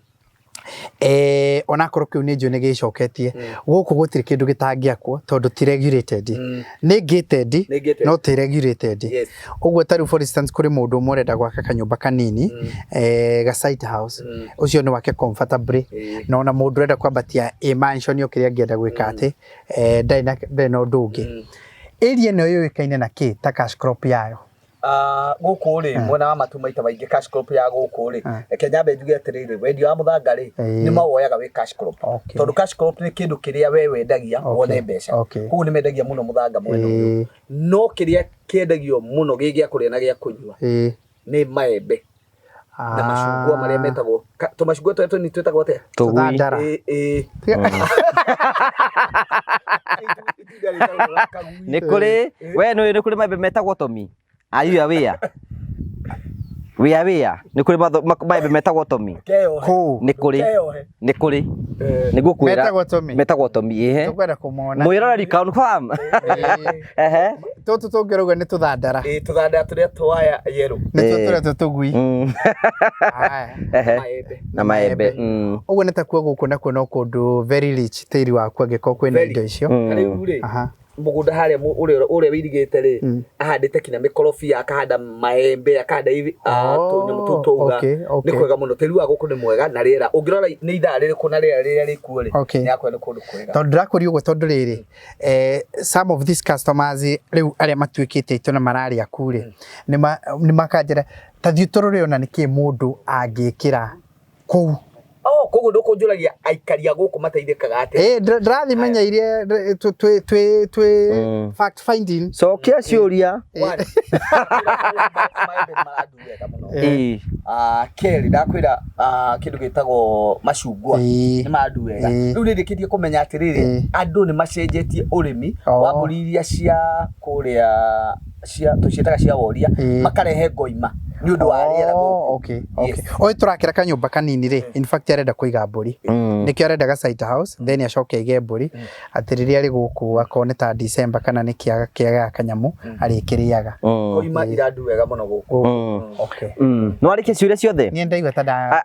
Onakorwo kĩu nĩ njũĩ nĩ gĩcoketie, gũkũ gũtirĩ kĩndũ gĩtangĩakwo tondũ ti regulated. Nĩ gated, no ti regulated. Ũguo ta rĩu for instance kũrĩ mũndũ ũmwe ũrenda gwaka kanyũmba kanini, ga site house, ũcio no wake comfortably. Na ona mũndũ ũrenda kwambatia ĩ mansion o kĩrĩa angĩenda gwĩka atĩ, ndarĩ na ũndũ ũngĩ. Area ĩno yũĩkaine na kĩ ta cash crop yayo? Gũkũ rĩ, mwena wa matu maita maingĩ cash crop ya gũkũ rĩ, reke nyambe njuge atĩrĩrĩ, wendia wa mũthanga rĩ, nĩ mawoyaga wĩ cash crop. Tondũ cash crop nĩ kĩndũ kĩrĩa we wendagia wone mbeca. Koguo nĩ mendagia mũno mũthanga mwena ũyũ. No kĩrĩa kĩendagio mũno gĩ gĩa kũrĩa na gĩa kũnyua nĩ maembe na macungwa marĩa metagwo tũmacungwa tũrĩa tũnini twĩtagwo atĩa? Tũthandara. Nĩ kũrĩ we nĩ kũrĩ maembe metagwo tomi. Are you aware? We are aware. Nĩ kũrĩ maembe metagwo tomi. Nĩ kũrĩ. Nĩ kũrĩ. Nĩguo kwĩra. Metagwo tomi. Metagwo tomi, ehe. Tũkwenda kũmona. Mwĩroreri confirm. Ehe. Tũtũ tũngĩrauga nĩ tũthandara. Ĩĩ, tũthandara tũrĩa twaya yellow. Nĩtuo tũrĩa tũtũgui. Ehe. Na maembe. Ũguo nĩ takuo gũkũ nakuo no kũndũ very rich tĩri waku angĩkorwo kwĩna indo icio. Rĩu rĩ, mũgũnda harĩa ũrĩa wĩirigĩte rĩ, ahandĩte kinya mĩkorobia, akahanda maembe, akahanda tũnyamũ tũu twauga. Nĩ kwega mũno, tĩri wa gũkũ nĩ mwega na rĩera. Ũngĩrora nĩ ithaa rĩrĩkũ na rĩera rĩrĩa rĩkuo rĩ, nĩ hakuhĩ nĩ kũndũ kwega. Tondũ ndĩrakũria ũguo tondũ rĩrĩ, some of these customers rĩu arĩa matuĩkĩte aitũ na mararĩa ku rĩ, nĩ makanjĩra ta thiĩ tũrore ona nĩkĩ mũndũ angĩkĩra kũu. Oh, koguo ndũkũnjũragia aikari a gũkũ mateithĩkaga atĩa? Ĩĩ, ndĩrathimenya iria twĩ fact finding. Cokia ciũria. Maembe nĩ marandu wega mũno. Kerĩ ndakwĩra kĩndũ gĩtagwo macungwa nĩ marandu wega. Rĩu nĩ ndĩkĩtie kũmenya atĩrĩrĩ, andũ nĩ macenjetie ũrĩmi wa mbũri iria cia kũrĩa cia tũciĩtaga cia woria, makarehe ngoima nĩ ũndũ wa rĩera gũkũ. Okay, okay. Ũyũ tũrakĩra kanyũmba kanini rĩ, in fact arenda kũiga mbũri. Nĩkĩo arenda ga site house, then acoke aige mbũri, atĩ rĩrĩa arĩ gũkũ akorwo nĩ ta December kana nĩ kĩaga kanyamũ arĩkĩrĩaga. Koima irandu wega mũno gũkũ. Okay. No arĩkie ciũria ciothe? Niĩ ndaigua ta ndamenya.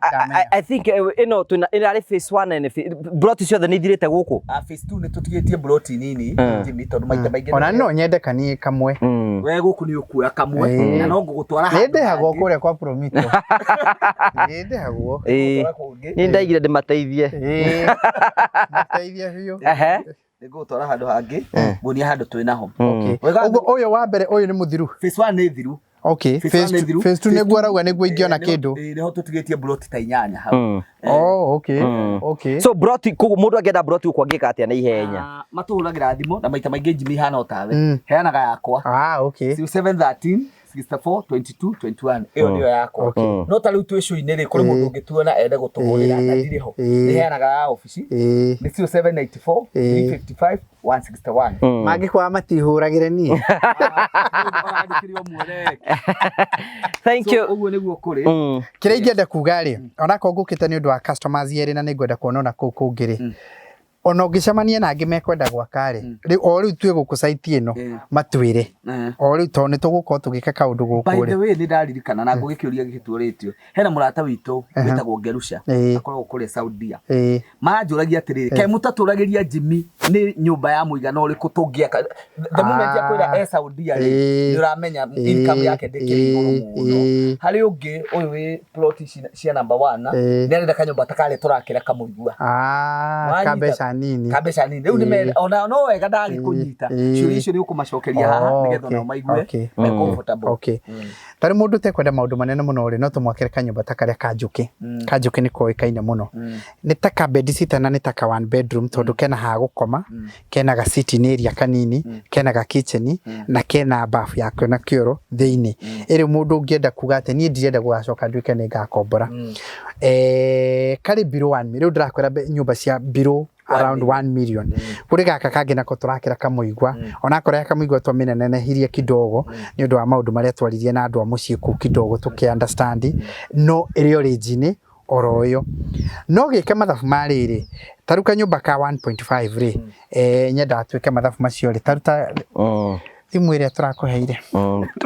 I think ĩno twĩna ĩrarĩ phase 1 and broti ciothe nĩ ithirĩte gũkũ. Phase 2 nĩ tũtigĩtie broti nini Jimmy, tondũ maita maingĩ Ona no nyende kanie kamwe. We gũkũ nĩ ũkuoya kamwe na no ngũgũtwara Nĩ ndĩhaga Ndĩhagwo kũrĩa kwa Promito. Ĩĩ ndĩhagwo. Ĩĩ. Gũtwara kũngĩ. Nĩ ndaigire ndĩmateithie. Ĩĩ. Mateithie biũ. Ehe. Nĩngũgũtwara handũ hangĩ, nguonie handũ twĩ naho. Okay. Wega- Ũguo ũyũ wa mbere ũyũ nĩ mũthiru. Phase one nĩ thiru. Okay. Phase one nĩ thiru. Phase 2 nĩguo arauga nĩguo ingĩona Ĩĩ, kĩndũ. ĩĩ, nĩho tũtigĩtie plot ta inyanya hau. Oh, okay. Okay. So broti koguo mũndũ angĩenda broti gũkũ angĩka atĩa na ihenya? Ah, matũhũragĩra thimũ na maita maingĩ Jimmy ihana o tawe. Mm. Heanaga yakwa. Ah, okay. 0713 64 22 21 ĩyo nĩyo yakwa. Okay. No ta rĩu twĩ show-inĩ rĩ, kũrĩ mũndũ ũngĩtuona ende gũtũhũrĩra na Ĩĩ. ndirĩ ho. Ĩĩ. Nĩ heanaga ya obici. Ĩĩ. Nĩ 0794 Ĩĩ. 355 161. Mangĩkwaga matihũragĩre niĩ. Ũrandĩkĩre ũmwe Thank So you. ũguo nĩguo kũrĩ. Kĩrĩa ingĩenda kuga rĩ, onakorwo ngũkĩte nĩ ũndũ wa customers erĩ na nĩngwenda kuona ona kũu kũngĩ rĩ, ona ũngĩcemania na angĩ mekwenda gwaka rĩ, rĩu o rĩu twĩ gũkũ site ĩno matwĩre. O rĩu tondũ nĩ tũgũkorwo tũgĩka kaũndũ By gũkũ the rĩ. way nĩ ndaririkana na ngũgĩkĩũria gĩkĩtuũrĩtio hena mũrata witũ wĩtagwo Ngerusha Ĩĩ. akoragwo kũrĩa Saudia Ĩĩ. maranjũragia atĩrĩrĩ kaĩ mũtatũragĩria Jimmy nĩ nyũmba ya mũigana ũrĩkũ tũngĩaka the moment akwĩra e Saudia rĩ Ĩĩ. nĩ ũramenya income yake ndĩkĩrĩ igũrũ mũno Ĩĩ. harĩ ũngĩ ũyũ wĩ plot ici cia number one Ĩĩ. nĩ arenda kanyũmba ta karĩa tũrakĩra kamũigua Ah, Wanyita? ka mbeca nini. ka mbeca nini rĩu nĩ ona no wega ndagĩkũnyita Ĩĩ. ciũria icio nĩ ũkũmacokeria haha Oh, nĩgetha onao okay, maigue okay. me comfortable Okay. Tarĩ mũndũ ũtekwenda maũndũ manene mũno rĩ, no tũmwakĩre kanyũmba ta karĩa ka njũkĩ. Ka njũkĩ nĩ koĩkaine mũno. Nĩ ta ka bed sitter na nĩ ta ka one bedroom tondũ kena ha gũkoma, kena ga sitting area kanini, kena ga kitchen na kena bafu yakĩo na kĩoro thĩinĩ. Ĩrĩ mũndũ ũngĩenda kuga atĩ niĩ ndirenda gũgacoka nduĩke nĩ ngakombora. Karĩ below 1 million. Rĩu ndĩrakwĩra nyũmba cia below around 1 million. Kũrĩ gaka kangĩ nako tũrakĩra kamũigua, onakorwo ya kamũigua twamĩnenehirie kidogo nĩ ũndũ wa maũndũ marĩa twaririe na andũ a mũciĩ kũu kidogo tũkĩ understand, no ĩrĩ o range-inĩ oro ĩyo. No gĩke mathabu ma rĩrĩ, ta rĩu kanyũmba ka 1.5 rĩ, nyendaga twĩke mathabu macio rĩ, ta rĩu ta thimũ ĩrĩa tũrakũheire,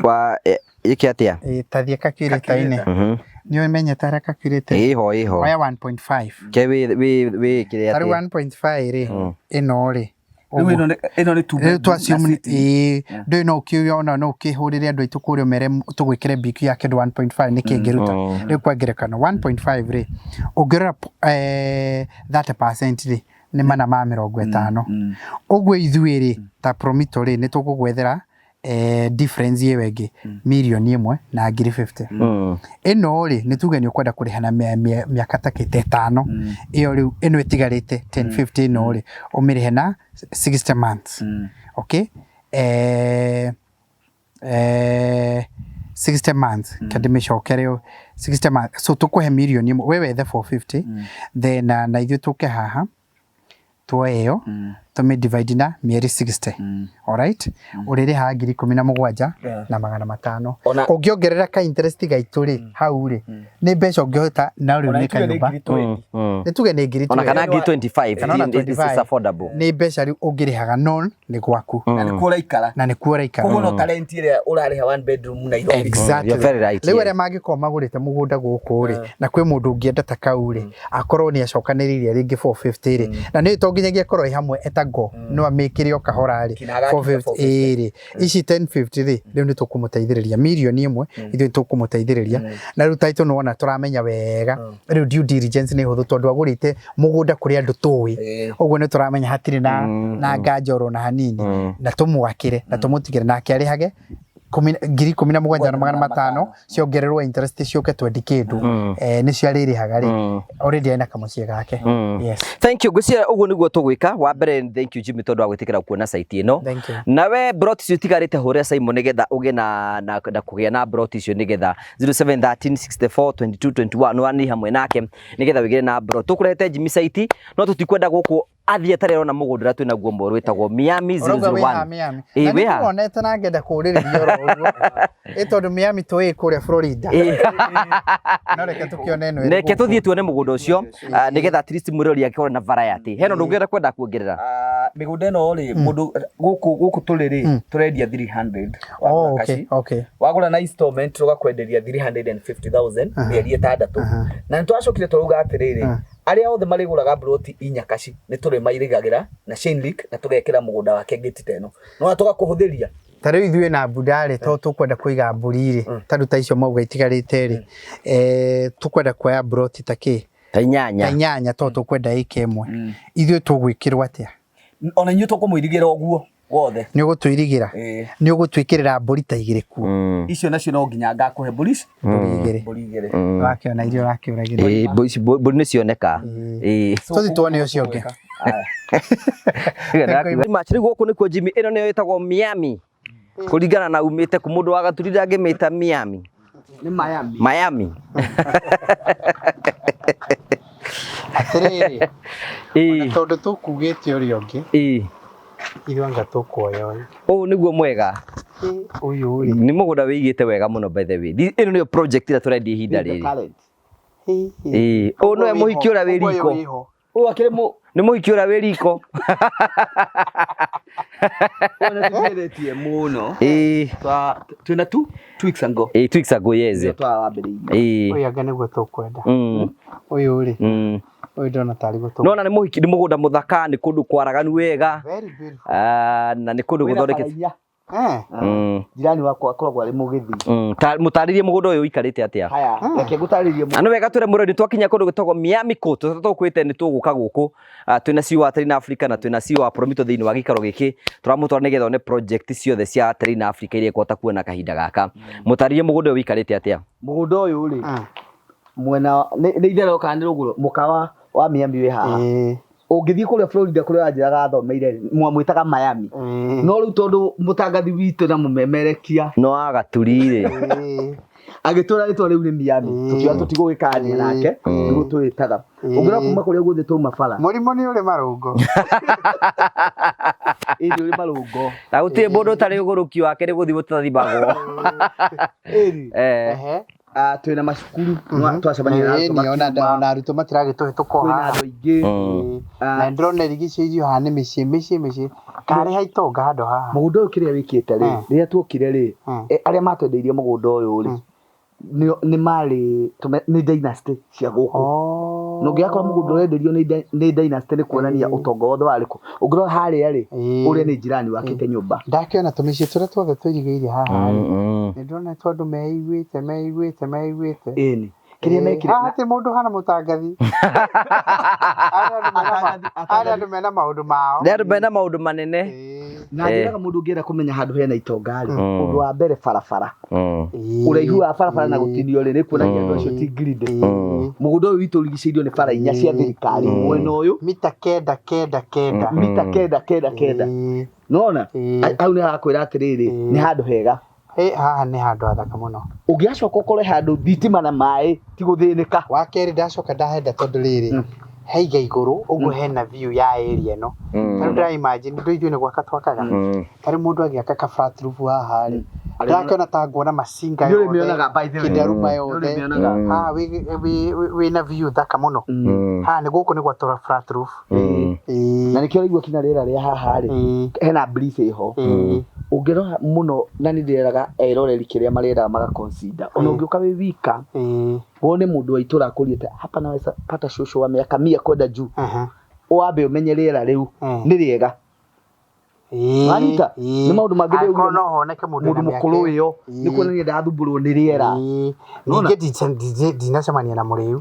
Wa ĩke atĩa? Ta thiĩ calculator-inĩ. Nĩ ũmenyete harĩa calculator? Ĩho ĩho. Oya 1.5. Ke wĩ wĩ wĩ kĩrĩa Ta rĩu atĩa? 1.5 rĩ, ĩno rĩ, Rĩu ĩno ĩno nĩ two rĩu bedroom twa na assume sitting. ĩĩ ndũĩ no ũkĩuge ona no ũkĩhũrĩre andũ aitũ kũrĩa ũmere tũgwĩkĩre BQ ya kĩndũ 1.5 nĩkĩ ĩngĩruta. Rĩu kwa ngerekano 1.5 rĩ, ũngĩrora 30% rĩ, nĩ mana ma 50. Ũguo ithuĩ rĩ, ta Promito rĩ, nĩ tũgũgwethera difference ĩyo ĩngĩ mirioni 1 na ngiri 50. Ĩno rĩ, nĩ tuge nĩ ũkwenda kũrĩha na mĩaka ta kĩte ĩtano. Ĩyo rĩu ĩno ĩtigarĩte 1050 ĩno rĩ, ũmĩrĩhe na 60 months. Okay? 60 months kende mĩcokere ũ 60 months. So tũkũhe mirioni 1 we wethe 450 then na ithuĩ tũke haha tuoe ĩyo tũmĩ divide na mĩeri 60. Alright? Ũrĩrĩhaga ngiri 17 na 500. Ũngĩongerera ka interest gaitũ rĩ, hau rĩ, nĩ mbeca ũngĩhota na rĩu Ona nĩ tuge nĩ kanyũmba. ngiri 20. Nĩ tuge nĩ ngiri Ona 20. kana ngiri 25 Kana ona it's 25. affordable. Nĩ mbeca rĩu ũngĩrĩhaga no nĩ gwaku. Na nĩkuo ũraikara. Na nĩkuo ũraikara. Koguo no talent ĩrĩa ũrarĩha one bedroom Nairobi. Exactly. You're very right, Rĩu yes. arĩa mangĩkorwo magũrĩte mũgũnda gũkũ rĩ, na kwĩ mũndũ ũngĩenda ta kau rĩ, akorwo nĩ acokanĩrĩirie rĩngĩ 450 rĩ, na nĩ to nginyagia ĩkorwo ĩ hamwe etago, no amĩkĩre o kahora rĩ, Kinya agakinya 450 ĩĩ rĩ, ici 1050 rĩ, rĩu nĩ tũkũmũteithĩrĩria mirioni 1, ithuĩ nĩ tũkũmũteithĩrĩria, na rĩu taitũ nĩ wona tũramenya wega, rĩu due diligence nĩ hũthũ tondũ agũrĩte mũgũnda kũrĩ andũ tũĩ, ũguo nĩ tũramenya hatirĩ na nganja oro na hanini, na tũmwakĩre na tũmũtigĩre nake arĩhage ngiri 17 na 500 ciongererwo interest ciũke 20 kĩndũ, nĩcio arĩrĩhaga rĩ, already ena kamũciĩ gake. Yes. Thank you. Ngwĩciria ũguo nĩguo tũgwĩka. Wa mbere thank you Jimmy tondũ wa gwĩtĩkĩra kuona site ĩno. Thank you. Nawe broti icio itigarĩte hũrĩra Simon nĩgetha ũgĩe na kũgĩa na broti icio nĩgetha 0713 64 22 21 nĩ hamwe nake nĩgetha wĩgĩre na broti. Tũkũrehete Jimmy site no tũtikwenda gũkũ athiĩ atarĩ arona mũgũnda ũrĩa twĩnaguo mwerũ wĩtagwo Miami Ũrauga wĩ haha 001. Miami. Ĩĩ, Na wĩ haha. nĩtũwonete na ngenda kũũrĩrĩria oro ũguo. Ĩ tondũ Miami tũĩ kũrĩa Florida. No reke tũkĩone ĩno ĩrĩ Reke gũkũ. tũthiĩ tuone mũgũnda ũcio nĩgetha at least mwĩrori angĩkorwo na variety. Hena ũndũ ũngĩenda kwenda kuongerera? Mĩgũnda ĩno rĩ, mũndũ gũkũ tũrĩ rĩ, tũrendia 300 Oh, wagũra okay, kaci. okay. Wagũra na installment tũgakwenderia 350,000 mĩeri 6. Na nĩ twacokire tũrauga atĩrĩrĩ, arĩa othe marĩgũraga broti inya kaci nĩ tũrĩmairigagĩra na chain link na tũgekĩra mũgũnda wake gate ta ĩno. No tũgakũhũthĩria. Ta rĩu ithuĩ na mbunda rĩ, to tũkwenda kũiga mbũri rĩ, ta rĩu ta icio mauga itigarĩte rĩ, tũkwenda kuoya mburoti ta kĩ? Ta inyanya. Ta inyanya to tũkwenda ĩka ĩmwe. Ithuĩ tũgwĩkĩrwo atĩa? Ona inyuĩ tũkũmũirigĩra ũguo wothe. Nĩ ũgũtũirigĩra? Ĩĩ. Nĩ ũgũtwĩkĩrĩra mbũri ta igĩrĩ kuo? Icio nacio no nginya ngakũhe mbũri ici. Mbũri igĩrĩ. Mbũri igĩrĩ. Wakĩona iria ũrakĩũragĩra. Ĩĩ, mbũri ici- mbũri nĩ cioneka. Ĩĩ. Tũthiĩ tuone ũcio ũngĩ. Match rĩu gũkũ nĩkuo Jimmy ĩno nĩyo ĩtagwo Miami kũringana na umĩte kũ mũndũ wa Gaturi ndangĩmĩta Miami. Nĩ Miami. Miami. Atĩrĩrĩ, Ĩĩ. tondũ tũkugĩte ũrĩa ũngĩ, Ĩĩ. ithuĩ anga tũkuoya ũyũ. Ũyũ nĩguo mwega. Ũyũ rĩ. Nĩ mũgũnda wĩigĩte wega mũno by the way. Ĩno nĩyo project ĩrĩa tũrendia ihinda rĩrĩ. Current. Ĩĩ. Ũyũ nĩwe mũhiki ũrĩa wĩ riko. Ũyũ akĩrĩ mũ Nĩ mũhiki ũrĩa wĩ riko. Ũyũ nĩ tũgeretie mũno. Ĩĩ. Twa twĩna tu 2 weeks ago. Ĩĩ, 2 weeks ago, yes. Nĩguo twawambĩrĩirie. Ĩĩ. Ũyũ anga nĩguo tũkwenda. Ũyũ rĩ, ũyũ ndona tarĩ guo tũkwenda. Nona nĩ mũhiki, nĩ mũgũnda mũthaka, nĩ kũndũ kwaraganu wega. Very beautiful. Ah, na nĩ kũndũ Wĩna gũthondekete. bara inya. Eh. Jirani wakwa akoragwo arĩ mũgĩthi. Mũtarĩrie mũgũnda ũyũ ũikarĩte atĩa? Haya, reke ngũtarĩrie. Na nĩ wega twĩre mũrori twakinya kũndũ gwĩtagwo Miami Court tũkwĩte nĩ tũgũka gũkũ. Ah, twĩna CEO wa Terrain Africa na twĩna CEO wa Promito thĩinĩ wa gĩikaro gĩkĩ tũramũtwara nĩgetha one project ciothe cia Terrain Africa iria ĩkũhota kuona kahinda gaka. Mũtarĩrie mũgũnda ũyũ ũikarĩte atĩa? Mũgũnda ũyũ rĩ, mwena nĩ itherero kana nĩ rũgũrũ mũkawa wa Miami wĩ haha. Ũngĩthiĩ kũrĩa Florida kũrĩa wanjĩraga athomeire mwamwĩtaga Miami. No rĩu tondũ mũtangathi witũ na mũmemerekia No agaturi rĩ. Agĩtwĩra rĩtwa rĩu nĩ Miami, tũkiuga tũtigũgĩkania nake, nĩguo twĩtaga. Ũngĩrora kuma kũrĩa guothe twauma bara. Mũrimũ nĩ ũrĩ marũngo. Ĩĩ, nĩ ũrĩ marũngo. Na gũtirĩ mũndũ ũtarĩ ũgũrũki wake nĩ gũthimwo tũtathimagwo. Ĩni. Eh. Ah, twĩna macukuru twacemania na arutwo Ĩni, ona makiuma. Ona arutwo matiragĩtũhĩtũka o Kwĩna haha. andũ aingĩ. Ah. Na ndĩrona irigicĩirio haha nĩ mĩciĩ mĩciĩ mĩciĩ karĩ ha itonga handũ haha. Mũgũnda ũyũ kĩrĩa wĩkĩte rĩ, rĩrĩa tuokire rĩ, arĩa matwendeirie mũgũnda ũyũ rĩ, nĩ marĩ nĩ dynasty cia gũkũ. Oh. Na ũngĩgakora mũgũnda ũrenderio nĩ dynasty nĩ kuonania ũtonga wothe warĩ kũ. Ũngĩrora harĩa rĩ, ũrĩa nĩ jirani wakĩte nyũmba. Ndakĩona tũmĩciĩ tũrĩa tuothe tũirigĩire haha rĩ, nĩ ndĩrona tũ andũ meiguĩte meiguĩte meiguĩte. Ĩni. Kĩrĩa mekire Haha ti mũndũ hana mũtangathi. Arĩa andũ mena maũndũ mao. Nĩ andũ mena maũndũ manene. Na njĩraga mũndũ ũngĩenda kũmenya handũ hena itonga rĩ, ũndũ wa mbere barabara. Ũraihu wa barabara na gũtinio rĩ, nĩ kuonania andũ acio ti greedy. Mũgũnda ũyũ witũ ũrigicĩirio nĩ bara inya cia thirikari mwena ũyũ. Mita kenda kenda kenda. Mita kenda kenda kenda. Nona hau nĩ harakwĩra atĩrĩrĩ, nĩ handũ hega. Haha nĩ handũ hathaka mũno. Ũngĩgacoka ũkore handũ thitima na maĩ ti gũthĩnĩka. Wa kerĩ ndacoka ndahenda tondũ rĩrĩ, haiga igũrũ ũguo hena view ya area ĩno. Ta rĩu ndĩra imagine ndũ ithuĩ nĩ gwaka twakaga. Ta rĩu mũndũ agĩaka ka flat roof haha rĩ, ndĩrakĩona ta nguona macinga Nĩ ũrĩmĩonaga, by the way. Kĩndaruma yothe. Nĩ ũrĩmĩonaga. Haha wĩna view thaka mũno. Haha nĩ gũkũ nĩ gwatũra flat roof. Na nĩkĩo ũraigua kinya rĩera rĩa haha rĩ, hena breeze ĩho. Ũngĩrora mũno na nĩ ndĩreraga eroreri kĩrĩa mareraga maga consider. Ona ũngĩũka wĩ wika, wone mũndũ wa itũra akũriĩte hapa naweza pata shosho wa miaka 100 kwenda juu. Wambe ũmenye rĩera rĩu nĩ rĩega. Wanyita? Nĩ maũndũ mangĩ Angĩkorwo ndĩraugire. no honeke mũndũ Mũndũ wĩna mĩaka mũkũrũ ĩyo nĩ kuonania ndathumbũrwo nĩ rĩera. Nona? Ningĩ ndinacemania na mũrĩu.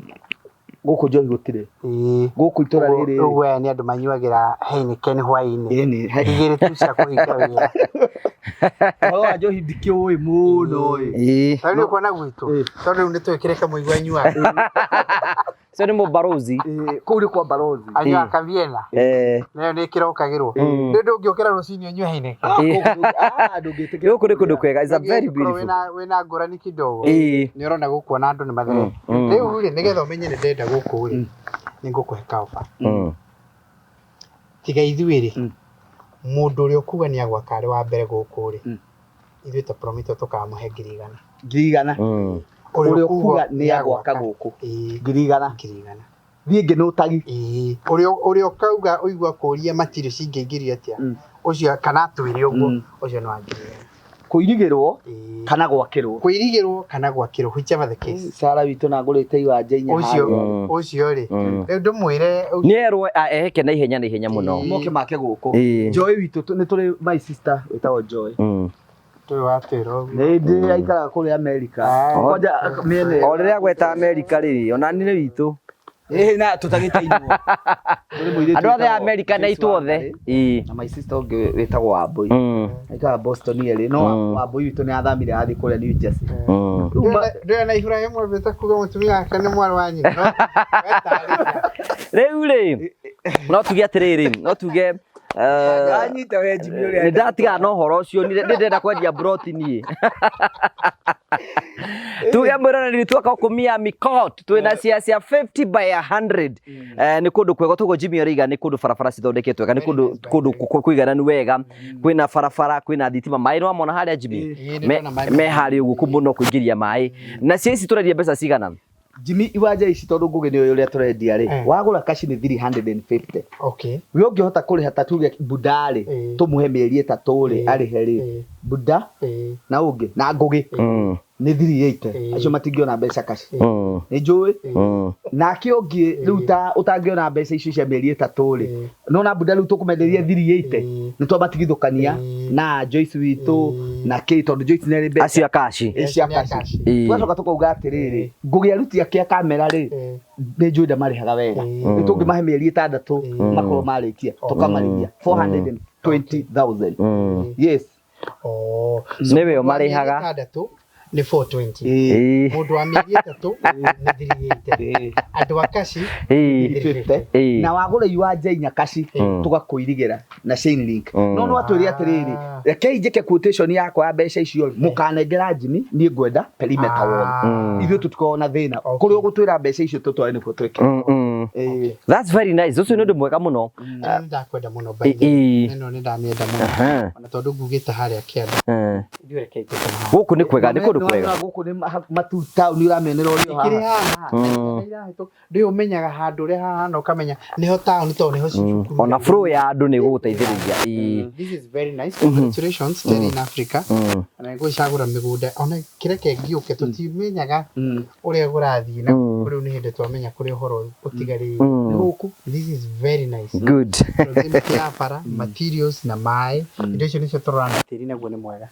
Gũkũ njohi gũtirĩ. Gũkũ itũra rĩrĩ. Ũguo aya nĩ andũ manyuagĩra Heineken hwaĩ-inĩ. Ĩni. Igĩrĩ tu cia kũhinga wĩra. Ũhoro wa njohi ndikĩũĩ mũno ĩ. Tarĩu nĩ ũkuona gwitũ. Tondũ rĩu nĩ twĩkĩre kamũigua anyuaga. Cio nĩ mũbarozi. Kũu nĩ kwa barozi. Anyuaga kaviena. Nayo nĩ ĩkĩrokagĩrwo. Rĩu ndũngĩũkĩra rũcinĩ ũnyue Heineken. Gũkũ nĩ kũndũ kwega. It's a very Ũngĩkorwo beautiful. wĩna ngũrani kidogo. Ĩĩ. Nĩ ũrona gũkũ ona andũ nĩ matherete. Rĩu rĩ, nĩgetha ũmenye nĩ ndĩrenda gũkũ rĩ, nĩ ngũkũhe kaoba. Tiga ithuĩ rĩ, mũndũ ũrĩa ũkuga nĩ agwaka arĩ wa mbere gũkũ rĩ, ithuĩ ta Promito tũkamũhe 100,000. 100,000. Ũrĩa ũkuga nĩ agwaka gũkũ. 100,000. 100,000. Thiĩ ngĩ nĩ ũtagi. Ũrĩa ũkauga ũigua kũria matirio cingĩingĩrio atĩa, ũcio kana atwĩre ũguo, ũcio nĩ wa 100,000. Kũirigĩrwo kana gwakĩrwo. Kũirigĩrwo kana gwakĩrwo, whichever the case. Sara witũ na ngũrĩte iwanja inya Ũcio harĩa. ũcio rĩ, rĩu ndũmwĩre Nĩ erwo eheke na ihenya na ihenya mũno. Moke make gũkũ. Ĩĩ. Joy witũ nĩ tũrĩ my sister wĩtagwo Joy. Ũyũ watwĩra ũguo. Nĩ ndĩ aikaraga kũrĩa Amerika. Kwanja mĩena O rĩrĩa gweta Amerika rĩ, ona niĩ nĩ witũ. Ĩĩ na tũtagĩtainwo. Kũrĩ mũirĩtu Andũ othe a wĩtagwo Amerika na Joyce itũ othe. Wangari, Ĩĩ. Na my sister ũngĩ wĩtagwo Wambũi. Aikaraga Boston erĩ no Wambũi witũ nĩ athamire athiĩ kũrĩa New Jersey. Rĩu Ndĩrona na Ibrahim ambĩte kuga mũtumia wake nĩ mwarĩ wa nyina. No, wetarĩria. Rĩu rĩ, no tuge atĩrĩrĩ, no tuge Anyita we Jimmy ũrĩa nĩ ndatigana na ũhoro ũcio nĩ ndĩrenda kwendia broti niĩ. Tuge mwĩroreri twaka gũkũ Miami Court twĩna cia cia 50 by 100. Nĩ kũndũ kwega toguo Jimmy arauga nĩ kũndũ barabara cithondeketwo wega, nĩ kũndũ kũndũ kũigananu wega, kwĩna barabara, kwĩna thitima, maĩ nĩ wamona harĩa Jimmy? Ĩĩ, nĩ ndona maĩ. Me harĩa ũguo kũndũ no kũingĩria maĩ. Na cia ici tũrendia mbeca cigana? Jimmy iwanja ici tondũ Ngũgĩ nĩ ũĩ ũrĩa tũrendia rĩ, wagũra kaci nĩ 350. Okay. We ũngĩhota kũrĩha ta tuge Buda rĩ, tũmũhe mĩeri 3 rĩ, arĩhe rĩ, Buda na ũngĩ na Ngũgĩ nĩ 380. Acio matingĩona mbeca kaci. Nĩ njũĩ. Nake ũngĩ rĩu ta ũtangĩona mbeca icio cia mĩeri 3 rĩ, nona Buda rĩu tũkũmenderia 380 nĩ twamatigithũkania na Joyce witũ na kĩ tondũ Joyce nĩ arĩ mbeca Acio a kaci. Ĩ, cia kaci. Ĩĩ. Tũgacoka tũkauga atĩrĩrĩ, Ngũgĩ aruti ake a kamera rĩ, nĩ njũĩ ndamarĩhaga wega. Rĩu tũngĩmahe mĩeri 6 makorwo marĩkia, tũkamarĩhia 420,000. Yes. Oh. Nĩwe Mũndũ wa mĩeri ũmarĩhaga. 6 nĩ 420. Ĩĩ. Mũndũ wa mĩeri 3 nĩ 380. Andũ a kaci Ĩĩ. 350. Ĩĩ. Na wagũra iwanja inya kaci tũgakũirigĩra na chain link. No no atwĩre atĩrĩrĩ, rekei njĩke quotation yakwa ya mbeca icio rĩ, mũkanengera Jimmy, niĩ ngwenda perimeter wall. Ithuĩ tũtikoragwo na thĩna. Kũrĩa ũgũtwĩra mbeca icio tũtware nĩkuo twĩke. Ĩĩ. That's very nice. Ũcio nĩ ũndũ mwega mũno. Ĩno nĩ ndakwenda mũno by the way. Ĩĩ. Ĩno nĩ ndamĩenda mũno. Ona tondũ ngugĩte harĩa kĩanda. Ithuĩ rekei tũkoma haha. Gũkũ nĩ kwega, nĩ kũndũ kwega. Gũkũ nĩ matu taũni ũramĩonera ũrĩ o Kĩrĩ haha. haha. Ndũĩ ũmenyaga handũ ũrĩa hahana ũkamenya nĩho taũni tondũ nĩho cukuru. Ona flow ya andũ nĩ ĩgũgũteithĩrĩria. Ĩĩ. This is very nice. Congratulations, Terry in Africa. Na ngwĩcagũra mĩgũnda ona kĩreke ngĩũke tũtimenyaga ũrĩa kũrathiĩ na rĩu nĩ hĩndĩ twamenya kũrĩa ũhoro ũtigarĩire. Nĩ gũkũ. This is very nice. Good. Proximity ya bara, materials na maĩ, indo icio nĩcio tũrora na tĩri naguo nĩ mwega.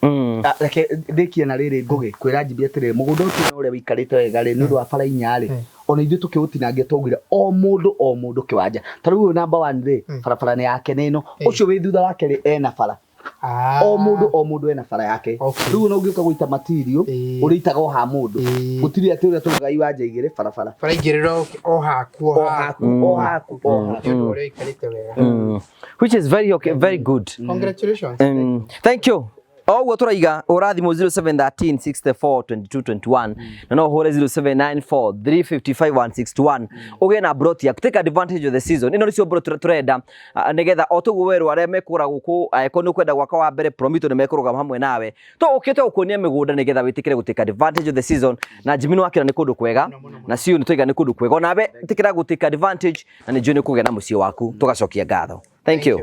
Reke ndĩkie na rĩrĩ Ngũgĩ kwĩra Jimmy atĩrĩrĩ, mũgũnda ũcio ũrĩa wĩikarĩte wega rĩ, nĩ ũndũ wa bara inya rĩ, ona ithuĩ tũkĩũtinangia twaugire o mũndũ o mũndũ kĩwanja. Ta rĩu ũyũ number 1 rĩ, barabara nĩ yake nĩ ĩno, ũcio wĩ thutha wake rĩ ena bara. O mũndũ o mũndũ ena bara yake. Rĩu ona ũngĩũka gũita material, ũrĩitaga o ha mũndũ. Gũtirĩ atĩ ũrĩa tũgaga iwanja igĩrĩ barabara. Bara igĩrĩ o haku o O haku o haku o haku. Nĩ ũndũ ũrĩa ũikarĩte wega. Which is very okay, very good. Congratulations. Thank you. Oguo tũraiga ũra thimũ 0713 64 22 21 na no ũhũre 0794 355 161 ũgĩe na broti yaku. Take advantage of the season. Ĩno nĩcio broti tũrenda nĩgetha o toguo werwo arĩa mekũgũra gũkũ, angĩkorwo nĩ ũkwenda gwaka wa mbere Promito nĩ mekũrũgama hamwe nawe. To ũkĩte gũkuonia mĩgũnda nĩgetha wĩtĩkĩre gũ take advantage of the season. Na Jimmy nĩ wakĩra nĩ kũndũ kwega, na Siu nĩ twaiga nĩ kũndũ kwega. Onawe ĩtĩkĩra gũ take advantage na nĩ njũĩ nĩ ũkũgĩa na mũciĩ waku. Tũgacokia ngatho. Thank you.